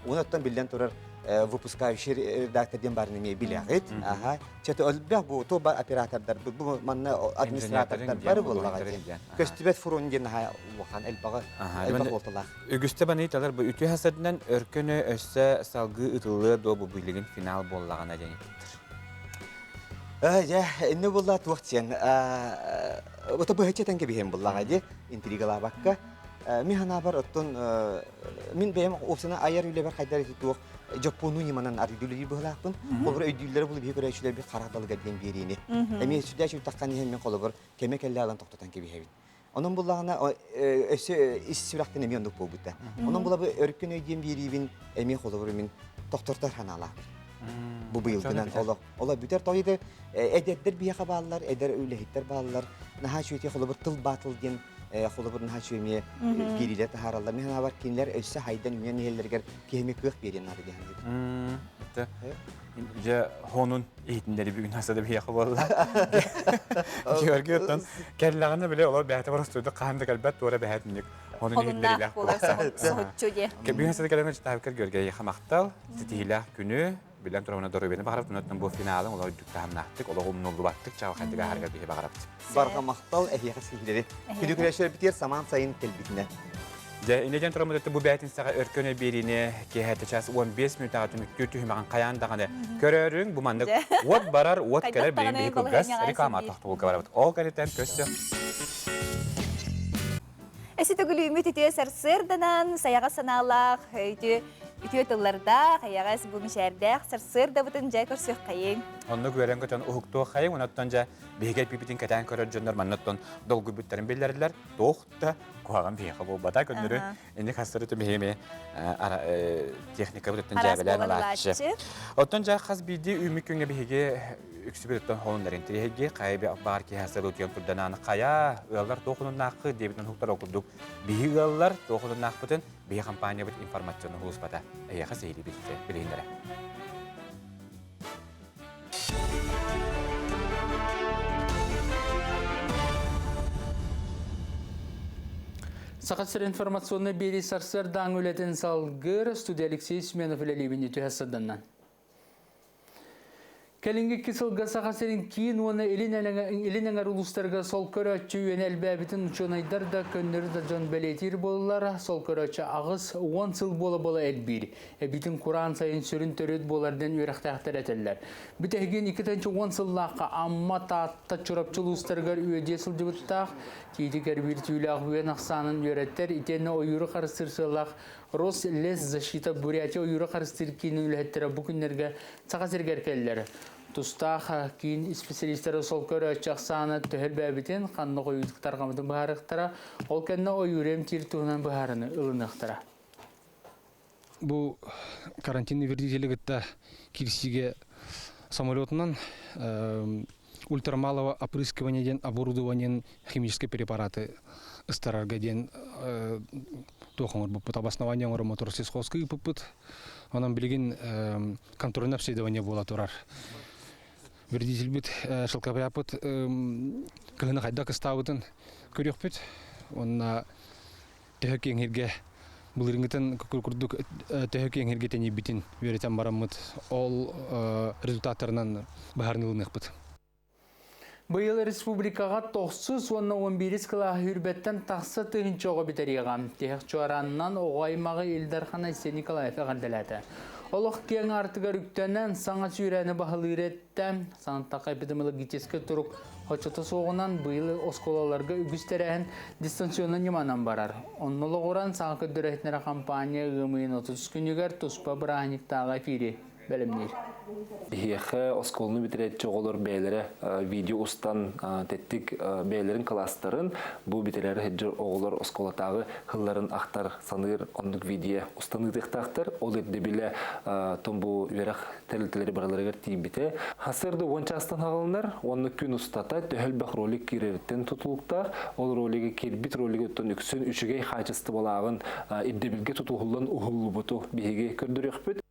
Speaker 12: Онуттан биллэн турар выпускающий редактор диэн барын эмиэ билэҕит. Аха. Чэ өлбөх бу то бар оператордар бу манна администратордар бары буоллаҕа диэн. Көстүбэт фронт диэн наһаа улахан элбэҕи элбэх уолталаах.
Speaker 2: Үгүстэ баныйталар бу үтүө хасадынан өркөнө өссө салгыы ытыллыа дуо бу билигин финал буоллаҕына диэн ыппыттар.
Speaker 12: Дьэ, инне буолла туох диэн ото быһаччы этэн кэбиһэн буллаҕа дии интригалаабакка. Мин санаабар оттон мин бэйэм уопсана айар үлэбэр хайдар ити туох дьоппуонуу ньыманан арыйдыы быһылаахпын. Холобур өйдүүллэрэ булу биһи көрөөччүлэр бир харах далыгар диэн биэриини. Эмиэ сүрдээх үтаххан иһэн мин холобур кэмэ кэллэ алан тохтотон кэбиһэбин. Онон буллаҕына өссө ис сүрэхтэн эмиэ оннук буолбута. Онон булабы өркөн өй диэн биэриибин эмиэ холобур мин тохтортор санаалаахпын. Бу быйылгынан олох олох бүтэр тоҕо эдэрдэр биһиэхэ бааллар, эдэр үлэһиттэр бааллар. Наһаа үчүгэй холобур тыл баатыл диэн холобур наһаа үчүгэй эмиэ биэриилэр таһаараллар. Мин санаабар кинилэр өссө хайдан үүнэн иһэллэригэр киһини кыах биэриэн наада диэн саныыбын.
Speaker 2: Дьэ, хонун иһитиннэри бүгүн аса да биһиэхэ буолла. Георгий оттон кэллэҕинэ бile олор бэйэтэ боростуойдук хаһан да кэлбэт туора бэһэт хонун иһитиннэрилээх
Speaker 1: буолар соһуччу диэ.
Speaker 2: Бүгүн аса да кэлэн чытаабыккар Георгий махтал, ситиһиилээх күнү, билэн турабына доруобуйаны баҕарабыт, онон бу финалын олох үрдүк таһымнаахтык, олох умнуллубаттык чаҕылхайдык ааһарыгар биһи баҕарабыт.
Speaker 12: Барҕа махтал эһиэхэ ситиһиилэри. Күнү күрэшэрбитигэр самаан сайын кэлбитинэ.
Speaker 2: Дьэ, инньэ диэн тураммыт бу бээтинсэҕэ өркөн өй биэриини киэһэтэ час 15 мүнүүтэҕэ түмүктүүр түһүмэҕин хайаан даҕаны көрөөрүҥ. Бу маннык уот барар, уот кэлэр билигин биһи кылгас реклама тохтобулга барабыт. Ол кэнниттэн көссө.
Speaker 1: Эси төгүлүүмүт үтүө сарсыарданан, сайаҕас санаалаах, үтүө үтүө тыллардаах, эйэҕэс бу мичээрдээх сарсыардабытын дьэ көрсүөххэйиҥ.
Speaker 2: Оннук үөрэн-көтөн уһуктуоххайыҥ, онон дьэ биһиги эппиппитин кэтээн көрөр дьоннор маннаттан долгуйбуттарын биллэрдилэр. Туох да куһаҕан биһиэхэ буолбата көннөрү инник хастары түмэһиэми техникабыт өттүн дьээбэлээн ылааччы. Оттон дьэ хас биирдии үүммүт күҥҥэ биһиги үксүбүт өттөн холуннарын тириһиги хайа баар киһи хасыр утуйан турданааны хайа ыаллар туох унуннааххы диэбитин уһуктар ол курдук биһи ыаллар туох унуннаахпытын биһи компаниябыт информационный улууспата эһиэхэ сиһилии билиһиннэрэ.
Speaker 3: Саха сир информационнай биэрии сарсыардааҥы үлэтин салгыыр студия Алексей Семенов үлэлиибин үтүө сырданнан. Кэлиҥҥи икки сылга Саха сирин киин уонна илин илин эҥэр улуустарга сол көрөөччү үөнэ элбээбитин учуонайдар да, көннөрү да дьон бэлиэтиир буоллар, сол көрөөччү 80 сыл буола-буола элбиир. Эбиитин кураан сайын сүрүн төрүт буолар диэн үөрэхтээхтэр этэллэр. Бүтэһигин 2010 сыллаахха Амма, Таатта, Чурапчы улуустарыгар үөдүйэ сылдьыбыттаах, тиити кэрбиир түүлээх үөн ахсаанын үөрэттэр, итиэннэ ойууру харыстыыр сыаллаах Рослесзащита Бурятия ойууру харыстыыр киинин үлэһиттэрэ бу күннэргэ Саха сиригэр кэллэр. Тустаах киин исписэлиистэрэ сол көрөөччү ахсаана төһө элбээбитин, ханна хойуутук тарҕаммытын быһаарыахтара, ол кэннэ ойууру эмтиир туһунан быһаарыны ылыныахтара.
Speaker 13: Бу карантинный вредители кытта кирсиигэ самолетунан ультрамалого опрыскивания диэн оборудованиен химический препараты ыстарарга диэн туох оҥорбуппут обоснование оҥороммут Россельхозка ыыппыппыт. Онон билигин контрольное обследование буола турар. Вредительбит шелкопряппыт кыһыны хайдах кыстаабытын көрүөхпүт. Уонна төһө киэҥ былырыыҥҥытын курдук төһө киэҥ сиргэ тэнийбитин үөрэтэн бараммыт ол результаттарынан быһаарыныы ылыныахпыт.
Speaker 3: Быйыл республикаҕа тохсус уонна он биирис кылааһы үрбэттэн тахса тыһыынча оҕо бүтэриэҕэ. Тиһэх чуораанынан оҕо аймаҕы Ил Дархан Айсен Николаев эҕэрдэлээтэ. Олох киэҥ аартыгар үктэнэн саҥа сүүрээни баһылыыр эттэ. Санаттахха эпидемиологическай турук Оччото суоҕунан быйыл оскуолаларга үгүс тэрээһин дистанционнай ньыманан барар. Онно олоҕуран саҥа көрдөрөөччүлэрэ хампаанньа ыам ыйын 30 күнүгэр туспа бырааһынньыктааҕы эфири бэлэмниир.
Speaker 14: Биһиэхэ оскуоланы бүтэрээччи оҕолор бэйэлэрэ видео устан тэттик бэйэлэрин кылаастарын бу бүтэрээри сылдьар оҕолор оскуолатааҕы сылларын ахтар саныыр оннук видео устан ыытыахтаахтар. Ол ирдэбилэ том бу үөрэх тэрилтэлэри барыларыгар тиийбитэ. Сарсыарда уон чаастан хаҕылынар уонна күн устата төһө элбэх ролик киирэриттэн тутулуктаах. Ол ролиги киирбит ролигыттан үксүн үчүгэй хаачыстыбалааҕын ирдэбилгэ тутуһуллан уһуллубуту биһиги көрдөрүөхпүт.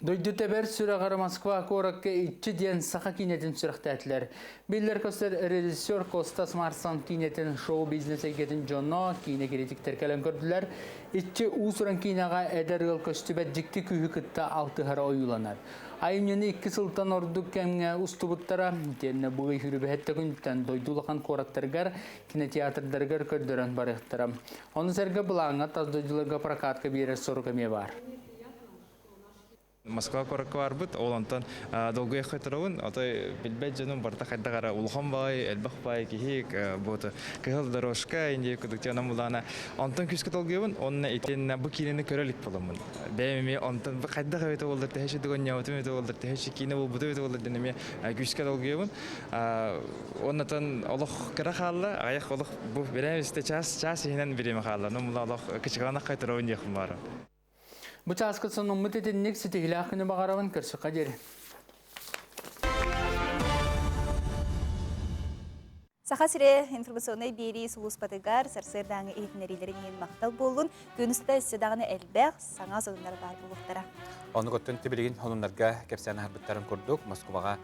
Speaker 3: Дойду тэбэр сүрэҕэр Москва куоракка иччи диэн саха киинэтин сүрэхтээтилэр. Биллэр-көстөр режиссер Костас Марсан киинэтин шоу-бизнес эйгэтин дьоно, киинэ критиктэр кэлэн көрдүлэр. Иччи уус-уран киинэҕэ эдэр ыал көстүбэт дьикти күүһү кытта алтыһара ойууланар. Айымньыны икки сылтан ордук кэмҥэ устубуттара, итиэннэ бу ый хүрүбэһэттэ күнтэн дойду улахан куораттарыгар, кинотеатрдарыгар көрдөрөн барыахтара. Ону сэргэ былааҥҥа тас дойдуларга прокатка биэрэр сорук эмиэ баар.
Speaker 15: Москва куоракка барбыт, ол онтон долгуйа турабын, отой билбэт дьонум барыта хайдах эрэ улахан баай, элбэх баай киһи, буоту кыһыл дорожка, индия кудук онон булаана. Онтон күүскэ долгуйабын, онно итиннэ бу киинэни көрө илик буоламмын. Бэйэм эмиэ онтон бу хайдах эбитэ буоллар, төһө дугунньаабытым эбитэ буоллар, төһө киинэ буолбута эбитэ буоллар диэн эмиэ күүскэ долгуйабын. Оннотон олох кыра хаалла, аҕыйах олох бу бирэм истэ час, час иһинэн бириэмэ хаалла. Ну, олох кычыкаланах турабын диэхпин баара.
Speaker 3: Бу чааска сонуммут итинник ситиһилээх күнү баҕарабын көрсөххө диэри.
Speaker 1: Саха сирэ информационнай биэрии сулууспатыгар сарсыардааҥы иһитиннэриилэрин иһин махтал буоллун. Күн устата өссө даҕаны элбэх саҥа сонуннар баар буолуохтара.
Speaker 2: Оннук оттон билигин сонуннарга кэпсээн аһарбыттарын курдук Москваҕа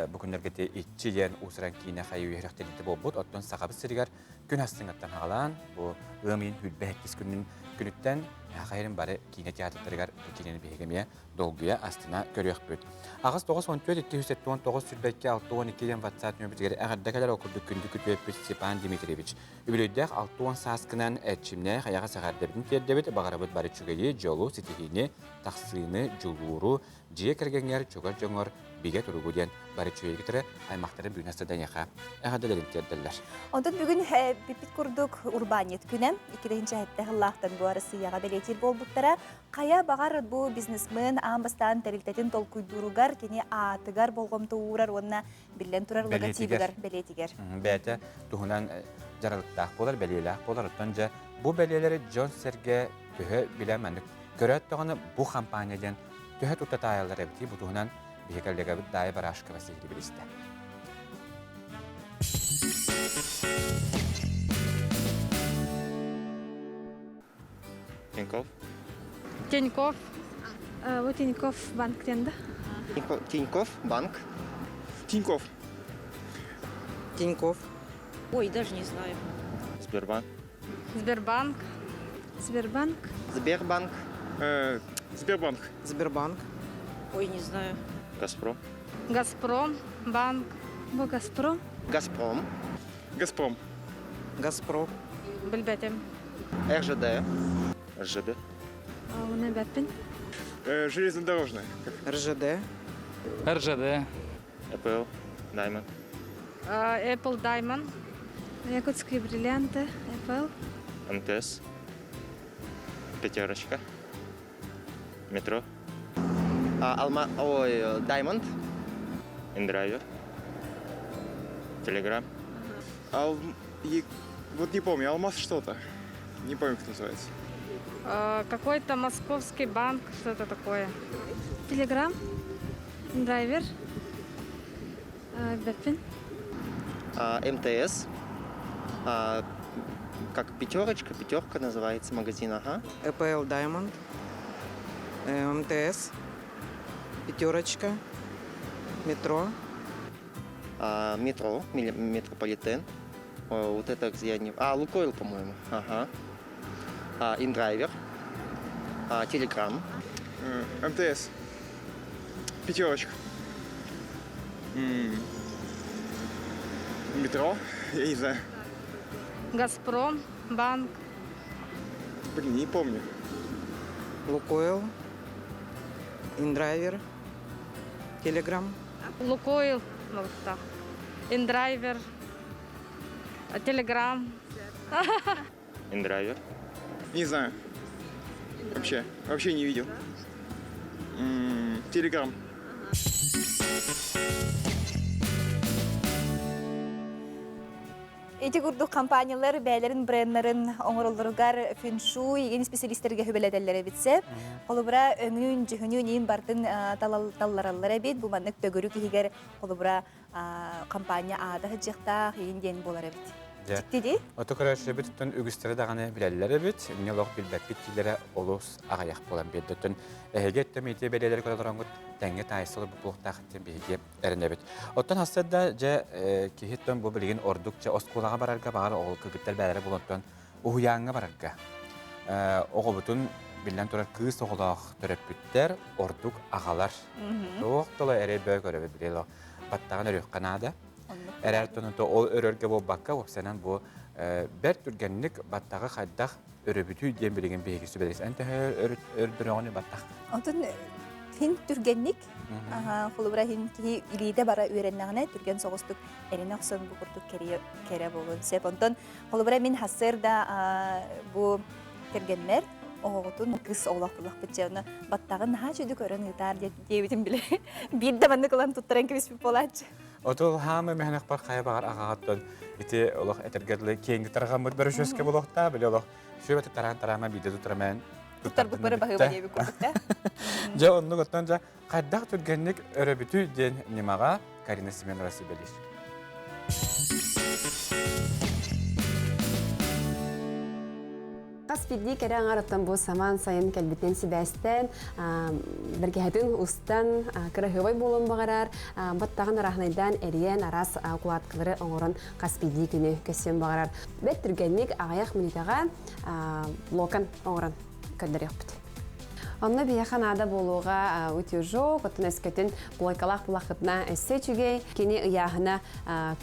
Speaker 2: бу күннэргэ иччи диэн уусуран киинэ хайыы үөрэхтэринтэ буолбут. Оттон Сахабыт сиригэр күн астыҥаттан хаҕалаан, бу ыам ыйын хүрбэ иккис күнүн күнүттэн Саха бары киинэ театрдарыгар киинэни биһиги эмиэ долгуйа астына көрүөхпүт. Аҕыс 94 279 сүүрбэккэ 62 диэн WhatsApp нөмүрүгэр эҕэрдэ кэлэр ол курдук күндү күтүөппүт Степан Дмитриевич. Үбүлүөйдээх 60 сааскынан эрчимнээх эйэҕэс эҕэрдэбитин тиэрдэбит, баҕарабыт бары үчүгэйи, дьолу, ситиһиини, тахсыыны, дьулууру, дьиэ кэргэҥҥэр, чугас дьоҥҥор бигэ туругу диэн бары үчүгэйгитэрэ аймахтары бүгүн астаданьаха эҕэрдэлэрин тиэрдэллэр.
Speaker 1: Онтон бүгүн бүппүт курдук урбаанньыт күнэ иккилэһинчэ сэттэ сыллаахтан бу Арассыыйаҕа бэлиэтиир буолбуттара. Хайа баҕар бу бизнесмен аан бастаан тэрилтэтин толкуйдууругар кини аатыгар болҕомто уурар уонна биллэн турар логотибыгар бэлиэтигэр.
Speaker 2: Бэйэтэ туһунан дьаралыктаах буолар, бэлиэлээх буолар. Оттон дьэ бу бэлиэлэри дьон-сэргэ төһө билэн маннык көрөөт даҕаны бу хампаанньа диэн төһө тута таайаллар эбитий бу туһунан биһи коллегабыт Даайа Барашкова сиһилии билистэ.
Speaker 6: Тиньков.
Speaker 16: Тиньков. Вот Тиньков банк диэн да?
Speaker 6: Тиньков банк.
Speaker 17: Тиньков.
Speaker 26: Тиньков.
Speaker 23: Ой, даже не знаю.
Speaker 6: Сбербанк.
Speaker 16: Сбербанк. Сбербанк.
Speaker 6: Сбербанк.
Speaker 17: Сбербанк.
Speaker 26: Сбербанк.
Speaker 23: Ой, не знаю.
Speaker 4: Газпром.
Speaker 16: Газпром, банк. Бу Газпром.
Speaker 21: Газпром.
Speaker 20: Газпром.
Speaker 5: Газпром.
Speaker 16: Билбэтим.
Speaker 21: РЖД.
Speaker 4: РЖД.
Speaker 16: Уны бәппин.
Speaker 20: Железнодорожная.
Speaker 5: РЖД.
Speaker 4: РЖД. Apple. Diamond.
Speaker 16: Apple Diamond. Якутские бриллианты. Apple.
Speaker 4: МТС. Пятерочка. Метро.
Speaker 21: Алма... Ой, Diamond.
Speaker 4: Индрайвер. Телеграм.
Speaker 20: Ал... Вот не помню, Алмаз что-то. Не помню, как называется.
Speaker 16: Какой-то московский банк, что-то такое. Телеграм. Драйвер. Бэппин.
Speaker 21: МТС. Как пятерочка, пятерка называется магазин, ага.
Speaker 5: ЭПЛ Diamond. МТС. Пятерочка. Метро.
Speaker 21: Метро, метрополитен. Вот это я не... А, Лукойл, по-моему. Ага. Индрайвер. Телеграм.
Speaker 20: МТС. Пятерочка. Метро? Я не знаю.
Speaker 16: Газпром, банк.
Speaker 20: Блин, не помню.
Speaker 5: Лукойл. Индрайвер. Телеграм.
Speaker 16: Лукойл. Индрайвер. Телеграм.
Speaker 4: Индрайвер.
Speaker 20: Не знаю. Вообще. Вообще не видел. Телеграм.
Speaker 1: Ити курдук компаниялар бээлэрин бренднарын оҥороллоругар фэншуй ген специалистерге хүбэлэтэллэр эбитсе. Холобура өҥүн, дьүһүнүн иин бартын таллараллар эбит. Бу маннык төгүрүк иһигэр холобура компания аата сыдьыахтаах иин диэн буолар эбит. Дьикти дии?
Speaker 2: Ото көрөөччүлэрбит оттон үгүстэрэ даҕаны билэллэр эбит. Инньэ олох билбэппит дииллэрэ олус аҕыйах буолан биэрдэ. Оттон эһиги өттө медиа бэлиэлэри көрө олороҥҥут тэҥҥэ таайса олорбут буолуохтаах диэн биһиги эрэнэбит. Оттон хаста да дьэ киһи оттон бу билигин ордук дьэ оскуолаҕа барарга баҕар оҕол кыргыттар бээлэрэ буолан уһуйааҥҥа барарга оҕобутун биллэн турар кыыс оҕолоох төрөппүттэр ордук аҕалар. Туох тыла эрэй бөө көрөбүт биле баттаҕын өрүөххэ наада. Эрэр тонута ол өрөргө буолбакка уопсанан бу бэрт түргэнник баттаҕы хайдах өрөбүтүй диэн билигин биһиги сүбэлэс. Эн төһө өрдөрөҕүнү баттах?
Speaker 1: Отун хин түргэнник холобура хин киһи илиитэ бара үөрэннэҕинэ түргэн соҕустук эринэ охсон бу курдук кэрэ буолуон сөп. Онтон холобура мин хассыр да бу кэргэммэр оҕоҕутун кыс оҕолоох буллахпыт дьэ ону баттаҕын наһаа үчүгэй көрөн ыытаар диэбитин билэ биир да маннык ылан туттаран кэбиспит буолааччы.
Speaker 2: Отул хаамы мэһэнэхпар хайа баҕар аҕаҕаттан ити олох этэргэ дылы киэҥ тарҕаммыт бөрөшөскө болохта били олох сүбэти тараан тараама биирдэ тутарамэн
Speaker 1: туттарбыт бары баһыыба диэбит курдук да.
Speaker 2: Дьэ оннук оттон дьэ хайдах түргэнник өрөбүтүй диэн ньымаҕа Карина Семенова сүбэлиир.
Speaker 7: Хас биирдии кэрэ аҥарыттан бу самаан сайын кэлбитинэн сибээстээн, бэргэһэтин устан, кыраһыабай буолуон баҕарар, баттаҕын арааһынайдаан эрийэн, араас укладкалары оҥорон хас биирдии күнү көрсүөн баҕарар. Бэрт түргэнник аҕыйах мүнүүтэҕэ локон оҥорон көрдөрүөхпүт. Онно биһиэхэ наада буолуоҕа утюжок, оттон өскөтүн плойкалаах булаххытына өссө үчүгэй. Кини ыйааһына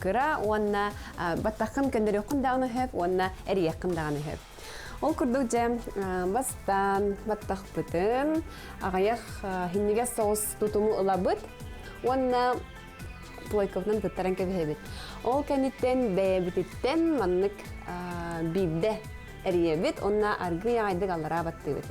Speaker 7: кыра уонна баттаххын көннөрүөххүн даҕаны сөп уонна эрийиэххин даҕаны сөп. Ол курдук дьэ бастаан баттахпытын аҕыйах хиннигэс соҕус тутуму ылабыт уонна плойкабытынан тыттаран кэбиһэбит. Ол кэнниттэн бэйэбититтэн маннык биирдэ эрийэбит уонна аргыый аҕайдык аллараа баттыыбыт.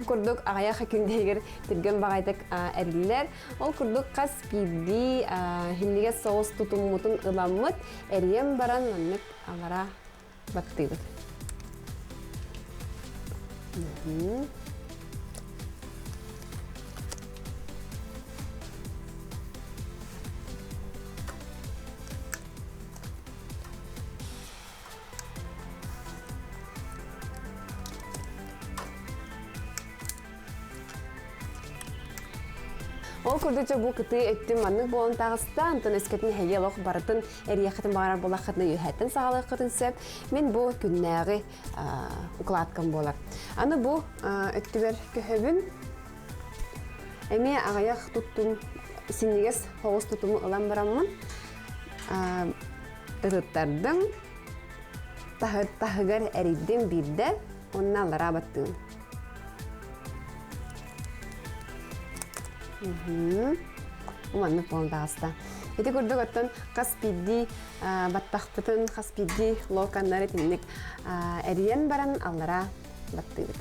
Speaker 7: Курдук аҕыйах күндэйигэр түргэн баҕайытык эриллэр. Ол курдук хас биирдии хиннигэс соҕус тутуммутун ыламмыт, эрийэн баран маннык аллараа баттыыбыт. Ол курдук бу кытыы өттүн маннык буолан таҕыста, онтон өскөтүн эһиги олох барытын эрийэххитин баҕарар буоллаххытына үөһэттэн саҕалыаххытын сөп. Мин бу күннээҕи укладкам буолар. Аны бу өттүбэр көһөбүн. Эмиэ аҕыйах туттум синньигэс соҕус тутуму ылан бараммын ытыттардым, таһыгар эрийдим биирдэ, уонна аллараа баттыым. Маннык буолан таҕыста. Ити курдук оттон хас биирдии баттахпытын, хас биирдии локоннары итинник эрийэн баран аллараа баттыыбыт.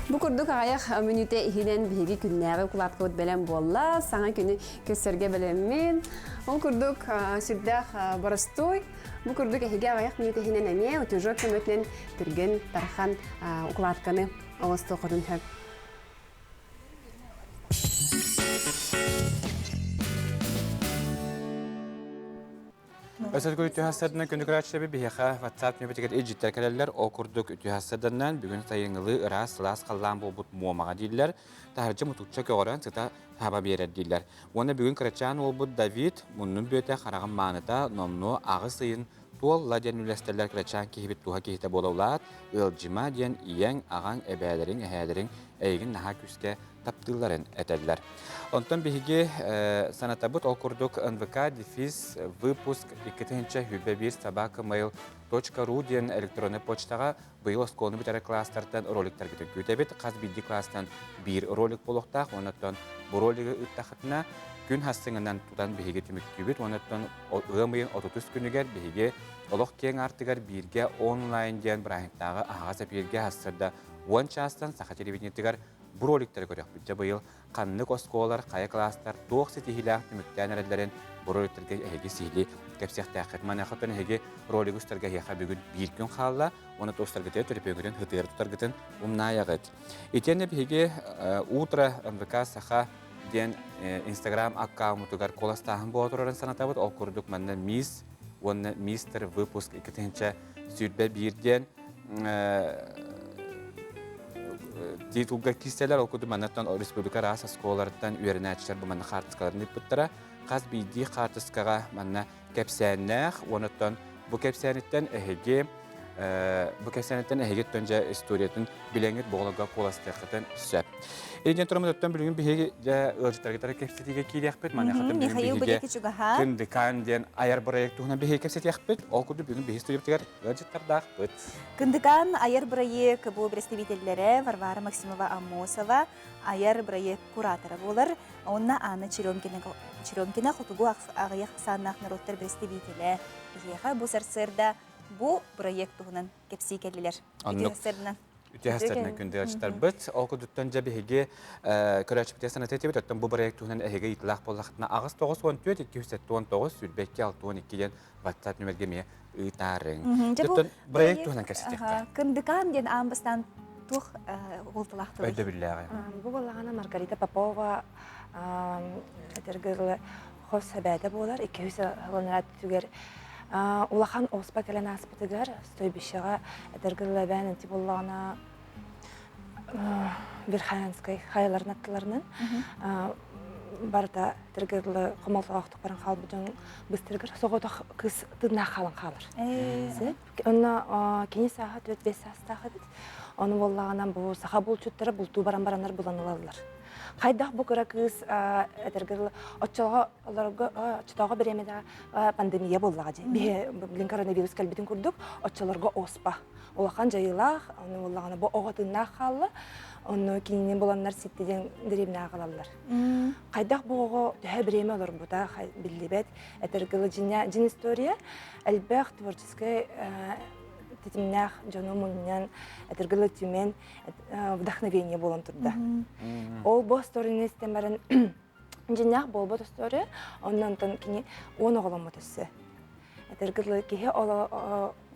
Speaker 7: Бу курдук аҕыйах мүнүүтэ иһинэн биһиги күннээҕи укулаапкабыт бэлэм буолла. Саҥа күнү көрсөргө бэлэммин. Ол курдук сүрдээх боростуой. Бу курдук эһиги аҕыйах мүнүүтэ иһинэн эмиэ утюжок көмөтүнэн түргэн тархан укулаатканы оҥостуоххутун сөп.
Speaker 2: Өсөлгө үтүө күнү көрөөччүлэри биһиэхэ WhatsApp нөмүтүгэр илдьиттэр кэлэллэр. Ол курдук үтүө хассарданан бүгүн сайыҥҥылыы ыраас сылаас халлаан буолбут Муомаҕа дииллэр. Таһырдьа мутукча көҕөрөн сыта таба биэрэр дииллэр. Уонна бүгүн кырачаан уолбут Давид муннун бүөтэ хараҕын мааныта номнуо аҕыс ыйын туолла диэн үллэстэллэр кырачаан киһибит туһа киһитэ буола улаат, ыалдьыма диэн ийэҥ, аҕаҥ, эбээлэриҥ, эһээлэриҥ эйигин наһаа күүскэ таптыылларын этэллэр. Онтон биһиги санатабыт ол курдук НВК дефис выпуск 2021 собака mail .ru диэн электроннай почтаҕа быйыл оскуоланы бүтэрэр класстартан роликтаргытын күүтэбит. Хас биирдии класстан биир ролик буолуохтаах. Оннуттан бу ролигы ыыттахытына күн хассыҥынан тутан биһиги түмүктүүбүт. Оннуттан ыам ыйын 30 күнүгэр биһиги олох киэҥ аартыгар бииргэ онлайн диэн бырааһынньыктааҕы аһаҕас эпииргэ сарсыарда 10 чаастан саха телевидениетыгар бу роликтары көрүөхпүт. Дьэ быйыл ханнык оскуолалар, хайа кылаастар туох ситиһиилээх түмүктээн эрэллэрин бу роликтарга эһиги сиһилии кэпсиэхтээххит. Маныаха эһиги ролигы устарга эһиэхэ бүгүн биир күн хаалла. Уонна устаргытыгар төлөпүөҥҥүтүн һытыары тутаргытын умнаайаҕыт. Итиэннэ биһиги Утро НВК Саха диэн Инстаграм аккаунтугар куоластааһын буола турарын санатабыт. Ол курдук манна мисс уонна мистер выпуск 2021 диэн титулга киирсэлэр. Ол курдук маннаттан республика араас оскуолаларыттан үөрэнээччилэр бу манна хаартыскаларын ыыппыттара. Хас биирдии хаартыскаҕа манна кэпсээннээх, уонуттан бу кэпсээниттэн эһиги бу кэпсээниттэн эһиги дьэ историятын билэҥҥит буоларга куоластыаххытын сөп. Илдьэн тураммытыттан бүгүн биһиги дьэ ыалдьыттаргытара кэпсэтиигэ киириэхпит. Маныаха
Speaker 1: Михаил
Speaker 2: бүгүн биһиги Кындыкаан диэн айар проект туһунан биһиги кэпсэтиэхпит. Ол курдук бүгүн биһиги студиябытыгар ыалдьыттардаахпыт.
Speaker 1: Кындыкаан айар бырайыак бу представителлэрэ Варвара Максимова Аммосова айар бырайыак куратора буолар. Онно Анна Черемкина, Черемкина хотугу аҕыйах ахсааннаах норуоттар представителэ. Биһиэхэ бу сарсыарда бу проект туһунан кэпсии кэллилэр.
Speaker 2: Оннук. Үтүө сарсыарданан күндү ыалдьыттарбыт. Ол курдуктан дьэ биһиги көрөөччүбүтүгэр саната этибит. Оттон бу проект туһунан эһиги ыйытылаах буоллахтына 8 94 279 22 62 диэн WhatsApp нүмергэ эмиэ ыытаарыҥ. Оттон проект туһунан кэпсэтиэххэ.
Speaker 1: Кындыкаан диэн аан бастаан туох уолталаахтылый?
Speaker 2: Өйдөбүллээҕи.
Speaker 8: Бу буоллаҕына Маргарита Попова этэргэ хос эбээтэ буолар. 200 сылын түгэр улахан оспа кэлэн ааспытыгар стойбищеҕа этэргэ эбээн инти буоллаҕына Верхоянскай хайаларын аттыларынан барыта этэргэ дылы хомолтолоохтук баран хаалбыт дьон быстарыгар соҕотох кыыс тыыннаах хаалан хаалар. Онно кини сааһа 4-5 саастаах эбит. Ону буоллаҕына бу саха булчуттара бултуу баран бараннар булан ылаллар. Хайдах бу кыра кыыс этэргэ дылы оччоҕо олорго оччотооҕу бириэмэдэ пандемия буоллаҕа дии. Биһи билин коронавирус кэлбитин курдук оччолорго оспа улахан дьайыылаах, ону буоллаҕына бу оҕо тыыннаах хаалла. Онно кинини буланнар ситти диэн дэриэбинэҕэ аҕалаллар. Хайдах бу оҕо төһө бириэмэ олорбута биллибэт. Этэргэ дылы дьин история элбэх творческай титимнээх дьону мунньан, этэргэ дылы түмэн вдохновение буолан турда. Ол бу историяны истэн баран дьиннээх буолбут история, онно онтон кини уон оҕоломмут өссө. Этэргэ дылы киһи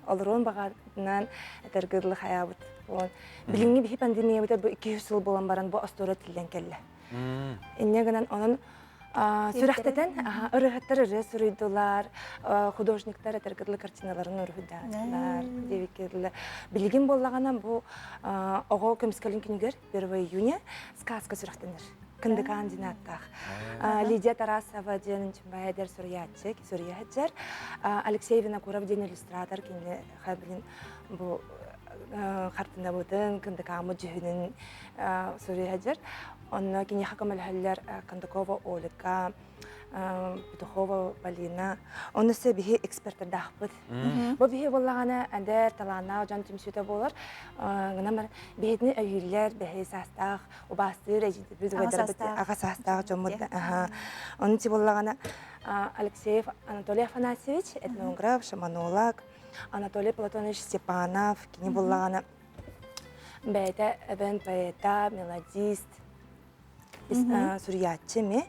Speaker 8: олоруон баҕатынан этэргэ дылы хайаабыт. Билиҥҥи биһи пандемиябыта бу 200 сыл буолан баран бу остуоруйа тиллэн кэллэ. Инньэ гынан онон Сүрэхтэтэн ырыһыттар ырыа суруйдулар, художниктар этэргитлы картиналарын уруһуйдаатылар диэбиккэ Билигин буоллаҕына бу оҕо көмүскэлин күнүгэр 1 июня сказка сүрэхтэнэр. Кындыкаан диэн ааттаах. Лидия Тарасова диэн эдэр суруйааччы, суруйааччар. Алексей Винокуров диэн иллюстратор кини билин бу хартыынабытын, кындыкааммыт дьүһүнүн суруйааччар. Онно киниэхэ көмөлөһөллөр Кондакова Ольга, Петухова Полина. Онно өссө биһи экспертэрдаахпыт. Бу биһи буоллаҕына эдэр талааннаах дьон түмсүүтэ буолар. Гынан баран биһитини өйүүллэр, бэһи саастаах, убаастыыр эдьиийдэрбит, убайдарбыт аҕа саастаах дьоммут. Онно ти буоллаҕына Алексеев Анатолий Афанасьевич, этнограф, шаманолог, Анатолий Платонович Степанов, кини буоллаҕына Бэйэтэ эбэн поэта, мелодист, суруйааччы эмиэ.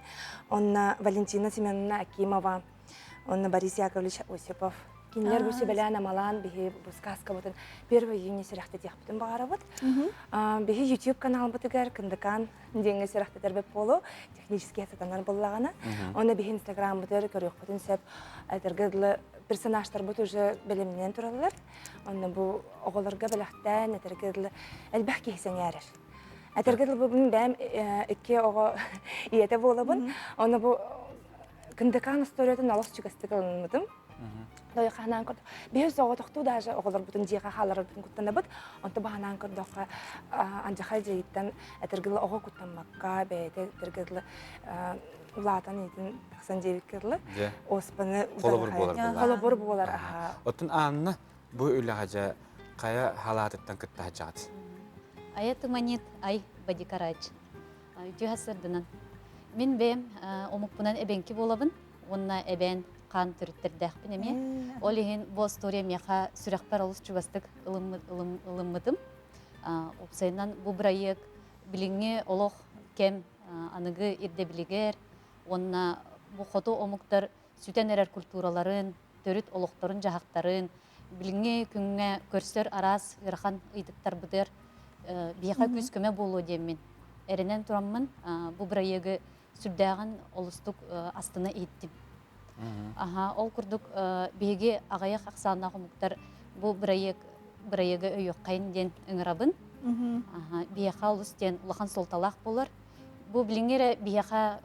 Speaker 8: Онно Валентина Семеновна Акимова, онно Борис Яковлевич Осипов. Кинилэр бу сүбэлээн-амалаан биһи бу сказкабытын 1 июня сүрэхтэтиэхпитин баҕарабыт. Биһи YouTube каналбытыгар Кындыкаан диэҥҥэ сүрэхтэтэрбит буолуо, технически сатанар буоллаҕына. Онно биһи Инстаграммытыгар көрүөхпүтүн сөп. Этэргэ дылы персонажтарбыт уже бэлэмнэнэн тураллар. Онно бу оҕолорго бэлэхтээн, этэргэ дылы элбэх киһи сэҥээрэр. Этэргэ дылы бу бэйэм икки оҕо ийэтэ буолабын. Онно бу Кындыкаан историятын олус чугастык ылыммытым. Дойу ханаан көрдөх. Биһи соҕотохтуу даже оҕолорбутун дьиэҕэ хааларбытын куттанабыт. Онто баһанаан көрдөххө андьахай дьиэттэн этэргэ дылы оҕо куттаммакка бэйэтэ этэргэ дылы улаатан иитин тахсан диэбиккэ дылы оспаны
Speaker 2: холобур буолар
Speaker 8: холобур буолар аха
Speaker 2: Оттон Анна бу үлэҕэ дьэ хайа халаатыттан кыттаһачаҕыт?
Speaker 17: Айа туманит ай бадикарач. Үтүө сырдынан. Мин бэйэм омукпунан эбэҥки буолабын уонна эбээн хаан төрүттэрдээхпин эмиэ. Ол иһин бу история миэхэ сүрэхпэр олус чугастык ылыммытым. Уопсайынан бу бырайыак билиҥҥи олох кэм аныгы ирдэбилигэр уонна бу хоту омуктар сүтэн эрэр культураларын, төрүт олохторун-дьаһахтарын билиҥҥи күҥҥэ көрсөр араас ыарахан ыйытыктарбытыгар биһиэхэ күүс-көмө буолуо диэммин эрэнэн тураммын бу бырайыагы сүрдээҕин олустук астына иһиттим. Аха, ол курдук биһиги аҕыйах ахсааннаах омуктар бу бырайыак бырайыагы өйүөххэйин диэн ыҥырабын. Аха, биһиэхэ олус диэн улахан суолталаах буолар. Бу билиҥҥи эрэ биһиэхэ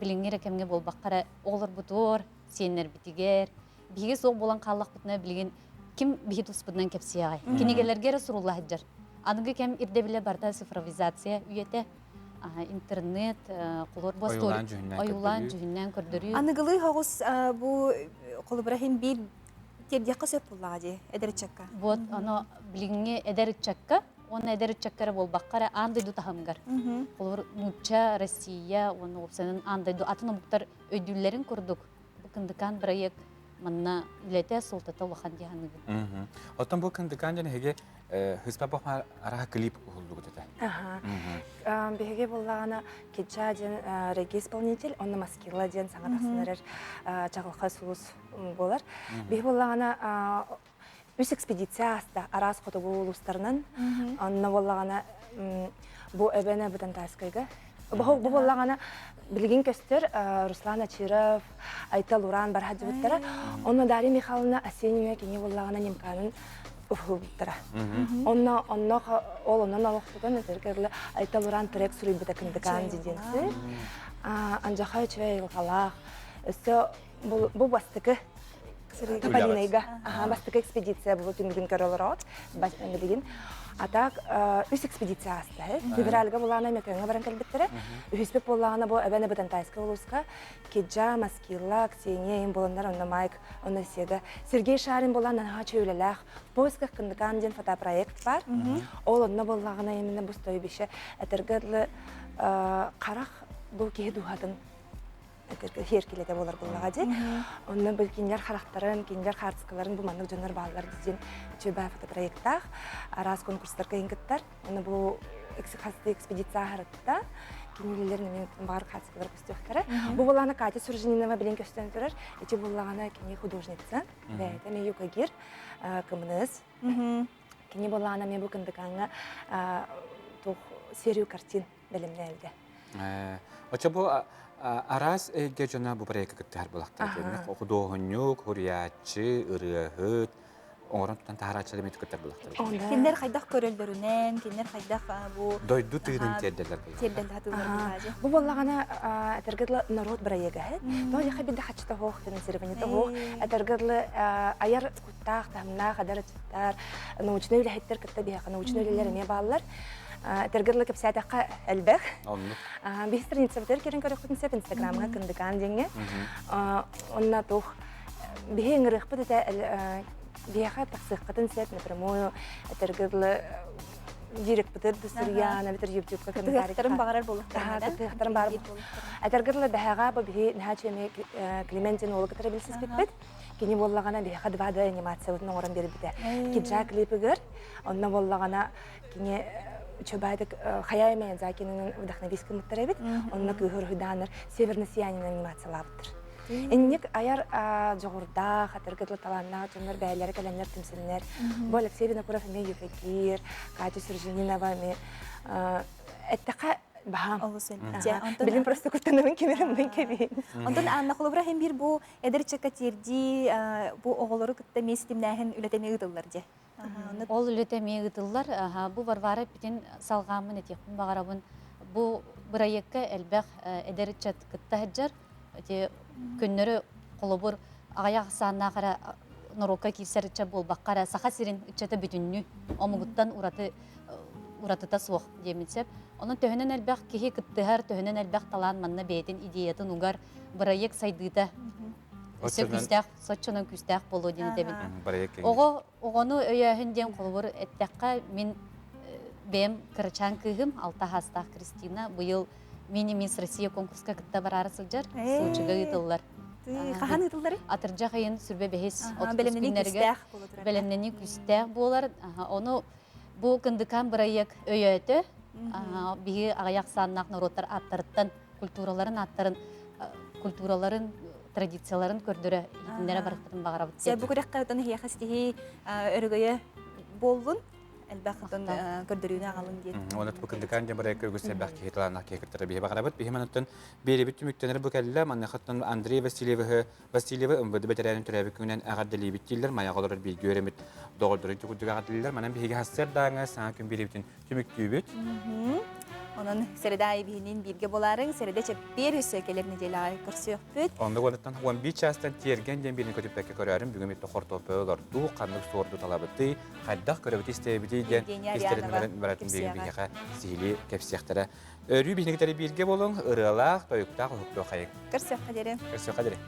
Speaker 17: билиҥҥи эрэ кэмҥэ буолбакка эрэ оҕолорбутугар, сиэннэрбитигэр биһиги суох буолан хааллахпытына билигин ким биһи туспутунан кэпсиэҕэй? Кинигэлэргэ эрэ сурулла сылдьар. Аныгы кэм ирдэбилэ барыта цифровизация үйэтэ. Интернет, холор бу ойуулаан дьүһүннээн көрдөрүү.
Speaker 1: Аныгылыы соҕус бу холобура иһин биир тиэрдиэххэ сөп буоллаҕа дии эдэр ыччакка.
Speaker 17: Вот оно билиҥҥи эдэр ыччакка уонна эдэр ыччакка эрэ буолбакка эрэ аан дойду таһымыгар. Холобур нуучча, Россия уонна уопсайынан аан дойду атын омуктар өйдүүллэрин курдук бу Кындыкаан бырайыак манна үлэтэ, суолтата улахан дии саныыбын.
Speaker 2: Оттон бу Кындыкаан диэн эһиги Хыспа Бохма араха клип уһуллугут этэ.
Speaker 8: Биһиги буллаҕына Киджа диэн регги исполнитель, онно Маскила диэн саҥа тахсан эрэр чаҕылхай сулус буолар. Биһи буллаҕына үс экспедиция ааста араас хотугу улуустарынан. Онно буоллаҕына бу эбэне Бытантайскайга. Бу буоллаҕына билигин көстөр Руслан Ачиров, Айтал Уран бар сылдьыбыттара. Онно Дарья Михайловна Осенняя кини буоллаҕына Немканын уһулбуттара. Онно онно ол онон олохтутан этэргэ Айтал Уран трек суруйбута Кындыкаан диэн Анжаха үчүгэй айылҕалаах. Өссө бу бастакы Тополинайга бастакы экспедиция бу түмүгүн көрө олороот билигин. А так үс экспедиция ааста. Февральга булаана Мекөҥҥө баран кэлбиттэрэ. Үһүспүт буоллаҕына бу Эбэн Бытантайскай улууска Киджа, Маскилла, Ксения им буланнар онно Майк, онно Сега. Сергей Шарин булан наһаа үлэлээх В поисках Кындыкаан диэн фотопроект бар. Ол онно буоллаҕына именно бу стойбище этэргэ дылы харах бу киһи дууһатын сиэркилэтэ буолар буоллаҕа дии. Онно бу кинилэр харахтарын, кинилэр хаартыскаларын бу маннык дьоннор бааллар диэн үчүгэй фотопроекттаах араас конкурстарга иһин кыттар. Онно бу экспедиция аһарытта кинилэр эмиэ баар хаартыскалар көстүөхтэрэ. Бу буоллаҕына Катя Суржининова билин көстөн турар. Ити буоллаҕына кини художница, бэйэтэ эмиэ юкагир, кымныс. Кини буоллаҕына эмиэ бу Кындыкааҥҥа туох серию картин бэлэмнээбитэ.
Speaker 2: Очо бу араас эйгэ дьоно бу проекка кыттыһар булахтар. Худуоһунньук, хуруйааччы, ырыаһыт, оҥорон тутан таһарааччылар эмиэ кыттар булахтар.
Speaker 1: Кинилэр хайдах көрөллөрүнэн, кинилэр хайдах бу
Speaker 2: дойду тыынын тиэрдэллэр
Speaker 1: тиэрдэллэр хатыылар
Speaker 8: Бу буоллаҕына этэргэ норуот бырайыага һэ. Тоҕо бидde хаччыта хоох финансирование хоох этэргэ айар куттаах, таһымнаах эдэр ыччаттар, научнай үлэһиттэр кытта биһиэхэ научнай үлэлэр эмиэ бааллар. Этэргэ дылы кэпсээтэххэ элбэх.
Speaker 2: Оннук.
Speaker 8: Биһи страницабытыгар киирэн көрүөхпүтүн сөп Инстаграмҥа Кындыкаан диэҥҥэ. Онно туох биһи ыҥырыахпыт этэ биһиэхэ тахсыаххытын сөп напрямую этэргэ дылы дирекпытыр да суруйаан эбэтэр ютубка
Speaker 1: комментарий баҕарар буолуохтарын
Speaker 8: кытыахтарын баар этэргэ дылы бэһэҕэ бу биһи наһаа үчүгэй Климентин уолу кытары билсиспиппит Кини буоллаҕына биһиэхэ 2D анимациябытын оҥорон биэрбитэ. Киджа клипыгар, онно буоллаҕына кини үчүгэйдик Хаяо Миядзакинынан вдохновись гыммыттар эбит. Онно кыыһы уруһуйдааннар Северное сияние анимациялаабыттар. Инник айар дьоҕурдаах, атыргы талааннаах дьоннор бэйэлэрэ кэлэннэр түмсэннэр. Бу Алексей Винокуров эмиэ Еврокир, Катя Сержининова эмиэ эттэхэ баһаам.
Speaker 1: Олус элбэх.
Speaker 8: Билим просто куттанабын кимирим кэбиин.
Speaker 1: Онтон Анна Холобура хем бир бу Эдэр ыччакка тиэрдии бу оҕолору кытта эмиэ ситимнээһин үлэтэ эмиэ ыытыллар дьэ.
Speaker 17: Ол үлэтэ эмиэ ыытыллар. Бу Варвара эппитин салҕааммын этиэхпин баҕарабын. Бу бырайыакка элбэх эдэр ыччат кытта сылдьар. Ити көннөрү холобур аҕыйах ахсааннаах эрэ норуокка киирсэр ыччат буолбакка эрэ Саха сирин ыччата бүтүннүү омугуттан ураты уратыта суох диэммин сөп. Онон төһөнөн элбэх киһи кыттыһар, төһөнөн элбэх талаан манна бэйэтин идеятын угар, бырайыак сайдыыта өссө күүстээх, соччонон күүстээх буолуо диэн этэбин. Оҕо оҕону өйөөһүн диэн холобур эттэххэ, мин бэйэм кырачаан кыыһым, алта саастаах Кристина, быйыл мини-мисс Россия конкурска кытта бараары сылдьар, Сочига ыытыллар.
Speaker 1: Хаһан ыытылларый?
Speaker 17: Атырдьах ыйын сүрбэ бэһис күннэригэр бэлэмнэнии күүстээх буолар. Ону бу Кындыкаан бырайыак өйөөтө. Биһи аҕыйах ахсааннаах норуоттар ааттарыттан культураларын ааттарын культураларын традицияларын көрдөрө иһитиннэрэ барыахпытын баҕарабыт.
Speaker 1: Дьэ бу күрэххэ отон эһиэхэ ситиһии өрөгөйө буоллун элбэх отон көрдөрүүнү аҕалын диэн.
Speaker 2: Оны бу кындыкаан диэн бырайыакка үгүс элбэх киһи талааннаах киһи кыттара биһи баҕарабыт. Биһи манаттан биэрибит түмүктэнэр бу кэллэ. Маныхаттан Андрей Васильевиһы Васильевы МВД бэтэрээнин төрөөбүт күнүнэн эҕэрдэлиибит дииллэр. Майаҕа олорор бииргэ үөрэммит доҕордорун курдук эҕэрдэлииллэр. Манан биһиги сарсыардааҥы саҥа күн биэриибитин түмүктүүбүт.
Speaker 1: Онон Сэрэдэ аайы биһинин бииргэ буолаарыҥ. Сэрэдэ чэппиэр өссө кэлэр нэдиэлэҕэ көрсүөхпүт.
Speaker 2: Онно уонуттан 11 чаастан тиэргэн диэн биирин көтүппэккэ көрөөрүм. Бүгүн бүттэ хортуоппуй олордуу, ханнык суорду талабытый, хайдах көрөбүт истэбитий диэн истэрин баратын биһиги биһиэхэ сиһилии кэпсиэхтэрэ. Өрүү биһиги бииргэ буолуҥ, ырыалаах, тойуктаах уһуктуох хайыҥ.
Speaker 1: Көрсүөххэ диэри.
Speaker 2: Көрсүөххэ диэри.